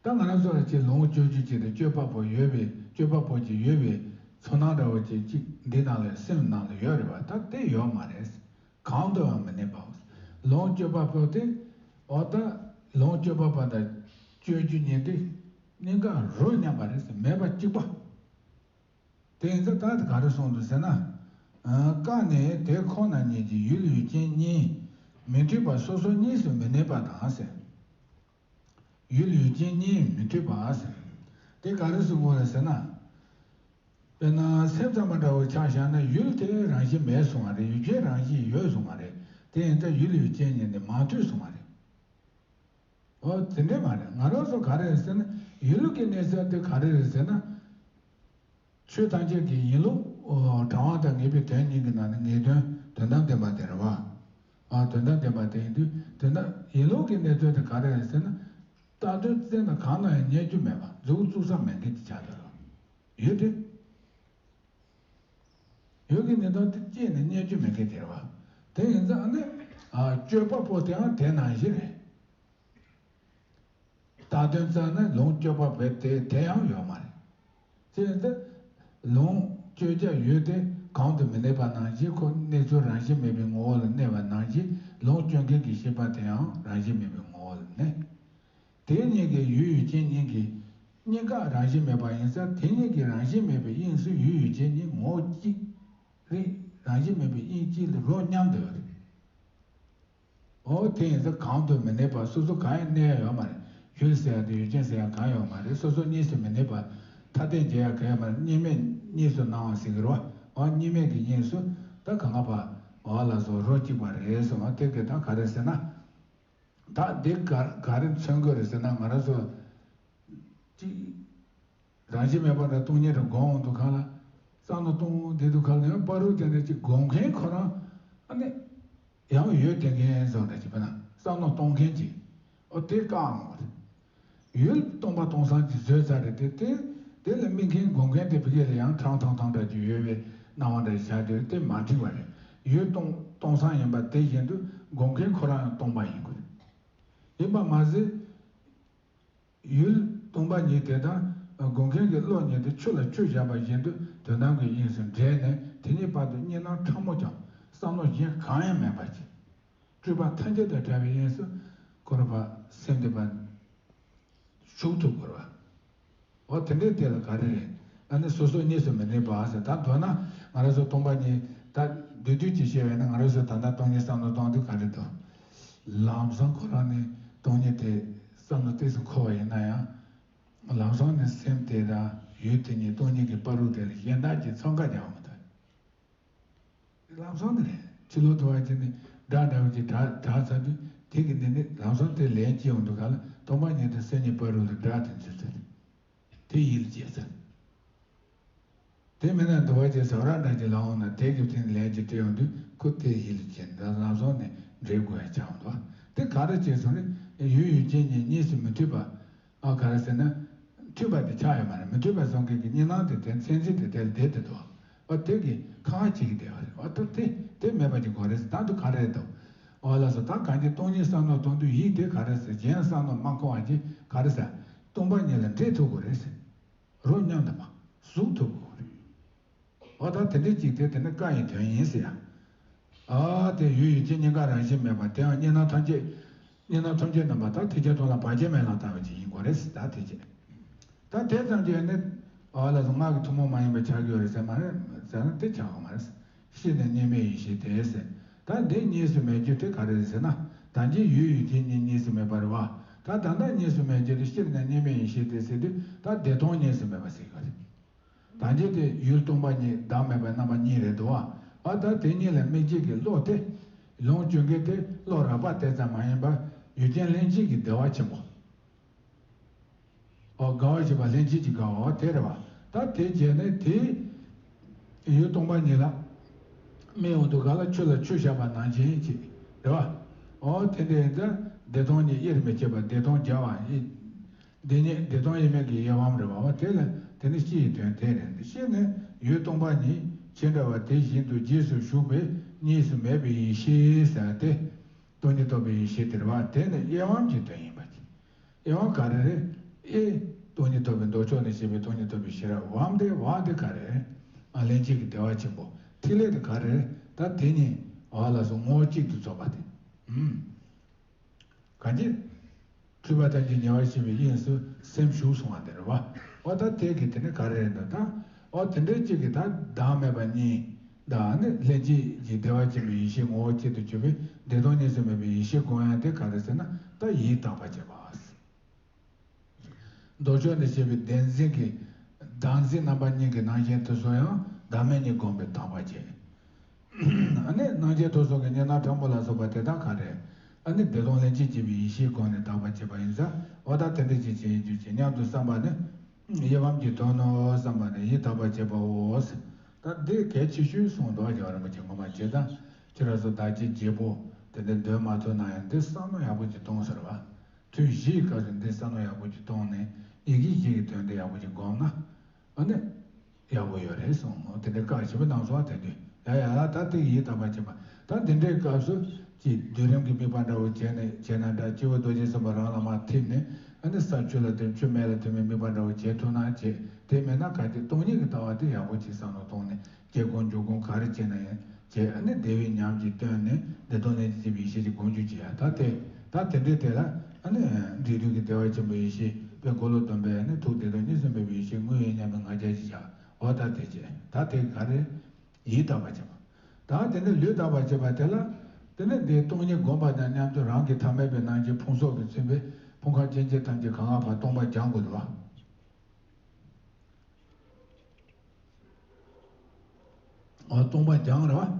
ད་ང་རང་ཚོ་ལ་ཅིག་ལོངས་སྤྱོད་རྒྱུ་ཅིག་དང་སྤྱོད་པ་པོ་ཡོད་པའི་སྤྱོད་པ་པོ་ཅིག་ཡོད་པའི་ཚོར་སྣང་འདྲ་བོ་ཅིག་ཅིག་འདི་ནང་ལ་སེམས་ནང་ལ་ཡོད་རེད་བ། ད་དེ་ཡོད་མ་རེད། གང་དུའང་མི་གནས་པའོ། ལོངས་སྤྱོད་པ་པོ་དེ། འོ་ད་ལོངས་སྤྱོད་པ་པོ་དང་སྤྱོད་རྒྱུ་གཉིས་དེ་གཉིས་ཀ་རོ་མཉམ་པ་རེད་ཟེར། མེད་པ་གཅིག་པ། དེ་ཡིན་ཙང་ད་ག་རེ་གསུངས་འདུག་ཟེར་ན། ཨ། བཀག་ནས་དེ་ཁོ་ན་ཉིད་ཀྱི་ཡུལ་ཡུལ་ཅན་གཉིས་མི་མཐུན་པ་སོ་སོ་གཉིས་སུ་མི་གནས་པ་དང་ཟེར། ཡུལ་ཡུལ་ཅན་གཉིས་མི་མཐུན་པ་ཟེར། དེ་ག་རེ་གསུངས་པ་རེད་ཟེར་ན། དཔེར་ན་སེམས་ཙམ་པ་འདྲ་བོ་ཆ་བཞག་ན་ཡུལ་དེ་རང་བཞིན་མེད་གསུང་བ་རེད། ཡུལ་ཅན་རང་བཞིན་ཡོད་གསུང་བ་རེད། དེ་ཡིན་ཙང་ཡུལ་ཡུལ་ཅན་གཉིས་དེ་མ་མཐུན་གསུང་བ་རེད། འོ་དེ་འདྲས་མ་རེད། ང་རང་ཚོ་ག་རེ་རེད་ཟེར་ན་ཡུལ་གྱི་གནས་ཚུལ་དེ་ག་རེ་རེད་ཟེར་ན། ཆོས་ཐམས་ཅད་ཀྱི་ཡིན་ལུགས། ཨོ། དྲང་བ་དང་ངེས་པའི་དོན་གཉིས་ཀྱི་ནང་ནས་ངེས་དོན་དོན་དམ་བདེན་པ་དེ་རེད་བ། ཨ། དོན་དམ་བདེན་པ་དེ་ཡིན་དུས་དོན་དམ་ཡིན་ལུགས་ཀྱི་གནས་ཚུལ་དེ་ག་རེ་རེད་ཟེར་ན། བཏགས་དོན་བཙལ་ན་གང་ན་ཡང་རྙེད་རྒྱུ་མེད་པ། མཛུབ་བཙུགས་ས་མེད་མཁན་དེ་ཆགས་བསྡད་རེད་བ། ཡུལ་དེ། ཡུལ་གྱི་གནས་སྟངས་དེ་དཔྱད་ནས་རྙེད་རྒྱུ་མེད་མཁན་དེ་རེད་བ། དེ་ཡིན་ཙང་ནི། ཨ། སྤྱོད་པ་པོ་དེའང་དེ་ནང་བཞིན་རེད། བཏགས་དོན་བཙལ་ན་ལོངས་སྤྱོད་པ་པོ་དེ་དེ་ཡང་ཡོད་མ་རེད། དེ་ཡིན་ཙང་། ལོངས་སྤྱོད་བྱ་ཡུལ་དེ་གང་དུ་མི་གནས་པ་ནང་བཞིན་ཁོ་གནས་ཚུལ་རང་བཞིན་མེད་པའི་ངོ་བོ་ལ་གནས་པ་ནང་བཞིན་ལོངས་སྤྱོད་མཁན་གྱི་ཤེས་པ་དེ་ཡང་རང་བཞིན་མེད་པའི་ངོ་བོ་ལ་གནས། དེ་གཉིས་ཀྱི་ཡུལ་ཡུལ་ཅན་གཉིས་ཀྱི་གཉིས་ཀ་རང་བཞིན་མེད་པ་ཡིན་ཙང་དེ་གཉིས་ཀྱི་རང་བཞིན་མེད་པའི་དབྱིངས་སུ་ཡུལ་ཡུལ་ཅན་གཉིས་ངོ་བོ་གཅིག་རེད། རང་བཞིན་མེད་པའི་དབྱིངས་གཅིག་ལ་རོ་མཉམ་དུ་ཡོད་རེད། འོ་དེ་ཡིན་ཙང་གང་དུ་མི་གནས་པ་སོ་སོ་གང་ཡང་གནས་ཡ་ཡོད་མ་རེད། ཡུལ་ཟེར་ཡ་དང་ཡུལ་ཅན་ཟེར་ཡ་གང་ཡོད་མ་རེད། སོ་སོ་གཉིས་སུ་མི་གནས་པ། ཐ་དད་འབྱེད་ཡ་གང་ཡོད་མ་རེད། གཉིས་མེད་གཉིས་སུ་སྣང་བ་ཟེར་གི་རེད་བ། འོ་གཉིས་མེད་ཀྱི་དབྱིངས་སུ་ད་གང་ག་པ། འོ་ལགས་སོ་རོ་གཅིག་པ་རེད་གསུངས་པ་དེ་གི་ད་ག་རེ་ཟེར་ན། ད་འདི་ག་ག་རེ་མཚོན་གི་རེད་ཟེར་ན་ང་རང་ཚོ་གཅིག་རང་བཞིན་མེད་པ་འདྲ་སྟོང་ཉིད་རེད་དགོངས་འོང་དུས་སྒང་ལ། བསམ་བློ་གཏོང་འོང་དེ་དུས་སྒང་ལ་ཡང་བར་དུ་དེ་འདྲ་ཅིག་སྒོམ་མཁན་ཁོ་རང་ཨ་ནི་ཡང་ཡོད་དེ་མཁན་བཟོ་འདྲ་ཅིག་དཔེར་ན་བསམ་བློ་གཏོང་མཁན་ཅིག་འོ་དེ་བཀག་འོང་བ་རེད། ཡུལ་སྟོང་པ་སྟོང་སང་ཅིག་བཟོས་ཚར་རེད་དེ། དེ་དེ་ལ་དམིགས་མཁན་སྒོམ་མཁན་དེ་ཕ་གི་ལ་ཡང་ཁྲང་ཐང་ཐང་འདྲ་ཅིག་ཡོད་པའི་སྣང་བ་འདྲ་ཞིག་ཆགས་དེ་དེ་མ་འགྲིག་པ་རེད། ཡུལ་སྟོང་སྟོང་སང་ཡིན་པ་དེ་བཞིན་དུ་སྒོམ་མཁན་ཁོ་རང་ཡང་སྟོང་པ་ཡིན་དགོས་རེད། ཡིན་པ་མ་ཟད། ཡུལ་སྟོང་པ་ཉིད་དེ་དང་སྒོམ་མཁན་གྱི་བློ་ཉིད་དེ་ཆུ་ལ་ཆུ་བཞག་པ་བཞིན་དུ་དོན་དམ་གྱི་དབྱིངས་སུ་འདྲེས་ནས་དེ་གཉིས་བར་དུ་གཉིས་སྣང་ཕྲ་མོ་ཀྱང་བསམ་བློ་གཞན་གང་ཡང་མེད་པ་ཅིག་སྤྲུལ་པ་ཐམས་ཅད་དང་བྲལ་བའི་དབྱིངས་སུ་ཁོ་རང་ཕར་སེམས་དེ་ཕར་ཞུགས་ཐུབ་དགོས་རེད་བ། འོ་དེ་འདྲའི་དེ་ལ་ག་རེ་རེད། ཨ་ནི་སོ་སོ་གཉིས་སུ་མི་འདྲེས་པ་ཟེར། ད་མདོར་ན་ང་རང་ཚོ་སྟོང་པ་ཉིད་ད་བསྡུས་བསྡུས་ཀྱིས་བཤད་པས་ན། ང་རང་ཚོ་ད་ལྟ་སྟོང་ཉིད་བསམ་བློ་གཏོང་དུས་ག་རེ་འདུག་ལམ་སང་ཁོ་རང་ནི་སྟོང་ཉིད་དེ་བསམ་བློ་ཏོག་ཙམ་འཁོར་བ་ཡིན་ན་ཡང་། ལམ་སང་ནི་སེམས་དེ་དང་ཡུལ་དེ་གཉིས་སྟོང་ཉིད་ཀྱི་བར་དུ་དེ་ལ་གཞན་དག་གིས་ཚང་ཀ་རྒྱག་མི་ཐུབ། ལམ་སང་ནི་རེད། ཕྱི་ལོགས་དུ་བ་ཅན་ནི་སྒྲ་འདྲ་བོ་ཅིག་གྲགས་གྲགས་ཚར་དུས། དེ་གི་ནི་ནི་ལམ་སང་དེ་ལན་སྐྱེ་ཡོང་དུས་ག་ལ་སྟོང་པ་ཉིད་དང་སེམས་ཉིད་བར་དུ་ལ་སྒྲ་དེ་འཛུལ་ཚར། དེ་ཡིད་ལ་བྱེད་ཚར། དེ་མིན་ན་དུ་བ་ཅན་ཟ་ར་འདྲ་ཅིག་ལ་འོང་ན། དེ་གི་ཕྲིན་ལན་ཅིག་སྤྲད་ཡོང་དུས་ཁོ་དེ་ཡིད་ལ་བྱེད། ད་ལམ་སང་ནི་འདྲེས་དགོས་ཡ་ཆགས་འོང་དུ་བ། དེ་ག་རེ་བྱས་སོང་རེད། ཡུལ་ཡུལ་ཅན་གཉིས་གཉིས་སུ་མི་མཐུན་པ། ཨ་ག་རེ་ཟེར་ན། མཐུན་པ་དེ་ཆགས་ཡོད་མ་རེད། མི་མཐུན་པ་སོང་མཁན་གྱི་གཉིས་སྣང་དེ་དེ་མཚན་འཛིན་དེ་དེ་ལ་བསྡད་དེ་འདུག་འོ་དེ་གི་ཁ་ཅིག་གི་བསྡད་པ་རེད། འོ་ད་དེ་དེ་མེད་པ་ཅིག་དགོས་རེད། ད་དུ་ག་རེ་འདུག་འོ་ལགས་སོ། ད་གང་ཅི་སྟོང་ཉིད་བསམ་བློ་གཏོང་དུས་ཡིད་དེ་ག་རེ་ཟེར། གཞན་བསམ་བློ་མ་འཁོར་བ་ཅིག་ག་རེ་ཟེར། སྟོང་པ་ཉིད་ལ་འདྲེས་ཐུབ་དགོས་རེད་ཟེར། རོ་མཉམ་དུ་མ་ཟུག་ཐུབ་དགོས་རེད། འོ་ད་དེ་འདྲའི་ཅིག་དེ་དེ་ནི་བཀའ་ཡི་དོན་ཡིན་ཟེར་ཡ། ཨ་དེ་ཡུལ་ཡུལ་ཅན་གཉིས་ཀ་རང་བཞིན་མེད་པ། དེའང་གཉིས་སྣང་ཐམས་ཅད། གཉིས་སྣང་ཐམས་ཅད་རྣམ་པ་དག། ཐེག་ཆེན་སྟོང་ལ་བར་ཆད་མེད་ལ་ལྟ་བ་ཅིག་ཡིན་དགོས་རེད་ཟེར། ད་དེ་བྱས། ད་དེ་ཙམ་གྱིས་ནི་ཨ་ལགས་སོ། སྔགས་ཀྱི་ཐུན་མོང་མ་ཡིན་པ་ཆགས་ཀྱི་ཡོད་རེད་ཟེར་མ་རེད་ཟེར་ན། དེ་ཆགས་ཀྱི་མ་རེད། སྤྱིར་ནི་གཉིས་མེད་ཡེ་ཤེས་དེ་ཟེར། ད་འདི་གཉིས་སུ་མེད་རྒྱུ་དེ་ག་རེ་རེད་ཟེར་ན། ད་གིན་ཡུལ་ཡུལ་ཅན་གཉིས་གཉིས་སུ་མེད་པ་རེད་བ། ད་ད་ལྟ་གཉིས་སུ་མེད་རྒྱུ་དེ་སྤྱིར་ནི་གཉིས་མེད་ཡེ་ཤེས་དེ་ཟེར་དུས། ད་བདེ་སྟོང་གཉིས་སུ་མེད་པ་ཟེར་གྱི་རེད། ད་གིན་དེ་ཡུལ་སྟོང་པ་ཉིད་བདག་མེད་པའི་རྣམ་པ་གཉིས་རེད་འདུག་བ། ཨ་ད་དེ་གཉིས་ལ་དམིགས་བྱེད་ཀྱི་བློ་དེ། ལོངས་སྤྱོད་མཁན་དེ་བློ་རགས་པ་དེ་ཙམ་མ་ཡིན་པར་ཡུལ་ཅན་ལྷན་སྐྱེས་ཀྱི་བདེ་བ་ཆེན་པོ། ཨོ་དགའ་བ་བཞི་པ་ལྷན་སྐྱེས་ཀྱི་དགའ་བ་དེ་རེད་བ། ད་དེ་བྱས་ནས་དེ་ཡུལ་སྟོང་པ་ཉིད་ལ་དམིགས་ཡོང་དུས་ག་ལ་ཆུ་ལ་ཆུ་བཞག་པ་ནང་བཞིན་ཅིག་རེད་བ། ཨོ་དེ་འདྲ་ཡིན་ཙང་བདེ་སྟོང་ཉིད་དབྱེར་མི་ཕྱེད་པ། བདེ་སྟོང་བརྒྱ་པ་ཡི། འདི་ཉིད་བདེ་སྟོང་དབྱེར་མེད་ཀྱི་དབྱེ་བའམ་རེད་བ། དེ་ལ་དེ་ནི་སྤྱི་ཡི་དོན་དེ་རེད། འདི་སྤྱི་ནི་ཡུལ་སྟོང་པ་ཉིད་ཇི་འདྲ་བ་དེ་བཞིན་དུ་རྗེས་སུ་ཞུགས་པའི་གཉིས་སུ་མེད་པའི་ཡེ་ཤེས་ཟེར་ཏེ། སྟོང་ཉིད་རྟོགས་པའི་ཡེ་ཤེས་དེ་རེད་བ། དེ་ནི་དབྱེ་བའམ་གྱི་དོན་ཡིན་པ་ཅིག་དབྱེ་བ་ག་རེ་རེད། ཨེ། སྟོང་ཉིད་རྟོགས་པའི་མདོ་ཕྱོགས་ནས་བཤད་པའི་སྟོང་ཉིད་རྟོགས་པའི་ཤེས་རབ་བམ་དེ་བ་དེ་ག་རེ་རེད། ཨ་ལྷན་སྐྱེས་ཀྱི་བདེ་བ་ཆེན་པོ། ཐིག་ལེ་དེ་ག་རེ་རེད། ད་དེ་ཉིད་བ་ལ་སོགས་ངོ་བོ་གཅིག་ཏུ་རྫོགས་པ་དེ། ཨུམ། གང་ཅི། འཁྲུལ་པ་ཐམས་ཅད་ཉེ་བར་ཞི་བའི་དབྱིངས་སུ་སེམས་ཞུགས་སོང་བ་དེ་རེད་བ། འོ་ད་དེ་གི་དེ་ནི་ག་རེ་རེད་འདུག་ད། འོ་དེ་འདྲའི་གཅིག་གི་ད་བདག་མེད་པ་གཉིས། ད་ནི་ལྷན་སྐྱེས་ཀྱི་བདེ་བ་ཆེན་པོའི་ཡེ་ཤེས་ངོ་བོ་གཅིག་ཏུ་གྱུར་པའི་བདེ་སྟོང་གཉིས་སུ་མེད་པའི་ཡེ་ཤེས་སྒོམ་ཡང་དེ་ག་རེ་ཟེར་ན། ད་ཡིད་དག་པ་བྱེད་པ། མདོ་ཕྱོགས་ནས་བཤད་པའི་བདེན་འཛིན་གྱི་བདག་འཛིན་རྣམ་པ་གཉིས་ཀྱི་རྣམ་གཞག་དེ་ཚོ་ཡང་བདག་མེད་གཉིས་བསྒོམས་པས་དག་པར་བྱེད། ཨ་ནི་སྣང་མཆེད་ཐོབ་གསུམ་གྱི་གཉིས་སྣང་དྲང་པོ་ལ་སོགས་པ་དེ་དག་ག་རེ། ཨ་ནི་བདེ་སྟོང་ལྷན་སྐྱེས་སྐྱེས་པའི་ཡེ་ཤེས་སྒོམ་ནས་དག་པར་བྱེད་པ་ཡིན་ཙང་། འོ་ད་དེ་འདྲ་ཅིག་བྱེད་ཡིན་རྒྱུ་ཅིག་སྙམ་དུ་བསམ་པ་ནི། དབྱེ་བམ་གྱི་དོན་ནོ་བསམ་པ་ནི་ཡིད་དག་པར་བྱེད་པའོ། ད་འདི་གལ་ཆེ་ཤོས་གསུངས་འདུག་རྒྱལ་བ་རིན་པོ་ཆེ་ངོ་མ་བྱས་ཙང་། ཁྱེད་རང་ཚོ་བདག་བསྐྱེད་བརྗེ་པོ་དེ་འདྲ་འདོན་མ་ཐུབ་ན་ཡང་འདི་བསམ་བློ་ཡག་པོ་ཅིག་གཏོང་ཟེར་བ། ཐུན་བཞིའི་སྐབས་སུ་འདི་བསམ་བློ་ཡག་པོ་ཅིག་བཏོན་ནས་ཡི་གེ་བཞི་གི་དོན་དེ་ཡག་པོ་ཅིག་སྒོམ་ན། ཨ་ནི། ཡག་པོ་ཡོད་རེད་གསུངས། དེ་འདྲའི་བཀའ་ཞིབ་པ་གནང་སོང་བ། དེ་དུས་ཡ་ཡ་ཡ་ད་དེ་ཡིད་དག་པ་བྱེད་པ། ད་འདི་འདྲའི་སྐབས་སུ་ཅིག་སྡུག་རིམ་གྱི་དམིགས་པ་འདྲ་བོ་བྱས་ནས་བྱས་ན་འདྲ། སྤྱི་བོ་རྡོ་རྗེ་སེམས་དཔའ་རང་ལ་མར་ཐིམ་ནས། ཨ་ནི་ས་ཆུ་ལ་ཐིམ། ཆུ་མེ་ལ་ཐིམ་པའི་དམིགས་པ་འདྲ་བོ་བྱེད་ཐུབ་ན་བྱེད། དེ་མེད་ན་ག་དེ་སྟོང་ཉིད་ཀྱི་ལྟ་བ་དེ་ཡག་པོ་ཅིག་བསམ་བློ་གཏོང་ནས། སྐྱེ་སྒོམ་འཇུག་སྒོམ་ག་རེ་བྱས་ན་ཡང་བྱས། ཨ་ནི་བདེ་བའི་ཉམས་ཀྱིས་བཏོན་ནས་བདེ་སྟོང་ལྷན་སྐྱེས་སྐྱེས་པའི་ཡེ་ཤེས་ཀྱི་སྒོམ་རྒྱུ་བྱེད་ཡ། ད་དེ་ད་དེ་འདྲའི་དེ་ལ་ཨ་ནི་འབྲས་རྒྱུད་ཀྱི་བདེ་བ་ཆེན་པོའི་ཡེ་ཤེས་དཔལ་འཁོར་ལོ་སྡོམ་པའི་ཨ་ནི་ཐུགས་བདེ་སྟོང་གཉིས་སུ་མེད་པའི་ཡེ་ཤེས་དངོས་ཡིན་སྙམ་པའི་ང་རྒྱལ་གྱིས་བཞག་འོ་ད་དེ་བྱས། ད་དེ་ག་རེ། ཡིད་དག་པ་བྱེད་པ། ད་དེ་ནས་ལུས་དག་པ་བྱེད་པ་དེ་ལ། དེ་ནས་འདི་སྟོང་ཉིད་བསྒོམ་པ་དང་མཉམ་དུ་རང་གི་ཐ་མལ་པའི་སྣང་ཆེན་ཕུང་སོགས་ཀྱིས་མཚོན་པའི་ཕུང་ཁམས་སྐྱེ་མཆེད་ཐམས་ཅད་གང་ག་ཕར་སྟོང་པར་སྦྱང་དགོས་རེད་བ། འོ་སྟོང་པ་སྦྱངས་རེད་བ།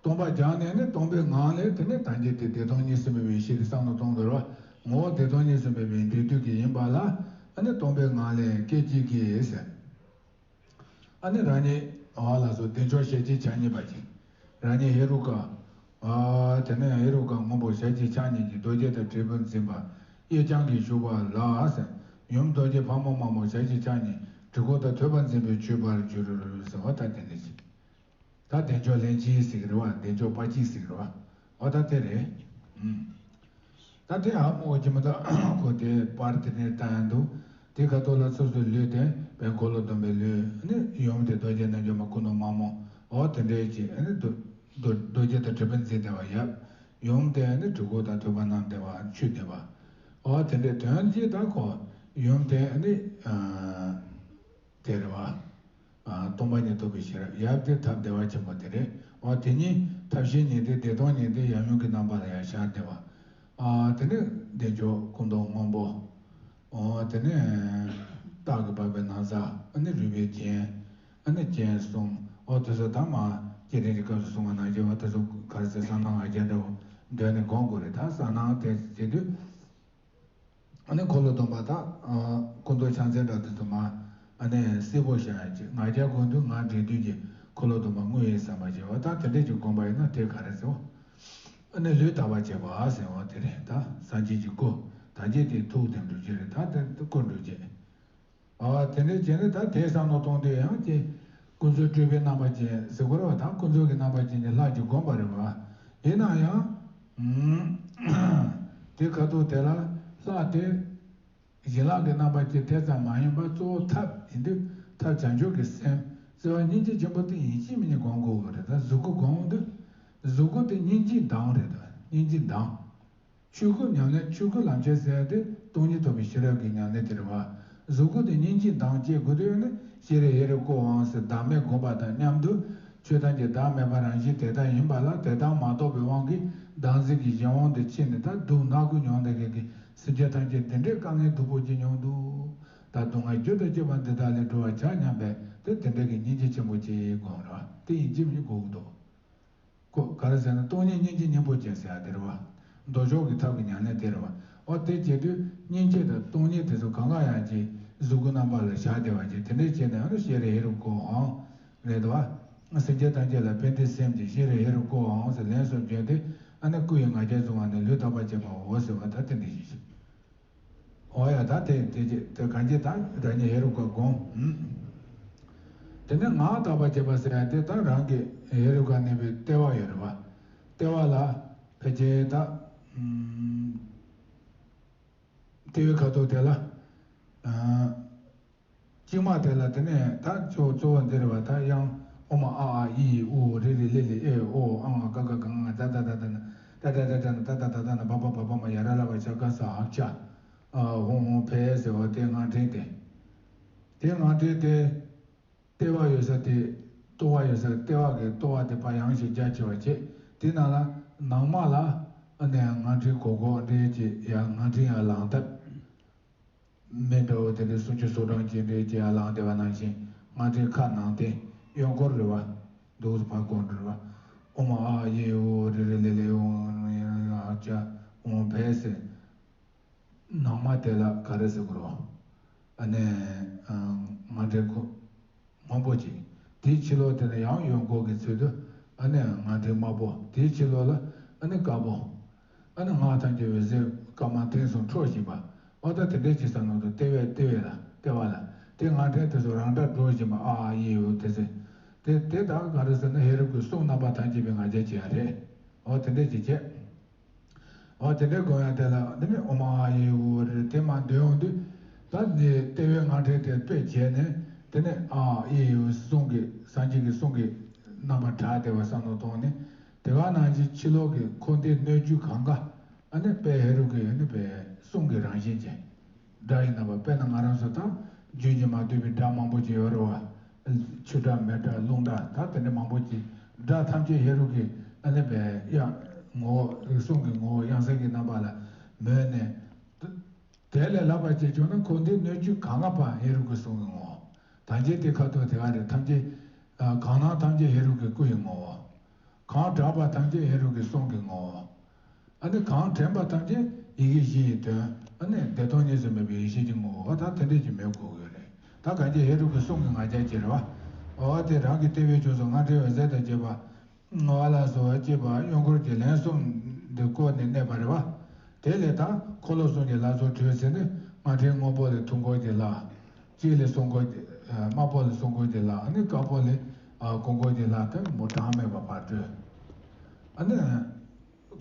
སྟོང་པ་སྦྱངས་ནས་ནི་སྟོང་པའི་ངང་ལས་དེ་ནི་ད་གིན་དེ་བདེ་སྟོང་གཉིས་སུ་མེད་པའི་ཡེ་ཤེས་ཀྱི་བསམ་བློ་གཏོང་དགོས་རེད་བ། ངོ་བོ་བདེ་སྟོང་གཉིས་སུ་མེད་པའི་འབྲས་རྒྱུད་ཀྱི་ཡིན་པ་ལ། ཨ་ནི་སྟོང་པའི་ངང་ལས་སྐད་ཅིག་གིས་ཟེར། ཨ་ནི་རང་ཉིད་འོ་ལགས་སོ། བདེ་མཆོག་ཞལ་གཅིག་ཕྱག་གཉིས་པ་ཅིག་རང་ཉིད་ཧེ་རུ་ཀ་ཨ་དེ་ནས་ཧེ་རུ་ཀ་སྔོན་པོ་ཞལ་གཅིག་ཕྱག་གཉིས་ཀྱིས་རྡོ་རྗེ་དང་དྲིལ་བུ་འཛིན་པ། གཡས་བརྐྱང་གིས་བཞུགས་པ་ལ་ཟེར། ཡུམ་རྡོ་རྗེ་ཕག་མོ་དམར་མོ་ཞལ་གཅིག་ཕྱག་གཉིས་གྲི་གུག་དང་ཐོད་པ་འཛིན་པའི་མཆོད་པར་གྱུར་ཟེར་བ། ད་དེ་འདྲ་ཞིག་ད་བདེ་མཆོག་ལྷན་སྐྱེས་ཟེར་གི་རེད་བ། བདེ་མཆོག་དཔའ་གཅིག་ཟེར་གི་རེད་བ། འོ་ད་དེ་རེད། ཨུམ། ད་དེ་ཧ་མོ་གི་མི་ད་ཁོ་དེ་པར་དེ་ནས་བཏང་ཡང་འདུག་དེ་ཁ་ཐོག་ལ་སོ་སོའི་ལུས་དེ་དཔལ་འཁོར་ལོ་སྡོམ་པའི་ལུས་ནི་ཡུམ་དེ་རྡོ་རྗེ་རྣལ་འབྱོར་མ་སྐུ་ནུ་དམར་མོ། འོ་དེ་འདྲའི་ཅིག་ཨ་ནི་རྡོ་རྡོ་རྡོ་རྗེ་དང་དྲིལ་བུ་འཛིན་བསྡད་པ་ཡབ། ཡུམ་དེ་ནི་གྲི་གུག་དང་ཐོད་པ་བསྣམས་བསྡད་པ། མཆོད་བསྡད་པ། འོ་དེ་འདྲའི་དོན་གྱིས་ད་ཁོ་ཡུམ་དེ་ནི་དེ་རེད་བ། སྟོང་པ་ཉིད་རྟོགས་པའི་ཤེས་རབ། ཡབ་དེ་ཐབས་བདེ་བ་ཆེན་པོ་དེ་རེད། འོ་དེ་ཉིད་ཐབས་ཤེས་ཉིད་དེ་བདེ་སྟོང་ཉིད་དེ་ཡབ་ཡུམ་གྱི་རྣམ་པ་ལ་ཡང་ཤར་བསྡད་པ། དེ་ནི་བདེ་མཆོག་སྐུ་མདོག་སྔོན་པོ། འོ་དེ་ནས་སྟག་གི་པགས་པའི་ན་བཟའ། ཨ་ནི་རུས་པའི་རྒྱན། ཨ་ནི་རྒྱན་གསུམ། འོ་དེ་ཚོ་ད་མ་སྐྱེ་ཕྲེང་གི་སྐབས་སུ་གསུངས་པ་ནང་བཞིན། འོ་དེ་ཚོ་ག་རེ་ཟེར། གསང་སྔགས་ང་རྒྱལ་འདྲ་བོ་འདོན་ནས་སྒོམ་དགོས་རེད། ད་གསང་སྔགས་དེ་བྱེད་དུས། ཨ་ནི་འཁོར་ལོ་སྡོམ་པ་དང་སྐུ་མདོག་ཕྱག་མཚན་འདྲ་དེ་ཚོ་མ་ཨ་ནི་སེར་པོ་བཞག་ཡ་ཅིག་ང་རྒྱལ་སྒོམ་དུས་ང་འདྲེན་དུས་ཀྱི་འཁོར་ལོ་སྡོམ་པ་དངོས་ཡིན་བསམ་པ་བྱེད་པ། ད་དེ་འདྲས་ཀྱི་སྒོམ་པ་ཡིན་ན་དེ་ག་རེ་ཟེར་བ། ཨ་ནི་ལུས་དག་པར་བྱེད་པ་ཟེར་བ་དེ་རེད། ད་སངས་རྒྱས་ཀྱི་སྐུ་དང་བཅས་ཏེ་ཐུགས་དེ་འགྲུབ་ཀྱི་རེད། ད་དེ་སྐུ་འགྲུབ་བྱེད། ཨ་དེ་འདྲའི་བྱས་ནས་ད་དེ་བསམ་བློ་གཏོང་དུས་ཡང་ཀྱེ་ཀུན་རྫོབ་སྤྲུལ་པའི་རྣམ་པ་ཅན་ཟེར་དགོས་རེད་བ། ད་ཀུན་རྫོབ་ཀྱི་རྣམ་པ་ཅན་གྱི་ལྷ་ཅིག་བསྒོམས་པ་རེད་བ། ཡིན་ན་ཡང་དེ་ཁ་ཐུག་དེ་ལ་ལྷ་དེ་ཡན་ལག་གི་རྣམ་པ་ཅན་དེ་ཙམ་མ་ཡིན་པར་གཙོ་བོ་ཐབས་ཡིན་དུས། ཐབས་བྱང་ཆུབ་ཀྱི་སེམས་བརྩེ་བ་སྙིང་རྗེ་ཆེན་པོ་དེ་ཡིན་གཅིག་མིན་གཉིས་སྒོམ་དགོས་པ་རེད། ད་གཟུགས་སྐུ་སྒོམ་དུས་གཟུགས་སྐུ་དེ་སྙིང་རྗེའི་མདངས་རེད། ད་སྙིང་རྗེའི་མདངས། ཆོས་སྐུ་ཉམས་ལེན། ཆོས་སྐུ་ལམ་ཁྱེར་ཟེར་ཡ་དེ་སྟོང་ཉིད་རྟོགས་པའི་ཤེས་རབ་ཀྱི་ཉམས་ལེན་དེ་རེད་བ། གཟུགས་སྐུ་དེ་སྙིང་རྗེའི་མདངས་སྐྱེ་དགོས་དུས་ནི་ཤེས་རབ་ཧེ་རུ་ཀ་དབང་ཟེར་བདག་མེད་སྒོམ་པ་དང་མཉམ་དུ་ཆོས་ཐམས་ཅད་བདག་མེད་པ་རང་བཞིན་དེ་ལྟར་ཡིན་པ་ལ་དེ་ལྟར་མ་རྟོགས་པའི་དབང་གིས་བདག་འཛིན་གྱི་གཞན་དབང་དུ་ཕྱིན་ནས། ད་སྡུག་བསྔལ་ཀུན་མྱོང་བསྡད་མཁན་གྱི་སེམས་ཅན་ཐམས་ཅད་འདི་འདྲའི་དཀའ་ངལ་སྡུག་པོ་ཅིག་མྱོང་འདུག་ད་སྡུག་བསྔལ་རྒྱུ་དང་བཅས་པ་འདི་དག་ལས་སྒྲོལ་བར་བྱ་སྙམ་པའི་དེ་དེ་འདྲ་གི་སྙིང་རྗེ་ཆེན་པོ་ཅིག་སྒོམ་རོགས། དེ་ཡིན་གཅིག་མིན་གཅིག་དགོས་ཀྱི་འདུག་ཁོ་ག་རེ་ཟེར་ན། སྟོང་ཉིད་སྙིང་རྗེ་སྙིང་པོ་ཅན་ཟེར་ཡ་དེ་རེད་བ། མདོ་ཕྱོགས་ཀྱི་ཐབས་ཀྱི་ཉམས་ལེན་དེ་རེད་བ། འོ་དེ་བྱེད་དུས་སྙིང་རྗེ་དང་སྟོང་ཉིད་དེ་ཚོ་གང་ག་ཡང་ཅིག་གཟུགས་སྐུ་རྣམ་པ་ལ་བཞག་བསྡད་པ་ཅིག་དེ་འདྲས་བྱས་ནས། ཨ་ནི་ཤེས་རབ་ཧེ་རུ་ཀ་དབང་རེད་བ། སེམས་ཅན་ཐམས་ཅད་ལ་ཕན་བདེའི་སེམས་ཀྱི་ཤེས་རབ་ཧེ་རུ་ཀ་དབང་ཟེར་ལན་གསུམ་བརྗོད་དེ། ཨ་ནི་སྐུ་ཡི་ང་རྒྱལ་བཟུང་བ་ནི་ལུས་དག་པར་བྱེད་པའོ་ཟེར་བ་ད་དེ་འདྲ་ཞིག་འོ་ཡ། ད་དེ་དེ་དེ་གང་ཅི་ད་རང་ཉིད་ཧེ་རུ་ཀ་སྒོམ། དེ་ནས་ངག་དག་པར་བྱེད་པ་ཟེར་ཡ་དེ་ད་རང་གི་ཧེ་རུ་ཀ་གནས་པའི་ལྟེ་བ་ཡོད་རེད་བ། ལྟེ་བ་ལ་ཕལ་ཆེར་ད་ལྟེ་བའི་ཁ་ཐུག་དེ་ལ། གཅིག་མ་དེ་ལ་དེ་ནས་ད་གཙོ་གཙོ་བོ་འདི་རེད་བ། ད་དབྱངས་ཨོ་མ་ཨ་ཨ་ཨི་ཨི་ཨུ་རི་རི་ལི་ལི་ཨེ་ཨོ་ཨ་ང་ཀ་ཀ་ག་ང་ད་ད་ད་ད་ན་ད་ད་ད་ད་ན་ད་ད་ད་ད་ན་བ་བ་བ་བ་མ་ཡ་ར་ལ་བ་ཤ་ཀ་ས་ཧ་ཅ། ཨ་ཧོ་ཧོ་ཕེ་ཟེར་བ་དེ་སྔགས་ཕྲེང་དེ། དེ་སྔགས་ཕྲེང་དེ་ལྟེ་བ་ཡོད་ས་དེ། ལྟོ་བ་ཡོད་ས་ལྟེ་བ་གི་ལྟོ་བ་དེ་ཕར་ཡངས་ཤིང་རྒྱ་ཆེ་བ་བྱས། དེ་ནང་ལ་ནང་མ་ལ་ཨ་ནི་སྔགས་ཕྲེང་གོ་གོ་འདྲེས་ཀྱི་ཡ་སྔགས་ཕྲེང་ཡ་ལང་ཐབས། མེ་འདྲ་བོ་དེ་འདྲའི་སུམ་ཅུ་སོ་གྲངས་ཀྱི་འདྲེས་ཀྱི་ཡ་ལང་བསྡད་པ་ནང་བཞིན། སྔགས་ཕྲེང་ཁ་ནང་བསྟན་གཡོན་སྐོར་རེད་བ། འདུག་སེ་ཕར་སྐོར་རེད་བ། ཨོ་མ་ཨ་ཡེ་ཨོ་རི་རི་ལེ་ལེ་ཨོ་ཨ་ཅ་ཨོ་ཕེ་ཟེར། ནང་མ་དེ་ལ་ག་རེ་ཟེར་དགོས་རེད། ཨ་ནི་སྔགས་ཕྲེང་ཁོ་སྔོན་པོ་ཅིག་དེའི་ཕྱི་ལོགས་དེ་ལ་ཡང་གཡོན་སྐོར་གྱི་ཚུལ་དུ། ཨ་ནི་སྔགས་ཕྲེང་དམར་པོ། དེའི་ཕྱི་ལོགས་ལ་ཨ་ནི་དཀར་པོ། ཨ་ནི་སྔགས་ཐམས་ཅད་འོད་ཟེར་དཀར་དམར་མཐིང་གསུམ་འཕྲོ་བཞིན་པ། འོ་ད་དེ་འདྲའི་ཅིག་ས་ནང་དུ་ལྟེ་བའི་ལྟེ་བའི་ལ་ལྟེ་བ་ལ་དེ་སྔགས་ཕྲེང་དེ་ཚོ་རང་སྒྲ་སྒྲོག་བཞིན་པ། ཨ་ཨ་ཡེ་ཡོ་དེ་ཚེ། དེ་དེ་དག་ག་རེ་ཟེར་ན་ཧེ་རུ་ཀའི་གསུང་རྣམ་པ་ཐམས་ཅད་པའི་ང་རྒྱལ་བྱེད་ཡ་རེད། འོ་དེ་འདྲའི་ཅིག་བྱས། འོ་དེ་འདྲའི་སྒོམ་ཡ་དེ་ལ་དེ་ནས་ཨོ་མ་ཨ་ཡེ་ཨོ་རེ་དེ་མར་འདོན་ཡོང་དུས། ད་ནི་ལྟེ་བའི་སྔགས་ཕྲེང་དེ་དཔེ་བྱས་ནས། དེ་ནས་ཨ་ཨེ་ཨོ་གསུང་གི་སངས་རྒྱས་ཀྱི་གསུང་གི་རྣམ་པར་གྲགས་བསྡད་པ་བསམ་བློ་བཏང་ནས། དེ་ག་ནང་བཞིན་ཕྱི་ལོགས་ཀྱི་འཁོར་འདས་སྣོད་བཅུད་གང་ག་ཨ་ནི་དཔལ་ཧེ་རུ་ཀའི་ཨ་ནི་དཔེ་གསུང་གི་རང་བཞིན་ཅན། སྒྲ་ཡི་རྣམ་པ། དཔེར་ན་ང་རང་ཚོ་ད་རྒྱུད་ཀྱིས་མ་བསྡུས་པའི་སྒྲ་མང་པོ་ཅིག་ཡོད་རེད་བ། ཆུ་སྒྲ་མེ་སྒྲ་རླུང་སྒྲ་ད་དེ་འདྲ་མང་པོ་ཅིག་སྒྲ་ཐམས་ཅད་ཧེ་རུ་ཀའི་ཨ་ནི་དཔེ་དབྱངས་ངོ་བོ་གསུང་གི་ངོ་བོ་དབྱངས་གསལ་གྱི་རྣམ་པ་ལ་མོས་ནས། དེ་ལས་ལྷག་པ་ཅིག་བྱུང་ན་འཁོར་འདས་སྣོད་བཅུད་གང་ག་པ་ཧེ་རུ་ཀའི་གསུང་གི་ངོ་བོ། ཐམས་ཅད་དེ་ཁ་ཐུག་དེ་ག་རེད། ཐམས་ཅད་གང་སྣང་ཐམས་ཅད་ཧེ་རུ་ཀའི་སྐུ་ཡི་ངོ་བོ། གང་གྲགས་པ་ཐམས་ཅད་ཧེ་རུ་ཀའི་གསུང་གི་ངོ་བོ། ཨ་ནི་གང་དྲན་པ་ཐམས་ཅད་ཡི་གེ་བཞི་ཡི་དོན། ཨ་ནི་བདེ་སྟོང་གཉིས་སུ་མེད་པའི་ཡེ་ཤེས་ཀྱི་ངོ་བོ། ད་དེ་འདྲས་ཀྱི་མོས་དགོས་ཀྱི་རེད། ད་གང་ཅི་ཧེ་རུ་ཀའི་གསུང་གི་ང་རྒྱལ་ཅིག་རེད་བ། འོ་དེ་རང་གི་ལྟེ་བའི་ཕྱོགས་སུ་སྔགས་ཕྲེང་འོད་ཟེར་དང་བཅས་པ། ངོ་བོ་ལ་སོགས་པ་བཅས་པ་གཡོན་སྐོར་གྱི་ལན་གསུམ་འདི་བསྐོར་ནས་གནས་པ་རེད་བ། དེ་ལས་ད་འཁོར་ལོ་གསུམ་གྱི་ལྷ་ཚོགས་གྲོལ་ཟིན་ནས་སྔགས་ཕྲེང་སྔོན་པོ་ལས་ཐུགས་འཁོར་གྱི་ལྷ། གཅིག་ལས་གསུང་འཁོར་གྱི། དམར་པོ་ལས་གསུང་འཁོར་གྱི་ལྷ། ཨ་ནི་དཀར་པོ་ལས་སྐུ་འཁོར་གྱི་ལྷ་དེ་མོ་གྲངས་མེད་པ་ཕར་གྲོལ། ཨ་ནི་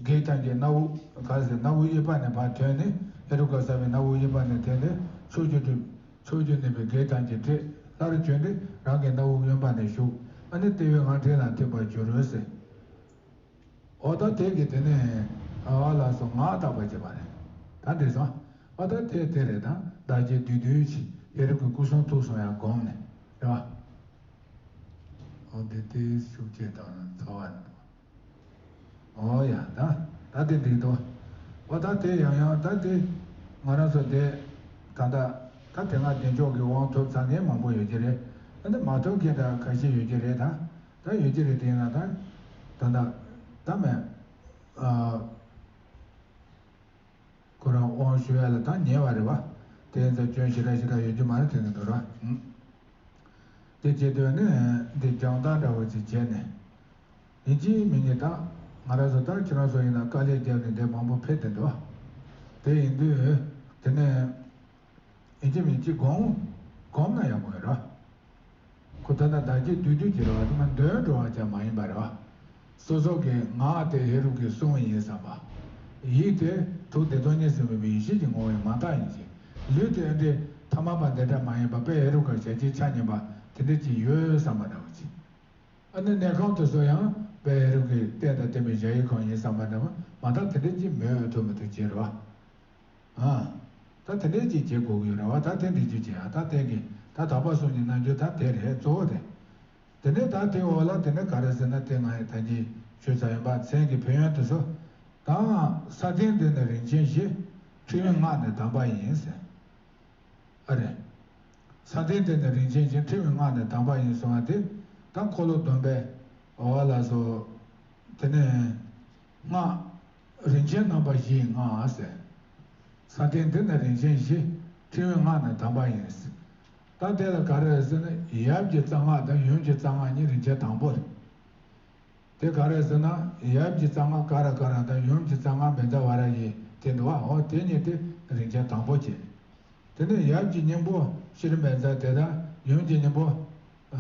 བགེགས་ཐམས་ཅད་སྣ་བུག་ག་ཟེར། སྣ་བུག་གཡས་པ་ནས་ཕར་ཐོན་ནས། ཧེ་རུ་ཀ་ཟེར་བའི་སྣ་བུག་གཡས་པ་ནས་ཐོན་ནས་ཕྱོགས་བཅུ་སྒྲིབ། ཕྱོགས་བཅུ་གནས་པའི་བགེགས་ཐམས་ཅད་བསྐྲད། སླར་བྱོན་ཏེ་རང་གི་སྣ་བུག་གཡོན་པ་ནས་ཞུགས། ཨ་ནི་ལྟེ་བའི་སྔགས་ཕྲེང་ལ་ཐིམ་པར་གྱུར་ཟེར། འོ་ད་དེ་གི་དེ་ནས་ཨ་བ་ལ་སོགས་ངག་བརྟག་པ་བྱེད་པ་རེད། ད་འདི་སོང་། འོ་ད་དེ་དེ་རེད། ད་བདག་བསྐྱེད་བདུད་འདུལ་གྱི་ཧེ་རུ་ཀའི་སྐུ་གསུང་ཐུགས་གསུམ་ཡང་བསྒོམས་ནས་རེད་བ། འོ་འདི་དེ་ཤུགས་ཆེ་དང་ཚ་བ་འདུག་འོ་ཡ་ད་ད་དེ་འགྲིག་འདུག་འོ་ད་དེ་ཡང་ཡང་ད་དེ་ང་རང་ཚོ་དེ་ད་ད་ད་དེ་སྔ་བདེ་མཆོག་གི་དབང་ཐོབ་ཚར་མཁན་མང་པོ་ཡོད་ཀྱི་རེད། ཨ་ནི་མ་ཐོབ་མཁན་ད་ཁ་ཤས་ཡོད་ཀྱི་རེད། ད་ད་ཡོད་ཀྱི་རེད། དེ་ཡིན་ན་ད་ད་ད་ད་མེད། ཨ། ཁོ་རང་དབང་ཞུ་ཡ་ལ་ད་ཉེ་བ་རེད་བ། དེ་ཡིན་ཙང་སྐྱོན་ཞེ་དྲག་ཞེ་དྲག་ཡོད་རྒྱུ་མ་རེད། དེ་ནི་འདུག་ར། ཨང་། དེ་བྱེད་དུས་ནི་འདི་སྦྱང་བརྡར་འདྲ་བོ་ཅིག་བྱས་ནས། ཡིན་གཅིག་མིན་གཉིས་ད་ང་རང་ཚོ་ད་ཁྱེད་རང་ཚོ་ཡིན་ན་དཀའ་ལས་བརྒྱབ་ནས་འདི་མང་པོ་ཕེབས་བསྡད་འདུག་དེ་ཡིན་དུས་དེ་ནས། ཡིན་གཅིག་མིན་གཅིག་སྒོམ། སྒོམ་ན་ཡག་པོ་ཡོད་ར། ཁོ་ད་ལྟ་བདག་བསྐྱེད་བདུད་འདུལ་གྱི་རེད་བ། དེ་མ་འདོན་འགྲོ་བ་ཅང་མ་ཡིན་པ་རེད་བ། སོ་སོ་གི་ངག་དེ་ཧེ་རུ་ཀའི་གསུང་ཡིན་བསམ་པ། ཡིད་དེ་ཐུགས་བདེ་སྟོང་ཉིད་ཟིན་པའི་ཡེ་ཤེས་ཀྱི་ངོ་བོ་ཡིན་མ་བརྟགས་ཡིན་ཞིང་། ལུས་དེ་ཨ་འདྲའི་ཐ་མལ་པ་འདི་འདྲ་མ་ཡིན་པ་དཔེ་ཧེ་རུ་ཀ་ཞལ་གྱི་ཆ་མཉམ་པ་དེ་འདྲ་ཅིག་ཡོད་བསམ་པ་འདྲ་བོ་ཅིག་ཨ་ནི་གནས་ཁང་དེ་ཚོ་ཡང་དཔལ་ཧེ་རུ་ཀའི་རྟེན་དང་བརྟེན་པའི་གཞལ་ཡས་ཁང་ཡིན་བསམ་པ་འདྲ་བ་མ་གཏོགས་དེ་འདྲ་ཅིག་མོས་ཐུབ་མི་ཐུབ་ཅེས་རེད་བ། ཨ། ད་དེ་འདྲ་ཅིག་བྱེད་དགོས་ཀྱི་ཡོད་རེད་བ། ད་དེ་འདྲ་ཅིག་བྱེད་ཨ། ད་དེ་གི་ད་དག་པ་གསུམ་གྱི་རྣལ་འབྱོར་ད་དེ་རེད་གཙོ་བོ་དེ། དེ་ནས་ད་དེ་འོག་ལ་དེ་ནས་ག་རེ་ཟེར་ན་དེ་ང་ཡི་ད་གིན་ཞུས་ཚར་ཡིན་པ། མཚན་གྱི་ཕན་ཡོན་དེ་ཚོ། ད་ས་སྟེང་འདི་ནི་རིན་ཆེན་གཞི། ཕྲེང་བའི་སྔགས་ནི་དམ་པ་ཡིན་ཟེར། ཨ་རེད། ས་སྟེང་འདི་ནི་རིན་ཆེན་གཞི། ཕྲེང་བའི་སྔགས་ནི་དམ་པ་ཡིན་གསུངས་པ་དེ། ད་འཁོར་ལོ་སྡོམ་པའི་འོག་ལ་སོ། དེ་ནས་སྔགས་རིན་ཆེན་རྣམ་པ་བཞིའི་སྔགས་ཟེར། ས་སྟེང་འདི་ནི་རིན་ཆེན་གཞི། ཕྲེང་བའི་སྔགས་ནི་དམ་པ་ཡིན་ཟེར། ད་དེ་ལ་ག་རེ་ཟེར་ན་ཡབ་ཀྱི་རྩ་སྔགས་དང་ཡུམ་གྱི་རྩ་སྔགས་གཉིས་རིན་ཆེན་དང་པོ་རེད། དེ་ག་རེ་ཟེར་ན་ཡབ་ཀྱི་རྩ་སྔགས་ཀ་ར་ཀ་ར་དང་ཡུམ་གྱི་རྩ་སྔགས་བཛྲ་ཝཱ་ར་ཡི་དེ་འདུག་བ། འོ་དེ་གཉིས་དེ་རིན་ཆེན་དང་པོ་བྱས། དེ་ནས་ཡབ་ཀྱི་སྙིང་པོ་ཤྲཱི་བཛྲ་དེ་དང་ཡུམ་གྱི་སྙིང་པོ་ཨ་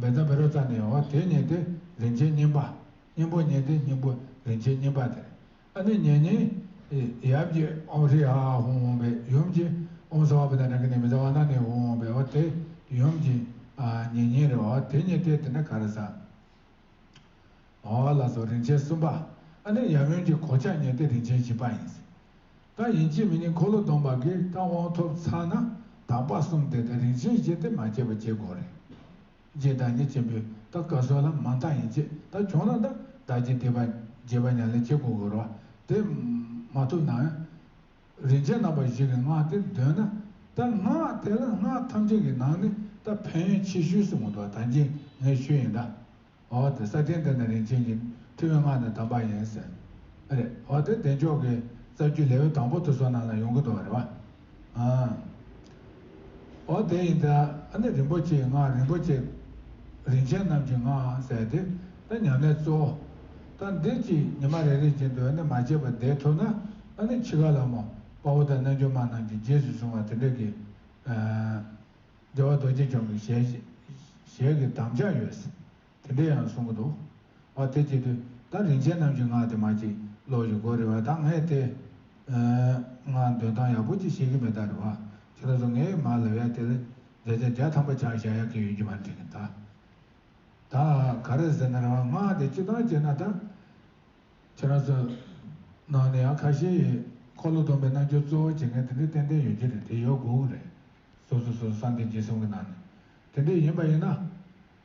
བཛྲ་བཻ་རོ་ཙ་ནི། འོ་དེ་གཉིས་དེ་རིན་ཆེན་གཉིས་པ། སྙིང་པོ་གཉིས་དེ་སྙིང་པོ་རིན་ཆེན་གཉིས་པ་དེ་རེད། ཨ་ནི་ཉེ་ཉེ་ཡབ་ཀྱི་ཨོཾ་ཧྲཱིཿཧ་ཧ་ཧཱུྃ་ཧཱུྃ་བྷེ། ཡུམ་གྱི་ཨོཾ་སརྦ་བི་དྷ་ན་གི་ནི་མི་ཛ་ཝ་ན་ནི་ཧཱུྃ་ཧཱུྃ་བྷེ། འོ་དེ་ཡུམ་གྱི་ཨ་ཉེ་ཉེ་རེད། འོ་དེ་གཉིས་དེ་དེ་ནས་ག་རེ་ཟེར། འོ་ལགས་སོ། རིན་ཆེན་གསུམ་པ། ཨ་ནི་ཡབ་ཡུམ་གྱི་གོ་ཆ་གཉིས་དེ་རིན་ཆེན་བཞི་པ་ཡིན། ད་ཡིན་གཅིག་མིན་གཉིས་འཁོར་ལོ་སྡོམ་པ་གིས་ད་དབང་ཐོབ་ཚར་ན་དག་པ་གསུམ་དེ་དང་རིན་ཆེན་བཞི་དེ་མ་བརྗེད་པ་བྱེད་དགོས་རེད། རྗེ་བདག་ཉིད་ཆེན་པོས་ད་བཀའ་སྲོལ་ལ་མ་འདང་ཡིན་བྱེད། ད་བྱུང་ན་ད་བདག་བསྐྱེད་བཟླས་པ་རྗེས་དཔག་ཉམས་ལེན་བྱེད་དགོས་དགོས་རེད་བ། དེ་མ་ཐུབ་ན་ཡང་། རིན་ཆེན་རྣམ་པ་བཞི་གི་སྔགས་དེ་འདོན་ན། ད་སྔགས་དེ་ལ་སྔགས་ཐམས་ཅད་ཀྱི་ནང་ནས་ད་ཕན་ཡོན་ཆེ་ཤོས་གསུངས་འདུག་ད་གིན་ངས་ཞུས་ཡིན་ད། འོ་དེ་ས་སྟེང་འདི་ནི་རིན་ཆེན་གྱི། ཕྲེང་བའི་སྔགས་ནི་དམ་པ་ཡིན་ཟེར། རེད། འོ་དེ་བདེ་མཆོག་གི་རྩ་རྒྱུད་ལེའུ་དང་པོ་དེ་ཚོ་ནང་ལ་ཡོང་གི་འདུག་རེད་བ། ཨ། འོ་དེ་ཡིན་ད། ཨ་ནི་རིན་པོ་ཆེའི་སྔགས། རིན་པོ་ཆེ། རིན་ཆེན་རྣམས་ཀྱི་སྔགས་ཟེར་དེ། ད་ཉམས་ལེན་གཙོ་བོ། ད་འདི་གཅིག་ཉི་མ་རེ་རེ་བཞིན་དུ་ཨ་ནི་མ་བརྗེད་པར་བཟླས་ཐུབ་ན། ཨ་ནི་འཆི་ཁ་ལ་མོ། དཔའ་བོ་དང་རྣལ་འབྱོར་མ་རྣམས་ཀྱི་རྗེས་སུ་བཟུང་བ་དེ་འདྲ་གི། ཨ། རྒྱལ་བ་རྡོ་རྗེ་འཆང་གི་ཞལ། ཞལ་གྱི་དམ་བཅའ་ཡོད་ཟེར། དེ་འདྲ་ཡང་གསུང་གི་འདུག་འོ་དེ་བྱེད་དུས་ད་རིན་ཆེན་རྣམས་ཀྱི་སྔགས་དེ་མ་ཅིག་ཀློག་ཞིག་དགོས་རེད་བ། ད་ངས་དེ་སྔགས་འདོན་སྟངས་ཡག་པོ་ཅིག་ཤེས་ཀྱི་མེད་ད་རེད་བ། ཁྱེད་རང་ཚོ་ངས་མར་ལབ་ཡ་དེ་ལ་བརྒྱ་ཆ་བརྒྱ་ཐམ་པ་ཆག་བཞག་ཡག་གི་ཡོད་རྒྱུ་མ་རེད་གི་ད། ད་ག་རེ་ཟེར་ན་རེད་བ། སྔགས་དེ་སྤྱིར་བཏང་བྱས་ན་ད། ཁྱེད་རང་ཚོ་ནང་ནས་ཡང་ཁ་ཤས་ཡིས་འཁོར་ལོ་སྡོམ་པའི་རྣལ་འབྱོར་གཙོ་བོ་བྱེད་མཁན་དེ་འདྲ་ཏན་ཏན་ཡོད་ཀྱི་རེད། དེ་ཡོད་དགོས་ཀྱི་རེད། སོ་སོ་སོ་སོ་བསམ་གཏན་རྗེས་གསུམ་གྱི་ནང་ནས། དེ་འདྲ་ཡིན་པ་ཡིན་ན།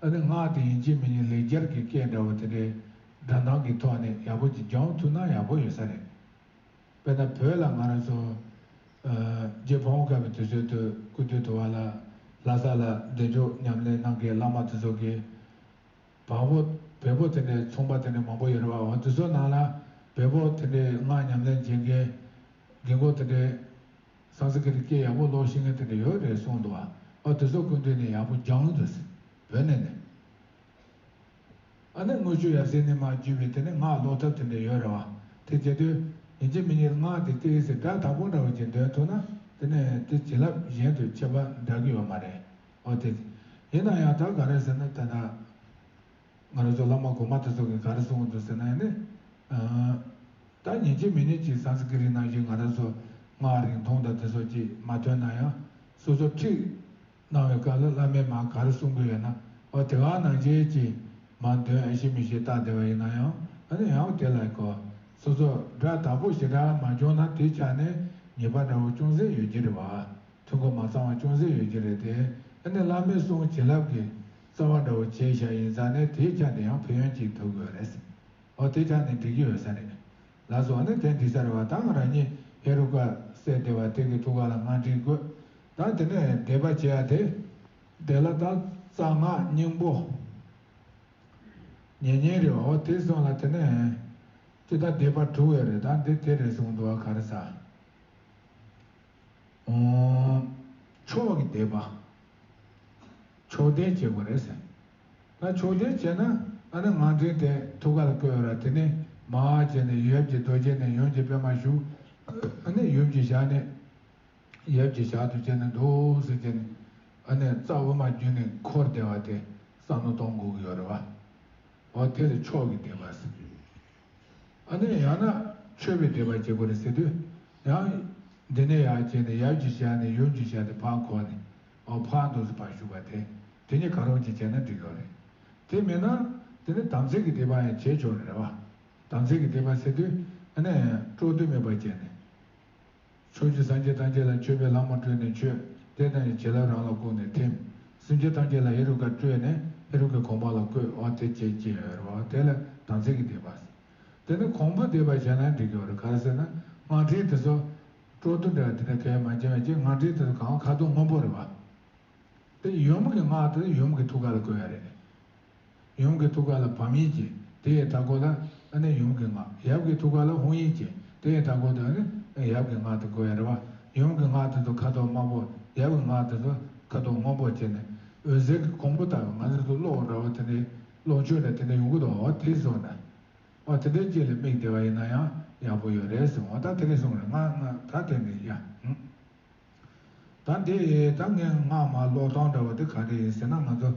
ཨ་ནི་སྔགས་དེ་ཡིན་གཅིག་མིན་གཅིག་ལེགས་སྦྱར་གྱི་སྐད་འདྲ་བོ་དེ་འདྲའི་སྒྲ་གདངས་ཀྱི་ཐོག་ནས་ཡག་པོ་ཅིག་སྦྱོང་ཐུབ་ན་ཡག་པོ་ཡོད་ས་རེད། དཔེར་ན་བོད་ལ་ང་རང་ཚོ། ཨ། རྗེ་ཕག་མོ་དཀར་པོའི་དུས་ཚོད་དུ་སྐུ་དུས་དུ་བ་ལ་ལྷ་ས་ལ་བདེ་མཆོག་ཉམས་ལེན་གནང་མཁན་བླ་མ་དེ་ཚོ་གིས། བལ་པོ། བལ་པོ་དེ་འདྲའི་ཚོང་པ་དེ་འདྲ་མང་པོ་ཡོད་རེད་བ། འོ་དེ་ཚོ་ནང་ལ་བལ་པོ་དེ་འདྲའི་སྔགས་ཉམས་ལེན་བྱེད་མཁན་རྒན་གོག་དེ་འདྲའི་སཾ་སྐྲྀཏ་སྐད་ཡག་པོ་ཀློག་ཤེས་མཁན་དེ་འདྲ་ཡོད་རེད་གསུངས་འདུག་བ། འོ་དེ་ཚོ་སྐུ་མདུན་ནས་ཡག་པོ་སྦྱངས་འདུག་ཟེར། བོད་ནས་ནས། ཨ་ནི་དངུལ་ཆུ་ཡབ་སྲས་ནས་མར་བརྒྱུད་པའི་དེ་ནས་སྔགས་ཀློག་ཐབས་དེ་འདྲ་ཡོད་རེད་བ། དེ་བྱེད་དུས་ཡིན་གཅིག་མིན་གཉིས་སྔགས་དེ་ཏོག་ཙམ་སྒྲ་དག་པོ་འདྲ་བོ་ཅིག་འདོན་ཐུབ་ན་དེ་ནས་དེ་བྱིན་རླབས་གཞན་དུ་ཁྱབ་པ་འདྲ་གི་ཡོད་མ་རེད། འོ་དེ། ཡིན་ན་ཡང་ད་ག་རེ་ཟེར་ན་ད་ལྟ། ང་རང་ཚོ་བླ་མ་གོང་མ་དེ་ཚོ་གིས་ག་རེ་གསུངས་འདུག་ཟེར་ན་ཡང་ནི། ཨ། ད་ཡིན་གཅིག་མིན་གཉིས་ཀྱི་སཾ་སྐྲྀཏ་ནང་བཞིན་ང་རང་ཚོ་སྔགས་རིང་ཐུང་དང་དེ་ཚོ་ཅིག་མ་ཐོན་ན་ཡང་སོ་སོ་ཁྲིད་གནང་བའི་སྐབས་ལ་བླ་མས་མར་ག་རེ་གསུང་གི་ཡོད་ན། འོ་དེ་ག་ནང་བཞིན་ཅིག་མར་འདོན་ཨེ་ཤེས་མི་ཤེས་བལྟ་བསྡད་པ་ཡིན་ན་ཡང་ ཨ་ནི་ཡང་དེ་ལ་གོ། སོ་སོ་སྒྲ་དག་པོ་ཞེ་དྲག་མ་བྱུང་ན་དེའི་ཆ་ནས་ཉེས་པ་འདྲ་བོ་ཅུང་ཟད་ཡོད་ཀྱི་རེད་བ། ཐུན་མོང་མ་ཚང་བ་ཅུང་ཟད་ཡོད་ཀྱི་རེད་དེ། ཨ་ནི་བླ་མའི་གསུང་བྱིན་རླབས་ཀྱི་རྩ་བ་འདྲ་བོ་བྱས་བཞག་ཡིན་ཙང་ནས་དེའི་ཆ་ནས་ཡང་ཕན་ཡོན་ཅིག་ཐོབ་དགོས་རེད། འོ་དེ་ཆ་ནས་འགྲིག་གི་ཡོད་ས་རེད། ལགས་སོ། ཨ་ནི་དེ་འགྲིག་ས་རེད་བ། ད་ང་རང་ཉིད་ཧེ་རུ་ཀ་གསལ་བདེ་བ་དེ་གི་ཐུགས་ཀ་ལ་སྔགས་འདྲེན་དགོས། ད་དེ་ནས་བཟླས་པ་བྱེད་ཡ་དེ། དེ་ལ་ད་རྩ་སྔགས་སྙིང་པོ། ཉེ་ཉེ་རེད། འོ་དེ་སོང་ལ་དེ་ནས་ཅི་ལྟར་བཟླས་པ་གྲུབ་ཡོད་རེད། ད་འདི་དེ་རེད་གསུངས་འདུག་བ། ག་རེ་ཟ། ཨོ། མཆོག་གི་བཟླས་པ། མཆོག་བཟླས་བྱེད་དགོས་རེད་ཟེར། ད་མཆོག་བཟླས་བྱས་ན་ཨ་ནི་སྔགས་འདྲེན་དེ་ཐུགས་ཀ་ལ་བཀོད་ཡོད་ར། དེ་ནས་མར་བྱས་ནས་ཡབ་ཀྱི་རྡོ་རྗེ་ནས་ཡུམ་གྱི་པད་མ་ཞུགས། ཨ་ནི་ཡུམ་གྱི་ཞལ་ནས། ཡབ་ཀྱི་ཞལ་དུ་བྱས་ནས་འདུག་ཟེར་བྱས་ནས། ཨ་ནི་རྩ་དབུ་མ་བརྒྱུད་ནས་འཁོར་བསྡད་པ་དེ་བསམ་བློ་གཏོང་དགོས་ཀྱི་ཡོད་རེད་བ། འོ་དེ་ལ་མཆོག་གི་བཟླས་པ་ཟེར། ཨ་ནི་ཡང་ན་མཆོད་པའི་བཟླས་པ་བྱེད་དགོས་རེད་ཟེར་དུས། ཡང་འདི་ནས་ཡར་བྱས་ནས་ཡབ་ཀྱི་ཞལ་ནས་ཡུམ་གྱི་ཞལ་དེ་ཕར་འཁོར་ནས། འོ་ཕར་འདུག་སེ་ཕར་ཞུགས་པ་དེ། དེ་གཉིས་གང་རུང་ཅིག་བྱས་ན་འགྲིག་ཡོད་རེད། དེ་མིན་ན་དེ་ནི་དམ་ཚིག་གི་བཟླས་པ་ཡང་བྱེད་ཆོག་རེད་བ། དམ་ཚིག་གི་བཟླས་པ་ཟེར་དུས་ཨ་ནི་སྤྲོ་བསྡུ་མེད་པར་བྱས་ནས། ཕྱོགས་བཅུའི་སངས་རྒྱས་ཐམས་ཅད་ལ་མཆོད་པའི་ལྷ་མོ་སྤྲོས་ནས་མཆོད། དེ་དང་ནི་བྱིན་རླབས་རང་ལ་བཀུག་ནས་ཐིམ། སེམས་ཅན་ཐམས་ཅད་ལ་ཧེ་རུ་ཀ་སྤྲོས་ནས་ཧེ་རུ་ཀའི་གོ་འཕང་ལ་བཀོད། འོ་དེ་བྱེད་ཅེས་ཡོད་རེད་བ། དེ་ལ་དམ་ཚིག་གི་བཟླས་པ་ཟེར། དེ་ནི་གོང་བུ་བཟླས་པ་བྱས་ན་འགྲིག་གི་ཡོད་རེད། ག་རེ་ཟེར་ན་སྔགས་འདྲེན་དེ་ཚོ་སྤྲོ་བསྡུ་འདྲ་དེ་འདྲ་གལ་མ་བྱུང་བ་ཅིག་སྔགས་འདྲེན་དེ་ཚོ་གང་ཁ་དོག་སྔོན་པོ་རེད་བ། དེ་ཡུམ་གྱི་སྔགས་དེ་ཡུམ་གྱི་ཐུགས་ཀ་ལ་བཀོད་ཡ་རེད། ཡུམ་གྱི་ཐུགས་ཀ་ལ་བམ་ཡིག་བྱས། དེ་ཡི་མཐའ་སྐོར་ལ་ཨ་ནི་ཡུམ་གྱི་སྔགས། ཡབ་ཀྱི་ཐུགས་ཀ་ལ་ཧཱུྃ་ཡིག་བྱས། དེ་ཡི་མཐའ་སྐོར་དུ་ཨ་ནི་ཡབ་ཀྱི་སྔགས་དེ་བཀོད་ཡ་རེད་བ། ཡུམ་གྱི་སྔགས་དེ་ཚོ་ཁ་དོག་དམར་པོ། ཡབ་ཀྱི་སྔགས་དེ་ཚོ་ཁ་དོག་སྔོན་པོ་བྱས་ནས། འོད་ཟེར་གྱི་གོང་བུ་ལྟ་བུ། ང་ཚོ་ཚོ་གློག་འདྲ་བོ་དེ་འདྲའི་གློག་ཆུང་འདྲ་དེ་འདྲ་ཡོང་གི་འདུག་འོ་དེ་བཟོ་ན། འོ་དེ་འདྲའི་ཅིག་ལ་དམིགས་བསྡད་པ་ཡིན་ན་ཡང་ཡག་པོ་ཡོད་རེད་གསུངས། འོ་ད་དེ་འདྲ་གསུངས་རེད། ང་ང་ད་དེ་འདྲ་ཡ། ད་འདི་ད་ངས་སྔགས་མར་ཀློག་སྟངས་འདྲ་བོ་དེ་ག་འདྲ་ཡིན་ཟེར་ན། ང་ཚོ་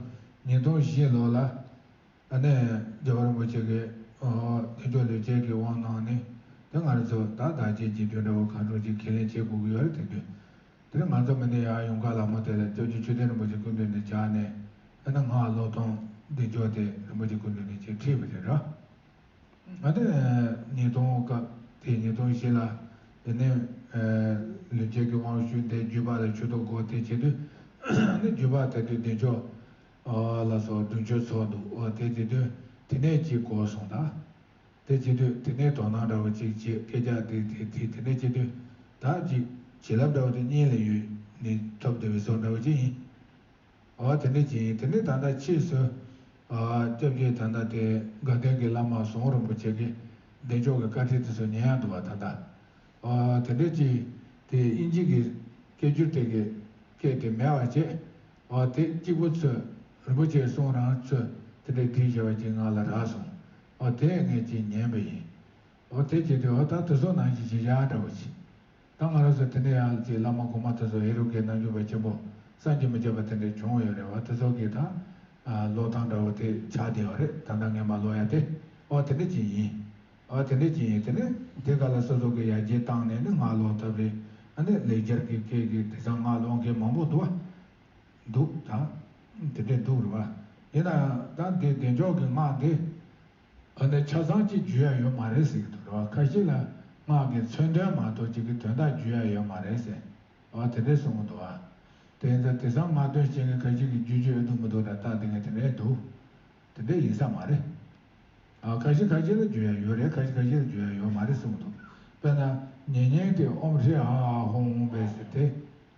ཉིས་སྟོང་བཞི་ལོ་ལ་ཨ་ནི་རྒྱལ་བ་རིན་པོ་ཆེ་གིས་ཨོ་བདེ་མཆོག་ལུས་རྩལ་གྱི་དབང་གནང་ནས། དེ་ང་རང་ཚོ་ད་བདག་གཅེས་འཇིག་རྟེན་འདྲ་བོ་གང་འདྲ་ཅིག་ཁས་ལེན་བྱེད་དགོས་ཀྱི་ཡོད་རེད། དེ་དུས་དེ་ནས་ང་ཚོ་མི་ནས་ཡར་ཡོང་ག་ལ་མོ་དེ་ལ་སྐྱབས་རྗེ་ཆོས་ལྡན་རིན་པོ་ཆེ་སྐུ་མདུན་ནས་བཅར་ནས། ཨ་ནི་སྔགས་ཀློག་སྟངས་བདེ་མཆོག་དེ་རིན་པོ་ཆེ་སྐུ་མདུན་ནས་ཅིག་ཁྲིད་པ་རེད་ར། ང་དེ་ཉིས་སྟོང་སྐབས་དེ་ཉིས་སྟོང་བཞི་ལ་དེ་ནས་ལུས་རྩལ་གྱི་དབང་ཞུས་ཏེ་བརྒྱུད་པ་ལ་ཆོས་ཐོག་སྐོར་དེ་བྱེད་དུས། ཨ་ནི་བརྒྱུད་པ་དེ་དུས་བདེ་མཆོག་ལ་སོགས་སྒྲུབ་མཆོད་ཚོགས་འདུག་འོ་དེ་བྱེད་དུས་དེ་ནས་ཅིག་གོ་སོང་ད། དེ་བྱེད་དུས་དེ་ནས་དོ་སྣང་འདྲ་བོ་ཅིག་བྱེད། སྐད་ཆ་དེ་དེ་དེ་དེ་ནས་བྱེད་དུས་ད་ཅིག་བྱིན་རླབས་འདྲ་བོ་དེ་སྙིང་ལ་ཡོད་ནས་ཐོབ་བསྡད་པའི་བཟོ་འདྲ་བོ་ཅིག་ཡིན། འོ་དེ་འདྲ་ཅིག་ཡིན། དེ་ནས་ད་ལྟ་ཕྱིས་སུ་ཨ་སྐྱབས་རྗེ་ད་ལྟ་དེ་དགའ་ལྡན་གྱི་བླ་མ་ཟུང་རིན་པོ་ཆེ་གིས་བདེ་མཆོག་གི་བཀའ་ཁྲིད་དེ་ཚོ་ཉན་ཡག་འདུག་བ། ད་ལྟ་ཨ་དེ་འདྲ་ཅིག་དེ་དབྱིན་ཇི་གི་སྐད་སྒྱུར་དེ་གི་སྐད་དེ་མེད་པ་བྱས། ཨ་དེ་གཅིག་པོ་ཚོས་རིན་པོ་ཆེའི་གསུང་རང་ཚོས་དེ་འདྲ་བྲིས་བཞག་པ་ཅིག་ང་ལ་རག་སོང་། ཨ་དེ་ངས་ཅིག་ཉན་པ་ཡིན། འོ་དེ་བྱེད་དུས་འོ་ད་དེ་ཚོ་ནང་བཞིན་བྱེད་བྱ་འདྲ་བོ་བྱེད། ད་ང་རང་ཚོ་དེ་འདྲའི་ཡང་ཅིག་བླ་མ་གོང་མ་དེ་ཚོ་ཧེ་རུ་ཀའི་རྣལ་འབྱོར་པ་ཆེན་པོ་བསམ་གྱིས་མི་ཁྱབ་པ་དེ་འདྲ་བྱུང་ཡོད་རེད་བ། དེ་ཚོ་གིས་ད་ཨ་ཀློག་སྟངས་འདྲ་བོ་དེ་ཆགས་བསྡད་ཡོད་རེད། ད་ལྟ་ངས་མར་ཀློག་ཡ་དེ་འོ་དེ་འདྲ་ཅིག་ཡིན། འོ་དེ་འདྲ་ཅིག་ཡིན། དེ་ནས་དེ་ག་ལ་སོ་སོ་གི་ཡར་རྒྱས་བཏང་ནས་ནི་སྔགས་ཀློག་ཐབས་རེད། ཨ་ནི་ལེགས་སྦྱར་གྱི་སྐད་ཀྱི་དེང་སང་སྔགས་ཀློག་མཁན་མང་པོ་འདུག་བ། འདུག་ད། དེ་འདྲས་འདུག་རེད་བ། ཡིན་ན་ཡང་ད་འདི་བདེ་མཆོག་གི་སྔགས་འདི་ཨ་ནི་ཆ་ཚང་གཅིག་བརྗོད་ཡ་ཡོད་མ་རེད་ཟེར་གྱི་འདུག་རེད་བ། ཁ་ཤས་ལ་སྔགས་ཀྱི་མཚོན་དོན་མ་གཏོགས་གཅིག་གི་དོན་དག་བརྗོད་ཡ་ཡོད་མ་རེད་ཟེར། ཨ་དེ་འདྲས་གསུང་གི་འདུག་བ། དེ་ཡིན་ཙང་དེང་སང་སྔགས་དོན་ཤེས་མཁན་ཁ་ཤས་ཀྱིས་བརྗོད་རྒྱུ་ཡོད་འདུག་མི་འདུག་ད་ལྟ་འདི་ངས་དེ་འདྲས་འདུག་དེ་འདྲས་ཡིན་ས་མ་རེད། ཨ་ཁ་ཤས་ཁ་ཤས་ལ་བརྗོད་ཡ་ཡོད་རེད། ཁ་ཤས་ཁ་ཤས་ལ་བརྗོད་ཡ་ཡོད་མ་རེད་གསུང་གི་འདུག་དཔེར་ན་ཉེ་ཉེ་དེ་ཨོཾ་ཧྲཱིཿཧ་ཧ་ཧཱུྃ་ཧཱུྃ་བྷེ་ཟེར་དེ།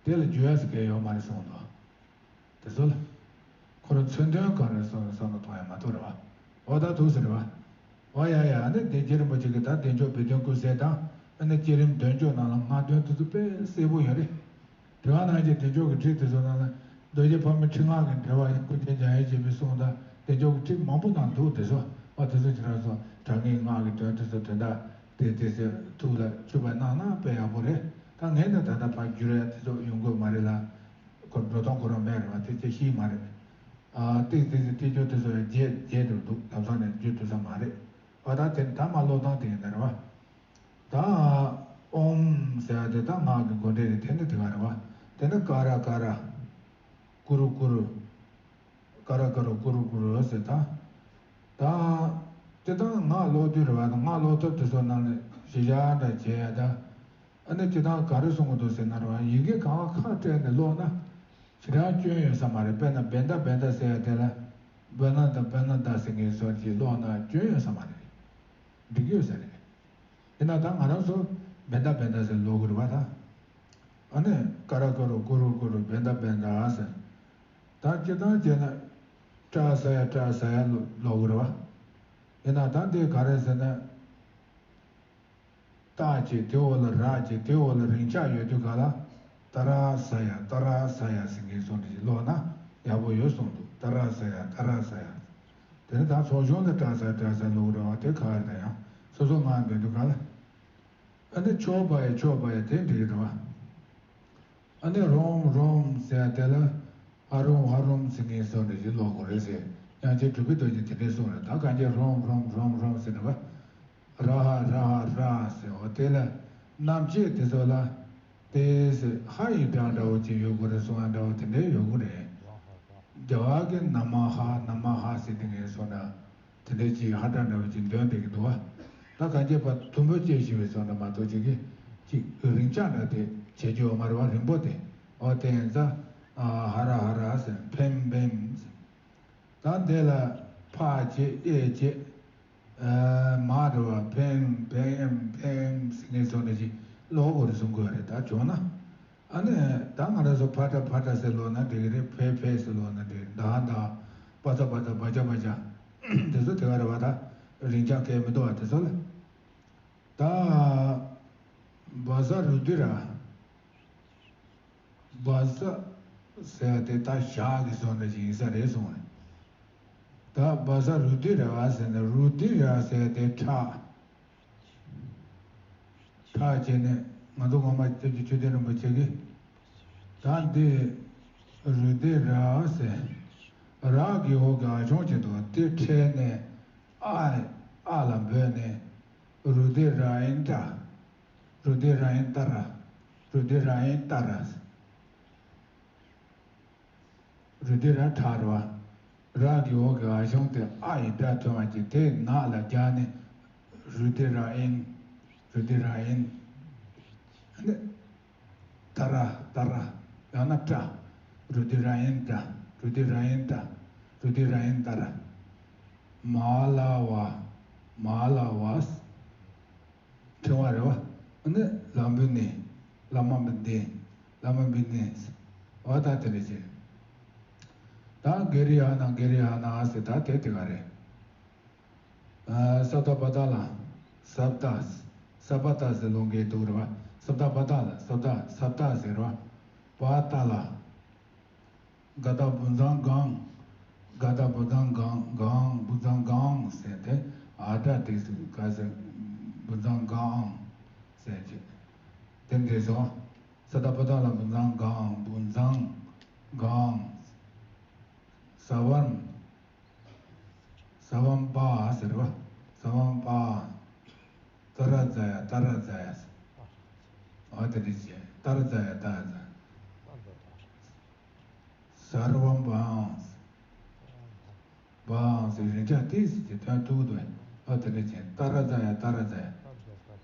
དེ་ལ་བརྗོད་ཡ་ཟེར་མཁན་ཡོད་མ་རེད་གསུང་གི་འདུག་དེ་ཚོ་ལ། ཁོ་རང་མཚོན་དོན་གང་རེད་བསམ་བསམ་བློ་གཏོང་ཡ་མ་ཐུབ་རེད་བ། འོ་ད་འདུག་ཟེར་བ། འོ་ཡ་ཡ། ཨ་ནི་དེ་རྗེ་རིན་པོ་ཆེ་གིས་ད་བདེ་མཆོག་བོད་དོན་ཀུན་གསལ་དང་། ཨ་ནི་བསྐྱེད་རིམ་བདུན་ཅུ་ནང་ལ་སྔགས་དོན་དེ་ཚོ་དཔེ་གསལ་པོ་ཡོད་རེད། དེ་ག་ནང་བཞིན་བདེ་མཆོག་གི་ཁྲིད་དེ་ཚོ་ནང་ལ་རྡོ་རྗེ་ཕག་མོའི་ཁྲིད་སྔགས་ཀྱི་འགྲེལ་བ་ཡང་ཀུན་མཁྱེན་འཇམ་དབྱངས་བཞད་པའི་གསུང་དང་བདེ་མཆོག་གི་ཁྲིད་མང་པོ་ནང་འདུག་དེ་ཚོ། འོ་དེ་ཚོ་ཁྱེད་རང་ཚོ་དྲང་ངེས་སྔགས་ཀྱི་དོན་དེ་ཚོ་དོན་དག་དེ་དེ་ཚོ་ཐུགས་ལ་ཆུད་པ་གནང་ན་དཔེ་ཡག་པོ་རེད། ད་ངས་ནི་ད་ལྟ་ཕར་བསྒྱུར་ཡ་དེ་ཚོ་ཡོང་གི་མ་རེད་ལ། ཁོ་འགྲོ་སྟངས་ཁོ་རང་མེད་རེད་བ། དེ་ཅི་ཤེས་མ་རེད། ཨ་ཏིག་ཏིག་ཏིག་ཏིག་ཅོ་དེ་ཚོ་ཡང་རྗེས་རྗེས་དུ་འདུག་ལམ་སང་ནས་བརྗོད་ཐུབ་ས་མ་རེད། ཨ་ད་དེ་ད་མ་ཀློག་སྟངས་དེ་ཡིན་ན་རེད་བ། ད་ཨོཾ་ཟེར་ཡ་དེ་ད་སྔགས་ཀྱི་འགོ་འདྲེན་རེད། དེ་ནི་དེ་ག་རེད་བ། དེ་ནི་ཀ་ར་ཀ་ར། ཀུ་རུ་ཀུ་རུ། ཀ་ར་ཀ་རུ་ཀུ་རུ་ཀུ་རུ་ཟེར་ད། ད། སྤྱིར་བཏང་ངག་ཀློག་དུས་རེད་བ་དང་ངག་ཀློག་ཐབས་དེ་ཚོ་ནང་ནས་གཞི་བཞག་འདྲ་བྱས་ཡ་ད། ཨ་ནི་སྤྱིར་བཏང་ག་རེ་གསུང་གི་འདུག་ཟེར་ན་རེད་བ། ཡི་གེ་གང་ཁ་སྤྲད་ནས་ཀློག་ན་ཞེ་དྲག་སྐྱོན་ཡོད་ས་མ་རེད། དཔེར་ན་བེ་ད་བེ་ད་ཟེར་ཡ་དེ་ལ་བེ་ན་ད་བེ་ན་ད་ཟེར་མཁན་སོགས་ཀྱིས་ཀློག་ན་སྐྱོན་ཡོད་ས་མ་རེད། འགྲིག་གི་ཡོད་ས་རེད། ཡིན་ན་ད་ང་རང་ཚོ་བེ་ད་བེ་ད་ཟེར་ཀློག་གི་རེད་བ་ད། ཨ་ནི་ཀ་ར་ཀ་རུ་ཀུ་རུ་ཀུ་རུ་བེ་ད་བེ་ད་ཟེར། ད་སྤྱིར་བཏང་བྱས་ན་ཀྲ་ས་ཡ་ཀྲ་ས་ཡ་ཀློག་གི་རེད་བ། ཡིན་ན་ད་འདི་ག་རེ་ཟེར་ན། ཏ་ཅེས་དེ་འོག་ལ་ར་ཅེས་དེ་འོག་ལ་རིང་ཆ་ཡོད་དུས་ག་ལ། ཏ་ར་ས་ཡ་ཏ་ར་ས་ཡ་ཟེར་མཁན་སོགས་འདྲ་ཞིག་ཀློག་ན་ཡག་པོ་ཡོད་གསུངས་འདུག་ཏ་ར་ས་ཡ་ཏ་ར་ས་ཡ། དེ་ནི་ད་ཚོགས་ཆུང་ལ་ཏྲ་ས་ཏྲ་ས་ཀློག་རེད་བ། དེ་ག་རེ་ད་ཡང་སོ་སོ་ངག་འདོན་དུས་ག་ལ། ཨ་ནི་ཆོ་བ་ཡ་ཆོ་བ་ཡ་དེ་འགྲིག་རེད་བ། ཨ་ནི་རོམ་རོམ་ཟེར་ཡ་དེ་ལ་ཧ་རོམ་ཧ་རོམ་ཟེར་མཁན་སོགས་འདྲ་ཞིག་ཀློག་དགོས་རེད་ཟེར། ཡང་ཅིག་གྲུབ་པའི་རྡོ་རྗེ་དེ་འདྲས་གསུངས་རེད། ད་གང་ཅི་རོམ་རོམ་རོམ་རོམ་ཟེར་ནས་བ། ར་ཧ་ར་ཧ་ར་ཟེར་བ་དེ་ལ་རྣམ་བཅད་དེ་ཚོ་ལ་ཏེ་ཟེར་ཧ་ཡི་སྒྲ་འདྲ་བོ་ཅིག་ཡོད་དགོས་རེད་གསུང་ཡ་འདྲ་བོ་དེ་འདྲས་ཡོད་དགོས་རེད། རྒྱ་གར་གྱི་ན་མ་ཧ་ན་མ་ཧ་ཟེར་དེ་ངས་སོང་ན། དེ་འདྲའི་ཅིག་ཧ་སྒྲ་འདྲ་བོ་ཅིག་འདོན་བསྡད་ཀྱི་འདུག་བ། ད་གང་ཅི་བ་དུམ་བུ་བཅད་ཤེས་པའི་ཚོགས་འདྲ་མ་གཏོགས་ཅིག་གིས་ཅིག་རིང་ཆ་འདྲ་དེ་བྱེད་རྒྱུ་ཡོད་མ་རེད་བ། རིང་པོ་དེ། འོ་དེ་ཡིན་ཙང་ཧ་ར་ཧ་ར་ཟེར། ཕེམ་ཕེམ་ཟེར། ད་འདི་ལ་ཕ་བྱེད་ཨེ་བྱེད། མ་འགྲོ་བ་ཕེམ་ཕེམ་ཕེམ་ཟེར་ངས་ཚོགས་འདྲ་ཅིག་ཀློག་དགོས་རེད་གསུང་དགོས་རེད། ད་བྱུང་ན། ཨ་ནི་ད་ང་རང་ཚོ་ཕ་ཏྲ་ཕ་ཏྲ་ཟེར་ཀློག་ན་འགྲིག་གི་རེད། ཕེ་ཕེ་ཟེར་ཀློག་ན་འགྲིག་གི་རེད། ད་ད་པ་ཚ་པ་ཚ་བ་ཇ་བ་ཇ། དེ་ཚོ་དེ་ག་རེད་བ། ད་རིང་ཆ་གས་མི་འདུག་བ་དེ་ཚོ་ལ། ད་བ་ས་རུ་དི་ར། བ་ས་ཟེར་ཡ་དེ་ད་ཞག་གི་སོང་འདྲ་ཞིག་ཡིན་ས་རེད་གསུངས་རེད། ད་བ་ས་རུ་དི་ར་བ་ཟེར་ན་རུ་དི་ར་ཟེར་ཡ་དེ་ཁྲག་ཁྲག་བྱས་ནས་ང་ཚོ་ངོ་མ་སྐྱབས་རྗེ་ཆོས་ལྡན་རིན་པོ་ཆེ་གིས་ད་འདི་རུ་དི་ར་ཟེར། ར་གི་འོག་གི་ཨ་ཆུང་བྱས་འདུག་དེ་ཕྲལ་ནས་ཨ་ཨ་ལ་འབོད་ནས་རུ་དི་ར་ཨིན་ཏྲ། རུ་དི་ར་ཨིན་ཏ་ར། རུ་དི་ར་ཨིན་ཏ་ར། རུ་དི་ར་ཁྲག་རེད་བ། ར་གི་འོག་གི་ཨ་ཆུང་དེ་ཨ་ཡི་སྒྲ་ཐོན་པ་ཅིག་དེ་ནག་ལ་རྒྱག་ནས་རུ་དི་ར་ཨིན། རུ་དི་ར་ཨིན། ཨ་ནི་ཏ་ར་ཏ་ར། ཡང་ན་ཏྲ། རུ་དི་ར་ཨིན་ཏྲ། རུ་དི་ར་ཨིན་ཏྲ། རུ་དི་ར་ཨིན་ཏ་ར། མ་ལ་བ། མ་ལ་བ། ཕྲེང་བ་རེད་བ། ཨ་ནི་ལམ་བུ་ནི། ལ་མ་བུ་ནི། ལ་མ་བུ་ནི། འོ་ད་དེ་འདྲ་བྱས། ད་གེ་རི་ཧ་ན་གེ་རི་ཧ་ན་ཟེར་ད་དེ་དེ་ག་རེད། ཨ་ས་ད་པ་ད་ལ། ས་ད། ས་པ་ད་ཟེར་ལོང་གེ་འདུག་རེད་བ། ས་ད་པ་ད་ལ། ས་ད་ས་ད་ཟེར་བ། པ་ད་ལ། ག་ད་བུ་ཚང་གང་། ག་ད་བུ་ཚང་གང་གང་བུ་ཚང་གང་ཟེར་ཏེ་ཨ་སྒྲ་དེ་ཚོ་ག་ཟེར། བུ་ཚང་གང་ཟེར་ཅིག་དེ་འདྲས་སོ། ས་ད་པ་ད་ལ་བུ་ཚང་གང་བུ་ཚང་གང་། ས་བམ། ས་བམ་པ་ཟེར་བ། ས་བམ་པ། ཏ་ར་ཛ་ཡ་ཏ་ར་ཛ་ཡ་ཟེར། ཨ་དེ་འདྲས་ཅིག་ཏ་ར་ཛ་ཡ་ཏ་ཛ། ས་ར་བམ་བང་། བང་ཟེར་རིན་ཆ་ཏི་ཟེར་གྱི་དོན་ཐུག་འདུག་ཨ་དེ་འདྲ་བྱས་ཏ་ར་ཛ་ཡ་ཏ་ར་ཛ་ཡ།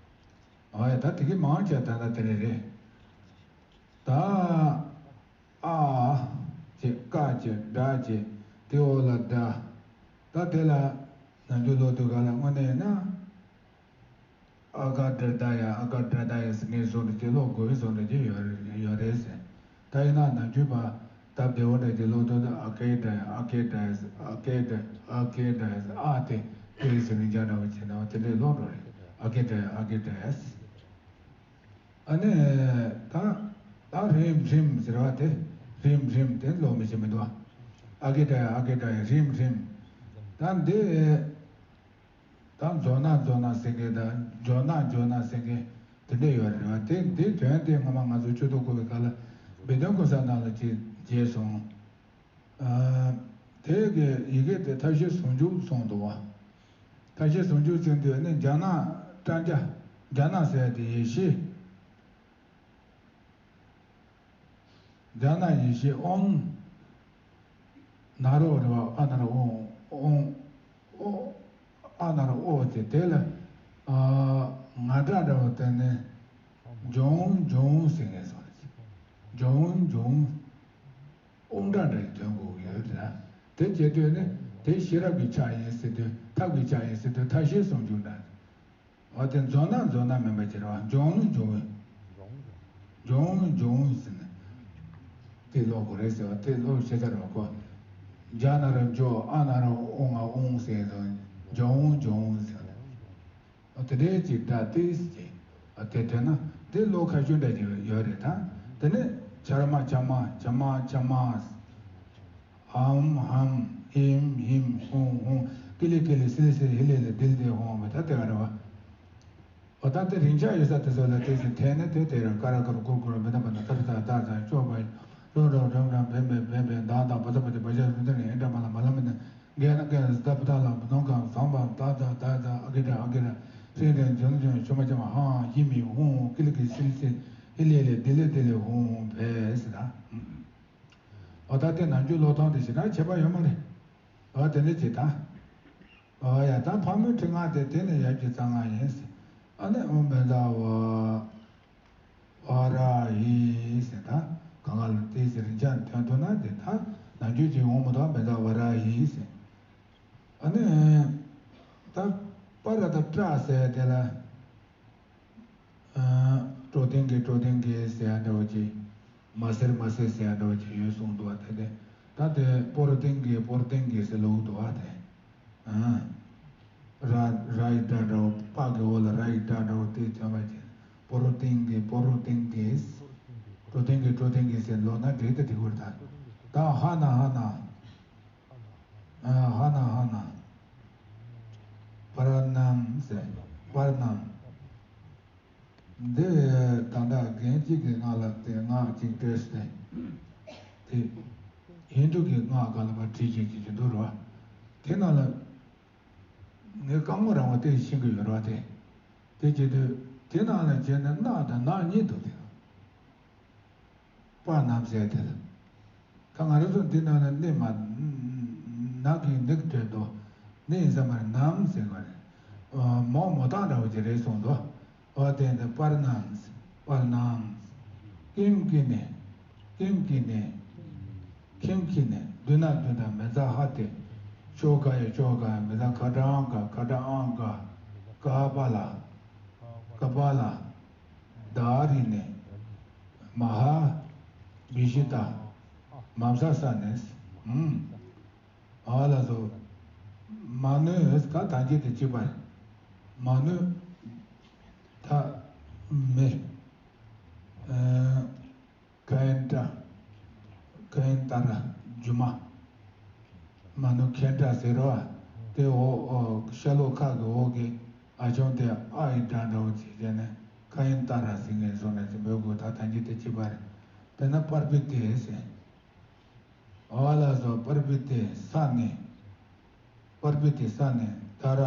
ཨ་ཡ་ད་དེ་གི་མང་ཆེ་ད་ལྟ་དེ་འདྲ་རེད། ད་ཨ་ཅེ་ཀ་ཅེ་སྒྲ་ཅེ་དེ་འོག་ལ་སྒྲ། ད་དེ་ལ་ནམ་རྒྱུན་ཀློག་དུས་ག་ལ་དངོས་གནས་ན། ཨ་ག་དྲ་ད་ཡ་ཨ་ག་དྲ་ད་ཡ་ཟེར་ངེས་བཟོ་འདྲ་ཅིག་ཀློག་དགོས་བཟོ་འདྲ་ཅིག་ཡོད་ཡོད་རེད་ཟེར། ད་ཡིན་ན་ནམ་རྒྱུན་པ་སྟབས་བདེ་བོ་འདྲ་ཅིག་ཀློག་དུས་ཨ་ཀེ་དྲ་ཡ་ཨ་ཀེ་དྲ་ཡ་ཨ་ཀེ་དྲ་ཨ་ཀེ་དྲ་ཡ་ཨ་དེ་ཨེ་ཟེར་ནས་འཇགས་འདྲ་བོ་བྱས་ན་དེ་འདྲས་ཀློག་འགྲོ་རེད། ཨ་ཀེ་དྲ་ཡ་ཨ་ཀེ་དྲ་ཡ་ཟེར། ཨ་ནི་ད་ད་རིམ་རིམ་ཟེར་བ་དེ་རིམ་རིམ་དེ་ཀློག་མི་ཤེས་མི་འདུག་ཨ་ཀེ་དྲ་ཡ་ཨ་ཀེ་དྲ་ཡ་རིམ་རིམ། ད་འདི། ད་མཛོ་ན་མཛོ་ན་ཟེར་མཁན་དང་འཇོ་ན་འཇོ་ན་ཟེར་མཁན་དེ་འདྲ་ཡོད་རེད་བ། དེ་འདིའི་དོན་དེ་སྔོན་མ་ང་ཚོ་ཆོས་ཐོག་བསྐོར་བའི་སྐབས་ལ་སྦས་དོན་གོ་ས་ནང་ལ་ཅིག་མཇལ་སོང་། ཨ་དེ་གི་ཡི་གེ་དེ་མཐའ་བཞི་ཟུང་འཇུག་གསུངས་འདུག་བ། མཐའ་བཞི་ཟུང་འཇུག་ཟེར་དུས་ནི་རྒྱ་ནག་ཀྲན་ཀྱ་རྒྱ་ནག་ཟེར་ཡ་དེ་ཡེ་ཤེས། རྒྱ་ནག་ཡེ་ཤེས་ཨོཾ། ན་རོ་རེད་བ། ཨ་ན་རོ་ཨོཾ། ཨོཾ། ཨོ། ཨ་ན་རོ་ཨོ་དེ་དེ་ལ་ཨ་ང་སྒྲ་འདྲ་བོ་དེ་ནི་འབྱུང་འབྱུང་ཟེར་ངེས་སོང་། འབྱུང་འབྱུང་། དབུ་འདྲ་འདྲ་ཡི་དོན་གོ་གི་ཡོད་རེད། དེ་བྱེད་དུས་ནི་དེ་ཤེས་རབ་ཀྱི་ཆ་ཡིན་ཟེར་དུས་ཐབས་ཀྱི་ཆ་ཡིན་ཟེར་དུས་མཐའ་བཞི་ཟུང་འཇུག་འདྲ། འོ་དེ་འཛོམས་ན་འཛོམས་ན་མིན་པ་ཅིག་རེད་བ། འབྱུང་ནི་འབྱུང་བས། འབྱུང་འབྱུང་ཟེར་ནས་དེ་ཀློག་དགོས་རེད་ཟེར་བ་དེ་ཀློག་ཤེས་ཚར་བ་ཁོ། འཇ་ན་རོ་འཇོ། ཨ་ན་རོ་ཨོ་ང་ཨོང་ཟེར་དང་འབྱུང་འབྱུང་ཟེར་ནས། དེ་འདྲའི་ཅིག་སྒྲ་ཏིས་ཅིག་དེ་དྲན་ན་དེ་ཀློག་ཁ་ཤུན་འདྲ་ཅིག་ཡོད་རེད་ད། དེ་ནས་ཆ་ར་མ་ཆ་མ་ཆ་མ་ཆ་མ། ཧམ་ཧམ་ཧིམ་ཧིམ་ཧུང་ཧུང་ཀི་ལི་ཀི་ལི་སི་ལི་སི་ཧི་ལི་ལི་དིལ་དིལ་ཧོང་བ་ད་དེ་ག་རེད་བ། འོ་ད་དེ་རིང་ཆ་ཡོད་ས་དེ་ཚོ་ལ་དེ་བཞིན་དེ་ནས་དེ་དེ་ར་ཀ་ར་ཀ་ར་ཀུར་ཀུར་མེ་ད་པ་ན་ད་ར་ད་ད་ད་ཅོ་བ་རོ་རོ་རམ་རམ་བེམ་བེམ་བེམ་བེམ་ད་ད་པ་ད་པ་དེ་བ་ཞ་རུ་དེ་ནས་ཨེ་འདྲ་མ་ལ་མ་ལ་མ་ནས། རྒན་རྒན་ཟླ་བུ་ད་ལ་མི་ནོ་གང་བཟང་བ་ད་ད་ད་ད་ཨ་གི་ད་ཨ་གི་ད་སེ་རེ་འཇོན་འཇོན་ཆུ་མ་ཆུ་མ་ཧང་ཧི་མི་ཧུང་ཀི་ལི་ཀི་སིལ་སིལ་ཧི་ལེ་ལེ་དི་ལེ་དི་ལེ་ཧུང་བས་སི་ད། འོ་ད་དེ་ནམ་རྒྱུན་ཀློག་སྟངས་དེ་ཞེ་དྲག་ཁྱད་པར་ཡོད་མ་རེད། འོ་དེ་འདྲ་ཅིག་ད། འོ་ཡ་ད་ཕག་མོའི་ཁྲི་ང་དེ་དེ་ནས་ཡར་རྒྱུ་རྩ་ང་ཡིན་སི། ཨ་ནི་འོ་མེ་ད་འོ། ཝ་ར་ཧི་ཟེར་ད། གང་ག་ལ་དེ་ཟེར་རིན་ཆེན་ཐོན་ཐུབ་ན་དེ་ད་ནམ་རྒྱུན་གྱི་འོང་མི་ཐོག་མེ་ད་ཝ་ར་ཧི་ཟེར། ཨ་ནི། ད་པ་ར་ད་ཏྲ་ཟེར་དེ་ལ། ཨ། སྤྲོ་ལྡན་གྱི་སྤྲོ་ལྡན་གྱི་ཟེར་ཡ་འདྲ་བོ་ཅིག་མ་སེར་མ་སེར་ཟེར་ཡ་འདྲ་བོ་ཅིག་ཡོད་གསུངས་འདུག་བ་དེ་དེ། ད་དེ་པོ་རོ་ལྡན་གྱི་པོ་རོ་ལྡན་གྱི་ཟེར་ལུགས་འདུག་བ་དེ། ཨ། ར་ར་ཡི་སྒྲ་འདྲ་བོ་པ་གི་འོག་ལ་ར་ཡི་སྒྲ་འདྲ་བོ་དེ་ཐོན་པ་ཅིག་པོ་རོ་ལྡན་གྱི་པོ་རོ་ལྡན་གྱི། སྤྲོ་ལྡན་གྱི་སྤྲོ་ལྡན་གྱི་ཟེར་ལོག་ན་འགྲིག་ད་འགྲིག་གི་རེད་ད། ད་ཧ་ན་ཧ་ན། ཨ། ཧ་ན་ཧ་ན། པར་ནམ་ཟེར། པར་ནམ། འདི་ད་ལྟ་རྒན་གཅིག་གིས་ང་ལ་དེ་ངག་ཅིག་སྤྲད་སྟེ། དེ་ཧིན་དུ་གི་སྔགས་སྒང་ལ་མར་བྲིས་བྱས་ཅིག་ཅིག་འདུག་རོ། དེ་ནང་ལ་ངས་རྐང་མོ་རིང་བ་དེ་ཤེས་ཀྱི་ཡོད་རོ་དེ། དེ་བྱེད་དུས་དེ་ནང་ལ་བྱས་ནས་ནག་དང་ནག་གཉིས་འདུག་དེ། པ་ནམ་ཟེར་དེ་ལ། ད་ང་རང་ཚོ་འདི་ནང་ལ་ནི་མ། ནག་གི་ནི་གི་དོན་དུ་ནི་ཡིན་ས་མ་རེད། ནམ་ཟེར་བ་རེད། མོ་མོ་དང་འདྲ་བོ་ཅིག་རེད་གསུངས་འདུག་འོ་དེ་འདི་པར་ནམ། པར་ནམ། ཀིམ་ཀི་ནི། ཀིམ་ཀི་ནི། ཁིམ་ཁི་ནི། དུ་ན་དུ་ན་མེ་ཛ་ཧ་ཏེ། ཤོ་ག་ཡ་ཤོ་ག་ཡ་མེ་ཛ་ཁ་དྲང་ག་ཁ་དྲང་ག། ཀ་པ་ལ། ཀ་པ་ལ། ད་རི་ནི། མ་ཧ། བི་ཤི་ཏ། མམ་ས་ས་ནི། ཨུམ། ཨ་ལ་སོ། མ་ནུ་ད་ད་གི་དེ་གཅིག་པ། མ་ནུ། ད། མི། ཨ། ཁ་ཡན་ཏྲ། ཁ་ཡན་ཏ་ར། རྒྱུ་མ། མ་ནུ་ཁེན་ཏྲ་ཟེར་བ། དེ་འོ་འོ་ཤ་ལོ་ཁ་གི་འོག་གི་ཨ་ཆུང་དེ་ཨ་ཡི་སྒྲ་འདྲ་བོ་བྱས་བྱས་ནས་ཁ་ཡན་ཏ་ར་ཟེར་ངེས་སོང་ནས་ཅི་མོས་གོ་ད་ཐང་གི་དེ་གཅིག་པ་རེད། དེ་ན་པར་པི་ཏེ་ཟེར། ཨ་ལ་སོ་པར་པི་ཏེ་ས་ནི། པར་པི་ཏེ་ས་ནི་ད་ར།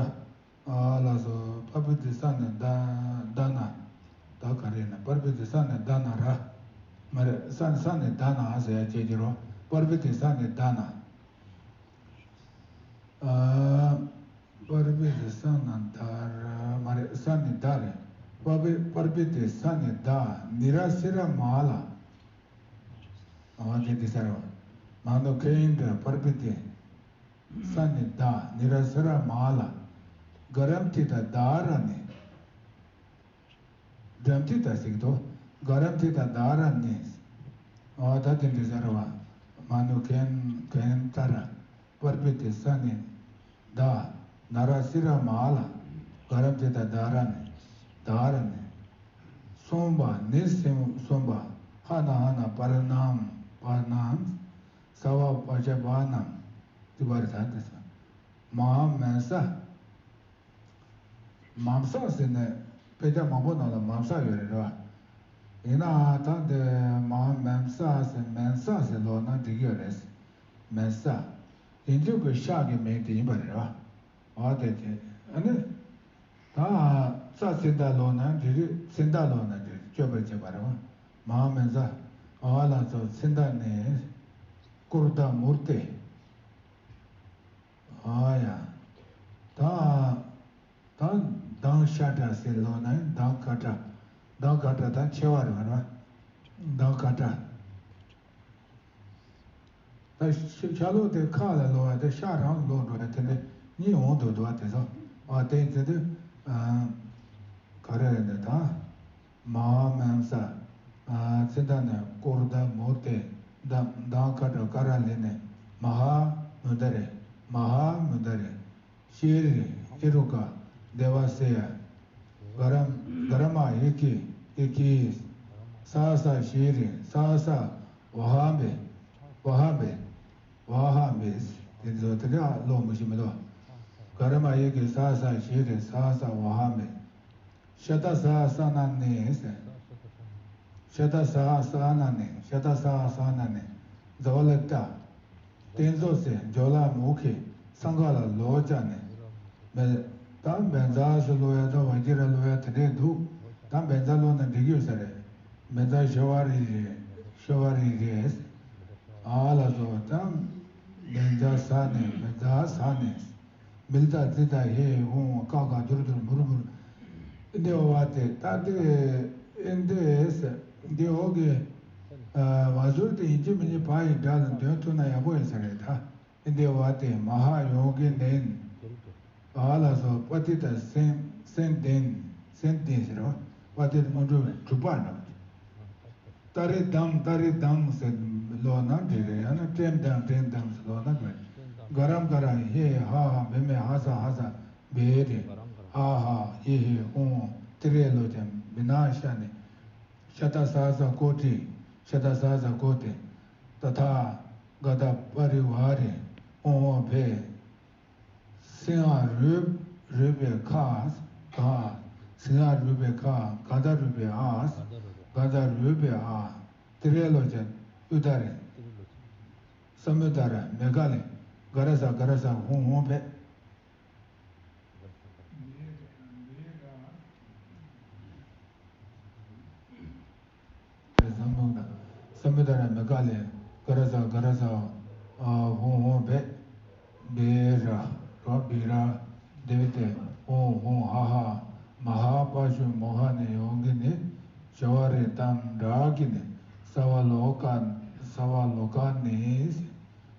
ཨ་ལ་སོ་པར་པི་ཏེ་ས་ནི་ད་ད་ན། ད་ག་རེ་ན་པར་པི་ཏེ་ས་ནི་ད་ན་ར། མ་རེད། ས་ནི་ས་ནི་ད་ན་ཟེར་ཡ་བྱེད་ཀྱི་རོ། པར་པི་ཏེ་ས་ནི་ད་ན། ཨ། པར་པི་ཏེ་ས་ན་ད་ར་མ་རེད། ས་ནི་ད་རེད། པར་པི་པར་པི་ཏེ་ས་ནི་ད་ནི་ར་སི་ར་མ་ལ། ཨ་དེ་དེ་ས་ར་བ། མ་ནོ་ཁེ་ཡིན་ད་པར་པི་ཏེ། ས་ནི་ད་ནི་ར་སི་ར་མ་ལ། ག་རམ་ཐི་ད་ད་ར་ནི། གྲམ་ཐི་ད་ཟིག་ཏོ། ག་རམ་ཐི་ད་ད་ར་ནི། ཨ་ད་དེ་འདྲ་ཟེར་བ། མ་ནུ་ཁེན་ཁེན་ཏ་ར། པར་པི་ཏི་ས་ནི། ད། ན་ར་སི་ར་མ་ལ། ག་རམ་ཐི་ད་ད་ར་ནི། ད་ར་ནི། གསུམ་པ་ནི་སེམས་གསུམ་པ། ཧ་ན་ཧ་ན་པར་ནམ། པར་ནམ། ས་བ་པ་ཆ་བ་ནམ། ཏི་པར་ད་ཏི་ས། མ་མན་ས། མམ་ས་ཟེར་ནས་དཔེ་ཆ་མང་པོ་ནང་ལ་མམ་ས་ཡོད་རེད་ར། ཡིན་ནའང་ད་འདི་མ་མན་ས་ཟེར་མན་ས་ཟེར་ལོག་ན་འགྲིག་གི་ཡོད་རེད། མན་ས། དེ་འཇུག་གི་ཤག་གི་མིང་དེ་ཡིན་པ་རེད་ར། འོ་དེ་དེ་ཨ་ནི། ད་ས་ཚེ་ད་ལོག་ན་འགྲིག་རེད། ཚེ་ད་ལོག་ན་འགྲིག་རེད། སྐྱོབ་པར་བྱེད་པ་རེད་བ། མ་མན་ས། འོ་ལ་ཚོ་ཚེ་ད་ནི། ཀུར་ད་མུར་ཏེ། ཨ་ཡ། ད་ད་མདང་ཤ་ཏྲ་ཟེར་ལོ་ན་མདང་ཁ་ཏྲ། མདང་ཁ་ཏྲ་ད་མཆེ་བ་རེད་བ། མདང་ཁ་ཏྲ། ད་ཤ་ཤ་ལོ་དེ་ཁ་ལ་ལོ་བ་དེ་ཤ་རང་ལོ་འགྲོ་བ་དེ་འདྲ་གཉིས་འོང་དུ་འདུག་བ། དེ་ཚོ་ཨ་དེ་ཚེ་དུ་ག་རེ་རེད་འདི་ད། མ་ཧཱ་མན་ས། ཨ་ཙི་ད་ནི་ཀོར་ད་མུར་ཏེ། ད་མདང་ཁ་ཏྲ་ཀ་ར་ལི་ནི་མ་ཧཱ་མུན་ད་རེ། མ་ཧཱ་མུན་ད་རེ། ཤྲཱི་ཨི་རུ་ཀ་དེ་བ་སེ་ཡ། ག་ར་ག་ར་མ་ཨི་ཀི་ཨི་ཀི། ས་ས་ཤྲཱི། ས་ས་ཝ་ཧ་མེ། ཝ་ཧ་མེ། ཝ་ཧ་མེ། དེ་ཚོ་དེ་འདྲ་ཀློག་མི་ཤེས་མི་འདུག་ག་ར་མ་ཨི་ཀི། ས་ས་ཤྲཱི། ས་ས་ཝ་ཧ་མེ། ཤ་ཏ་ས་ས་ན་ནི་ཟེར། ཤ་ཏ་ས་ས་ན་ནི། ཤ་ཏ་ས་ས་ན་ནི། ཛ་ཝ་ལ་ཏ། ཏེན་ཛོ་སེ་ཇོ་ལ་མུ་ཁེ་སང་ག་ལ་ལོ་ཅ་ནི། མེ་ད་མེ་ཛ་སེ་ལོ་ཡ་ད་བ་ཇི་ར་ལོ་ཡ་དེ་འདྲས་འདུག་ད་མེ་ཛ་ལོ་ན་འགྲིག་ཡོད་ས་རེད། མེ་ཛ་ཤ་བ་རི་རེད། ཤ་བ་རི་རེད། ཨ་ལ་སོ་ད་མེ་ཛ་ས་ནི། མེ་ཛ་ས་ནི། མིལ་ཏ་ཙི་ཏ་ཧེ་ཧུང་ཀ་ཀ་དུར་དུར་མུར་མུར། འདི་བ་དེ་ད་དེ་ཨེ་འདི་ཟེར་འདི་འོག་གི་བ་ཟུར་དེ་ཡིན་གཅིག་མིན་གཅིག་བ་ཡི་སྒྲ་ལ་འདོན་ཐུབ་ན་ཡག་པོ་ཡིན་ས་རེད་ད། འདི་བ་དེ་མ་ཧ་ཡོ་གི་ནན། བ་ལ་སོགས་པ་ཏི་ཏ་སེན་སེན་ཏེན། སེན་ཏེན་ཟེར་བ། པ་ཏི་ཏ་སྔོན་འགྲོ་བའི་གྲུབ་པ་འདྲ་བ། ཏ་རེ་དམ། ཏ་རེ་དམ་ཟེར་ལོ་ན་འགྲིག་རེད། ཡང་ན་ཏྲེམ་དང་ཏྲེམ་དང་ཟེར་ལོ་ན་འགྲིག་རེད། ག་རམ་ག་ར་ཧེ་ཧ་ཧ་མེ་མེ་ཧ་ས་ཧ་ས་བེ་རེ། ཨ་ཧ་ཧེ་ཧེ་ཨོ་ཏི་རེ་ལོ་ཅན་མི་ན་ཤ་ནི། ཤ་ཏ་ས་ས་ཀོ་ཏི། ཤ་ཏ་ས་ས་ཀོ་ཏི། ཏ་ཐ་ག་ད་པ་རི་བ་རེ། ཨོ་ཨོ་བེ། སིང་ཨ་རུས། རུས་པའི་ཁ། ག་སིང་ཨ་རུས་པའི་ཁ། ག་ད་རུས་པའི་ཨ། ག་ད་རུས་པའི་ཨ། ཏི་རེ་ལོ་ཅན་ཨུ་ད་རེ། ས་མུ་ད་ར་མེ་ག་ལེ། ག་ར་ས་ག་ར་ས་ཧུང་ཧུང་བེ། ས་མུ་ད་ར་མེ་ག་ལེ། ག་ར་ས་ག་ར་ས་ཧོ་ཧོ་བེ། བེ་ར་རོ་བེ་ར་དེ་བེ་ཏེ་ཧོ་ཧོ་ཧ་ཧ་མ་ཧ་པ་ཤུ་མོ་ཧ་ནི་ཡོང་གི་ནི་ཤ་བ་རེ་དམ་འདྲ་གི་ནི་ས་བ་ལོ་ཀ་ས་བ་ལོ་ཀ་ནི་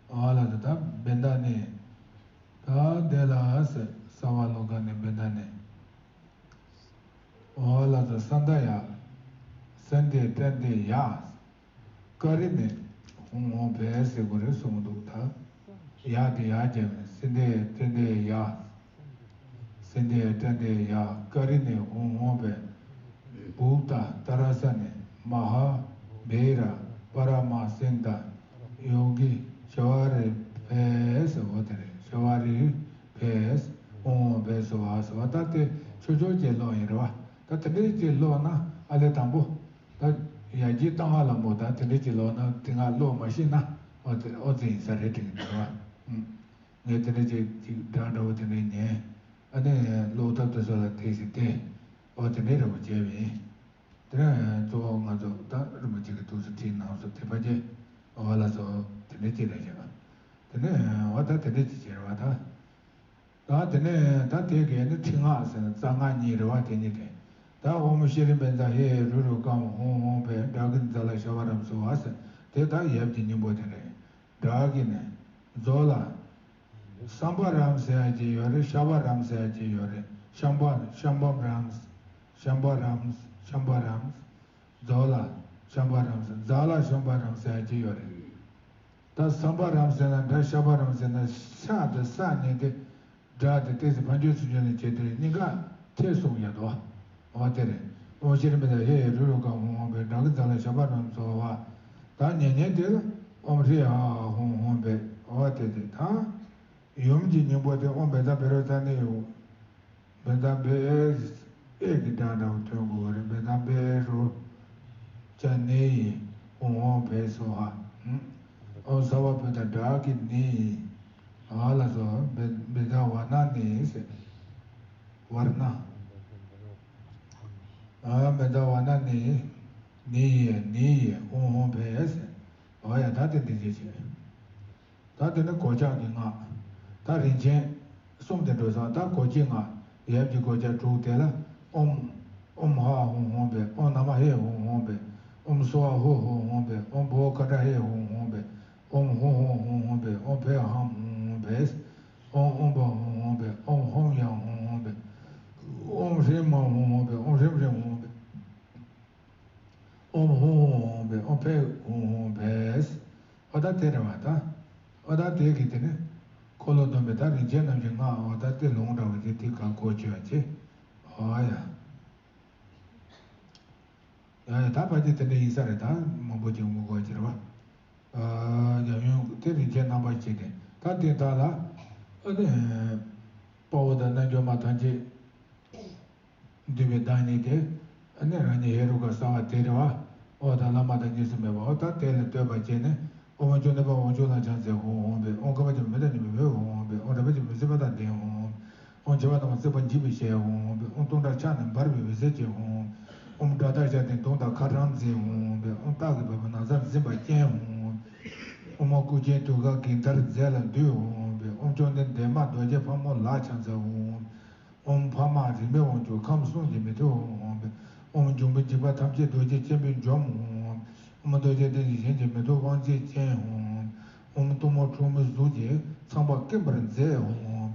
ཨ་ལ་ད་ད་བེ་ད་ནི་ད་དེ་ལ་ས་བ་ལོ་ཀ་ནི་བེ་ད་ནི། ཨོ་ལ་ད་ས་མཐའ་ཡ། སན་དེ་ཏན་དེ་ཡ། ཀ་རི་ནི་ཧོང་ཧོང་བེ་ཟེར་གོ་རེ་གསུངས་འདུག་ད་ཡ་དེ་ཡ་རྒྱབ་ནས་སན་དེ་ཏན་དེ་ཡ། སན་དེ་ཏན་དེ་ཡ། ཀ་རི་ནི་ཧོང་ཧོང་བེ། བུག་ད་ཏ་ར་ས་ནི་མ་ཧ་བེ་ར་པ་ར་མ་སན་ད་ཡོང་གི་ཤ་བ་རི་བེ་ཟེར་བ་དེ་རེད། ཤ་བ་རི་བེ་ཧོང་ཧོང་བེ་ཟེར་བ་ཟེར་བ་ད་དེ་ཆོས་ཆོས་ཀྱི་ལོ་ཡིན་རེད་བ། ད་དེ་འདྲའི་ཅིག་ཀློག་ན་ཨ་ལས་དང་པོ། ད་ཡར་རྒྱས་བཏང་བ་ལ་མོ་ད་དེ་འདྲའི་ཅིག་ཀློག་ན་དེ་སྔ་ཀློག་མ་ཤེས་ན་ཨོ་ཙི་ཨོ་ཙི་ཡིན་ས་རེད་དྲན་གྱི་འདུག་བ། ངས་དེ་འདྲའི་ཅིག་ཅིག་འདྲ་འདྲ་བོ་དེ་འདྲའི་ཉན། ཨ་ནི་ཀློག་ཐབས་དེ་ཚོ་ལ་དེ་ཞིག་བལྟས། ཨོ་དེ་འདྲའི་རེ་བ་བྱས་པ་ཡིན། དེ་ནས་གཙོ་བོ་ང་ཚོ་ད་རིན་པོ་ཆེ་གི་ཐུགས་སུ་བྲིས་གནང་སོ་དེ་ཕ་རྒྱལ་ཨོ་ལ་སོ་དེ་འདྲའི་ཅིག་རེད་བྱས་པ། དེ་ནས་འོ་ད་དེ་འདྲའི་ཅིག་བྱས་རེད་བ་ད། ད་དེ་ནས་ད་དེ་གས་ནི་ཁྲི་སྔགས་ཟེར་ན་རྩ་སྔགས་གཉིས་རེད་བ། དེ་གཉིས་དེ་ད་ཨོཾ་ཤྲཱི་བཛྲ་ཧེ་རུ་རུ་ཀཾ་ཧཱུྃ་ཧཱུྃ་བྷེ་ཌཱ་ཀི་ཛ་ལ་ཤ་བ་རམ་སྭཱ་ཧཱ་ཟེར། དེ་ད་ཡབ་ཀྱི་སྙིང་པོ་དེ་རེད། ཌཱ་ཀི་ནས་མཛོ་ལ་སམ་བྷ་རམ་ཟེར་ཡ་ཅིག་ཡོད་རེད། ཤ་བ་རམ་ཟེར་ཡ་ཅིག་ཡོད་རེད། ཤམ་བྷ་ཤམ་བྷ་རམ་ཤམ་བྷ་རམ་ཤམ་བྷ་རམ། མཛོ་ལ་ཤམ་བྷ་རམ་ཟེར། ཛ་ལ་ཤམ་བྷ་རམ་ཟེར་ཡ་ཅིག་ཡོད་རེད། ད་སམ་བྷ་རམ་ཟེར་ན་འདྲ། ཤམ་བྷ་རམ་ཟེར་ན་ཤ་དང་ས་གཉིས་དེ་སྒྲ་དེ་ཏོག་ཙམ་ཕན་ཚུན་ཚུན་ཆད་ནས་བྱས་ཏེ་གཉིས་ཀ་ཐད་གསུངས་ཡོད་དོ། འོ་དེ་རེད། ཨོཾ་ཤྲཱི་བཛྲ་ཧེ་རུ་རུ་ཀཾ་ཧཱུྃ་ཧཱུྃ་བྷེ་ཌཱ་ཀི་ཛ་ལ་ཤ་བ་རམ་སྭཱ་ཧཱ། ད་ཉན་ཉན་དེ་ལ་ཨོཾ་ཧྲཱིཿཧ་ཧཱུྃ་ཧཱུྃ་བྷེ། འོ་དེ་དེ་ད་ཡུམ་གྱི་སྙིང་པོ་དེ་ཨོཾ་བྷེ་ད་བྷེ་རོ་ཙ་ནི་ཡོད། བྷེ་ད་བྷེ་ཨེ་ཀྱི་སྒྲ་འདྲ་བོ་ཐོན་དགོས་པ་རེད། བྷེ་ད་བྷེ་རོ་ཙ་ནི་ཧཱུྃ་ཧཱུྃ་བྷེ་སྭཱ་ཧཱ། ཨོཾ་ས་བ་བྷེ་ད་ཌཱ་ཀི་ནི། ཨ་ལ་སོ་བྷེ་བྷེ་ད་ཝ་ན་ནི་ཟེར། ཝར་ན། ཨ་བྷེ་ད་ཝ་ན་ནི། ནི་ཡེ་ནི་ཡེ་ཧཱུྃ་ཧཱུྃ་བྷེ་ཟེར། ཨོ་ཡ་ད་དེ་འདི་ཅི་བྱེད། ད་དེ་ནི་གོ་ཆག་གི་སྔགས། ད་རིན་ཆེན་ གསུམ་དེ་འགྲོ་སོང་། ད་གོ་ཅི་ང་ཡབ་ཀྱི་གོ་ཅ་དྲུག་དེ་ལ་ཨོམ། ཨོམ་ཧ་ཧུང་ཧུང་བེ། ཨོམ་ན་མ་ཧེ་ཧུང་ཧུང་བེ། ཨོམ་སོ་ཧ་ཧུ་ཧུང་ཧུང་བེ། ཨོམ་བོ་ཁ་ཏྲ་ཧེ་ཧུང་ཧུང་བེ། ཨོམ་ཧུང་ཧུང་ཧུང་ཧུང་བེ། ཨོམ་ཕེ་ཧམ་ཧུང་ཧུང་བེ། ཨོམ་ཨོམ་བ་ཧུང་ཧུང་བེ། ཨོམ་ཧོམ་ཡང་ཧུང་ཧུང་བེ། ཨོམ་ཧྲེ་མ་ཧུང་ཧུང་བེ། ཨོམ་ཧྲེམ་ཧྲེམ་ཧུང་ཧུང་བེ། ཨོམ་ཧོ་ཧོ་ཧོ་བེ། ཨོམ་ཕེ་ཧོ་ཧོ་བེ། ཨོ་ད་དེ་རེད་བ་ད། ཨོ་ད་དེ་གི་དེ་ནི་འཁོར་ལོ་སྡོམ་པའི་ད་རིན་ཆེན་རྣམ་བཞི་ལྔ། ཨོ་ད་དེ་ལོང་འདྲ་བ་དེ་དེ་ག་གོ་ཆོད་ཅེ། ཨོ་ཡ། ཡ་ཡ་ད་ཕ་ཅེ་དེ་འདྲ་ཡིན་ས་རེད། ད་མང་པོ་ཅིག་མི་གོ་ཅེ་རེད་བ། ཨ་ཡ་ཡོང་དེ་རིན་ཆེན་རྣམ་པ་ཅིག་དེ་ད་དེ་དག་ལ་ཨ་ནི་དཔའ་བོ་དང་རྣལ་འབྱོར་མ་ཐམས་ཅད། འདུས་པའི་བདག་ཉིད་དེ། ཨ་ནི་རང་ཉིད་ཧེ་རུ་ཀ་གསང་བ་དེ་རེད་བ། ཨོ་ད་བླ་མ་དང་གཉིས་སུ་མེད་པ། ཨོ་ད་དེ་ལ་བསྟོད་པ་བྱས་ནས། ཨོ་དབང་ཕྱུག་ནི་དཔའ་དབང་ཕྱུག་ལ་ཕྱག་འཚལ་ཧོ་ཧོ་བེ། ཨོ་ཁ་བ་ཅན་མི་དང་མཉམ་པའི་བོད་ཧོ་ཧོ་བེ། ཨོ་གྲགས་པ་ཅན་མི་སྲིད་པ་དང་ལྡན་ཧོ་ཧོ། ཨོ་འཆི་བ་དང་སྲིད་པ་འཇིག་པའི་ཞལ་ཧོ་ཧོ་བེ། ཨོ་སྟོང་ཕྲག་ཕྱག་ནི་འབར་བའི་འོད་ཟེར་ཅན་ཧོ་ཧོ། ཨོ་དགྲ་སྟག་ཤ་དང་གདོང་དང་ཁ་སྲང་མཛེས་ཧོ་ཧོ་བེ། ཨོ་སྟག་གི་བ་སྤུ་ན་བཟའ་འཛིན་པ་ཅན་ཧོ་ཧོ། ཨོ་མ་སྐུ་ཆེན་དུད་ཁ་གིང་དར་རྫས་ལ་འདུད་ཧོ་ཧོ་བེ། ཨོ་མཆོག་ལྡན་འདན་མ་རྡོ་རྗེ་ཕག་མོ་ལ་ཕྱག་འཚལ་ཧོ་ཧོ། ཨོམ་འཕགས་མ་རིག་པའི་དབང་ཕྱུག་ཁམས་གསུམ་གྱི་མེ་ཏོག་ཧོ་ཧོ་བེ། ཨོམ་འབྱུང་པོའི་འཇིགས་པ་ཐམས་ཅད་རྡོ་རྗེ་སྤྱན་པས་འཇོམས་ཧོ་ཧོ། ཨོམ་རྡོ་རྗེ་གདན་གྱི་ཞིང་གི་མེ་ཏོག་དབང་བྱེད་ཅན་ཧོ་ཧོ། ཨོམ་གཏུམ་མོ་ཁྲོ་མོའི་གཟུགས་ཀྱིས་ཚངས་པ་སྐེམ་པར་མཛད་ཧོ་ཧོ།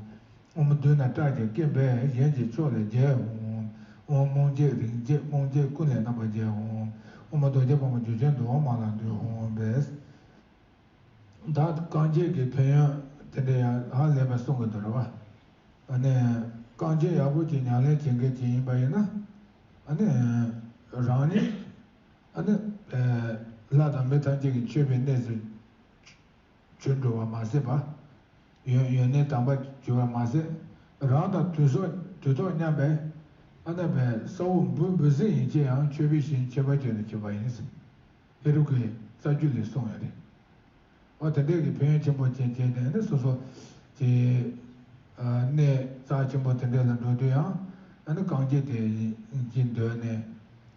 ཨོམ་མདུན་ན་སྐྲག་ཅིང་སྐེམ་པས་གཞན་གྱི་ཕྱོགས་ལས་རྒྱལ་ཧོ་ཧོ། ཨོམ་རྨོངས་བྱེད་རིང་བྱེད་རྨོངས་བྱེད་ཀུན་ལས་རྣམ་པར་རྒྱལ་ཧོ་ཧོ། ཨོམ་རྡོ་རྗེ་ཕག་མོ་འཇུ་ཆེན་འདུ་བ་མ་ལ་འདུད་ཧོ་ཧོ་བེ། ད་རྐང་རྗེས་ཀྱི་ཕན་ཡོན་དེ་འདྲ་ཡང་ཧ་ལས་པ་གསུང་གི་འདུག་རེད་བ། ཨ་ནི་རྐང་རྗེས་ཡག་པོ་ཅིག་ཉམས་ལེན་བྱེད་མཁན་ཅིག་ཡིན་པ་ཡིན་ན། ཨ་ནི་རང་ཉིད་ཨ་ནི་ལྷ་དང་མི་ཐམས་ཅད་ཀྱི་མཆོད་པའི་གནས་སུ་གྱུར་འགྲོ་བ་མ་ཟད་པ། ཡོན་ཡོན་གནས་དམ་པ་གྱུར་བ་མ་ཟད། རང་དང་དུས་སོགས་དུས་ཐོག་མཉམ་པའི་ཨ་ནི་པའི་ས་འོག་འབུ་འབུ་སྲིན་ཡན་ཆད་ཡང་མཆོད་པའི་ཞིང་ཁྱད་པར་ཅན་དུ་གྱུར་པ་ཡིན། ཧེ་རུ་ཀའི་རྩ་རྒྱུད་ལས་གསུངས་ཡོད་རེད། འོ་དེ་འདྲས་ཀྱི་ཕན་ཡོན་ཆེན་པོ་ཅན་བྱས་ནས་ནི་སོ་སོ་གྱི་གནས་རྩ་ཆེན་པོ་དེ་འདྲས་ལ་འགྲོ་དུས་ཡང་ཨ་ནི་རྐང་རྗེས་དེ་གྱི་འདོད་ནས་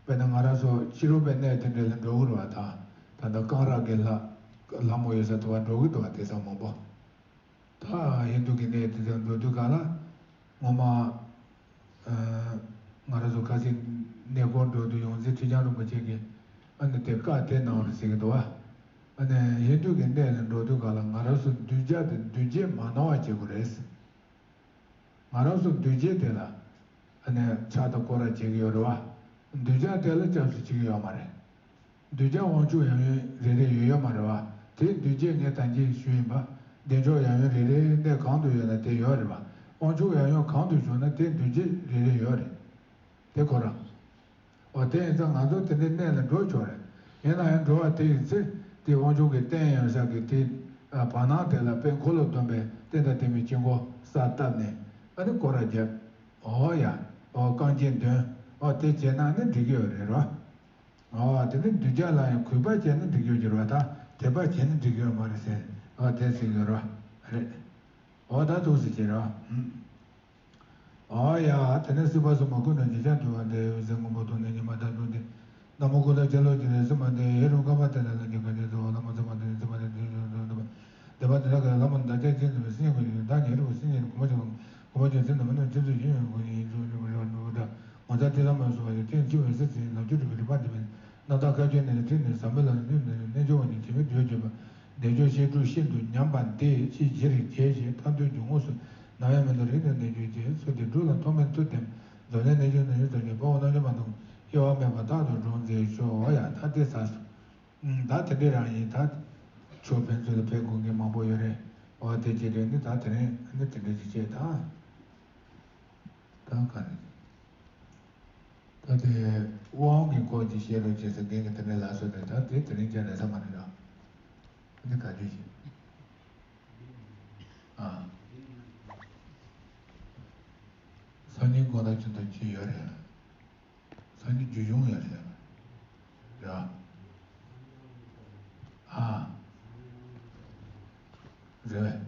དཔེར་ན་ང་རང་ཚོ་ཕྱི་རོལ་པའི་གནས་དེ་འདྲས་ལ་འགྲོ་གི་རེད་བ། ད་ད་ལྟ་རྐང་རག་གི་ལྷ་ལྷ་མོ་ཡོད་ས་དུ་བ་འགྲོ་གི་འདུག་བ། དེང་སང་མང་པོ། ད་ཧིན་དུ་གི་གནས་དེ་ཚོར་འགྲོ་དུས་ག་ལ་ངོ་མ་ང་རང་ཚོ་ཁ་སང་གནས་སྐོར་འགྲོ་དུས་ཡོངས་འཛིན་ཁྲི་བྱང་རིན་པོ་ཆེ་གིས་ཨ་ནི་དེ་བཀའ་དེ་གནང་བ་རེད་ཟེར་གི་འདུག་བ། ཨ་ནི་ཧིན་དུ་གི་གནས་ལ་འགྲོ་དུས་ག་ལ་ང་རང་ཚོ་གདུལ་བྱ་དེ་འདུལ་བྱེད་མ་གནང་བ་བྱེད་དགོས་རེད། ང་རང་ཚོ་འདུལ་བྱེད་དེ་ལ་ཨ་ནི་ཕྱག་དང་སྐོར་ར་བྱེད་ཀྱི་ཡོད་རེད་བ། གདུལ་བྱ་དེ་ལ་སྐྱབས་སུ་མཆི་གི་ཡོད་མ་རེད། གདུལ་བྱ་དབང་ཕྱུག་ཡང་ཡང་རེ་རེ་ཡོད་ཡོད་མ་རེད་བ། དེ་གདུལ་བྱ་ངས་ད་གིན་ཞུས་ཡིན་པ། བདེ་མཆོག་ཡང་ཡང་རེ་རེ་གནས་གང་དུ་ཡོད་ན་དེ་ཡོད་རེད་བ། དབང་ཕྱུག་ཡང་ཡང་གང་དུ་བཞུགས་ན་དེ་གདུལ་བྱ་རེ་རེ་ཡོད་རེད། དེ་ཁོ་རང་། འོ་དེ་ཡིན་ཙང་ང་ཚོ་དེ་འདྲའི་གནས་ལ་འགྲོ་ཆོག་རེད། ཡིན་ན་ཡང་འགྲོ་བ་དེ་ཡི་ཚེ་དེ་དབང་ཕྱུག་གི་རྟེན་ཡོད་ས་གི་དེ་བར་སྣང་དེ་ལ་དཔེ་འཁོར་ལོ་སྡོམ་པའི་རྟེན་དང་ལྡན་པའི་དཀྱིལ་འཁོར་གསར་བཏབ་ནས་ཨ་ནི་སྐོར་ར་བརྒྱབ། འོ་ཡ། འོ་རྐང་རྗེས་འདོན། འོ་དེ་བྱས་ན་ནི་འགྲིག་གི་ཡོད་རེད་རོ། འོ་དེ་ནི་གདུལ་བྱ་ལ་ཡང་གུས་པ་བྱས་ན་འགྲིག་གི་ཡོད་ཀྱི་རེད་བ། ད་དད་པ་བྱས་ན་འགྲིག་གི་ཡོད་མ་རེད་ཟེར། འོ་དེ་ཟེར་གི་ཡོད་རོ། རེད། འོ་ད་ཐུགས་སུ་ཆེ་རོ། ཨུམ། ཨོ་ཡ། དེ་ནས་སྲིད་པ་གསུམ་མ་ཀུན་ནས་འཇིགས་ཤིང་དུལ་བ་འདི། འོད་གསལ་ངོ་བོ་དང་ནི་ཉི་མ་ལྟར་འགྲོ་འདི། ན་མོ་ཀུན་ལ་སྤྱན་རློབ་ཀྱི་རིགས་སུ་མ་འདི། ཧེ་རུ་ཀ་པ་དེ་ལ་ལྷན་ཅིག་གང་ཉིད་དུ། ལྷ་མོ་མཚན་མ་དེ་ནི་མཚན་མ་དེ་དུས་དུས་དུས་དུས་དུས་དེ་པ་དེ་དག་གི་ལྷ་མོ་འདབ་ཆགས་ཅན་དུ་སྲིན་ཉག་གི་ཡུལ་བདག་ཉིད་རི་བོ་སྲིན་ཉག་གི་གོང་མ་ཅན་གོང་མ་ཅན་སྲིན་དུ་མི་ནུབ་ཁྱེད་ཚོ་ཡིན་ཡོད་གོ་ཡིན་ཚུལ་ལུས་པ་རེ་བ་ནུབ་པ་འདྲ། ངོ་མཚར་ཐོས་བསམ་མ་སོང་བ་ཡི་སྟེང་ཕྱི་བའི་ས་ཚིགས་ལོངས་སྤྱོད་རིག་པའི་རིག་པ་འདི་མིན། རྣམ་དག་བཀའ་བརྒྱུད་ནས་ཁྲིད་ནས་ཟབ་མོ་ལ་ནུས་ནས་རྣལ་འབྱོར་བ་ཉིད་དྲི་མེད་འདོད་བྱེད་པ། བདེ་མཆོག་བཤད་སྒྲུབ་ཤིན་ཏུ་ཉམས་པ་འདི། ཕྱི་བཞི་རིག་རྒྱས་ཤིང་མཐའ་འདུལ་རྒྱུད་དངོས་སུ་ནམ་ཡང་མི་འདོར་རིང་དུ་གནས་གྱུར་ཅིག་ཚུལ་འདི་སྒྲུབ་ལ་ཐོགས་མེད་མཐུ་ལྡན། འཛམ་གླིང་གནས་བྱུང་ནུས་ཤུགས་ཐམས་ཅད་དཔའ་བོ་རྣམ་འབྱོར་མ་དང་དབྱེ་བ་མེད་པར་རྟག་ཏུ་འགྲོགས་མཛད་ཤོག་ཡ། ད་དེ་ཚར་སོང་། ད་དེ་འདྲ་རང་ཡིན། ད་ཆོས་ཕན་ཚུན་ལ་ཕན་དགོས་མཁན་མང་པོ་ཡོད་རེད། འོ་དེ་བྱེད་དུས་ནི་ད་དེ་རིང་ནི་དེ་འདྲ་ཅིག་བྱེད་ད། ད་ག་རེ། ད་དེ་དབང་གི་སྐོར་གྱི་བཤད་རོགས་བྱེད་ཟེར་མཁན་གྱི་དེ་འདྲའི་ལ་སོགས་དེ་ད་དེ་དེ་རིང་ཅང་རེད་ས་མ་རེད་ལ། འདི་ག་དུས་ཤིག་ཨ། སང་ཉིན་དགོང་དག་ཅིག་ད་ཅི་ཡོད་རེད། སང་ཉིན་རྒྱུ་གཞུང་ཡོད་རེད། རེད་བ། ཨ། རེད་བས།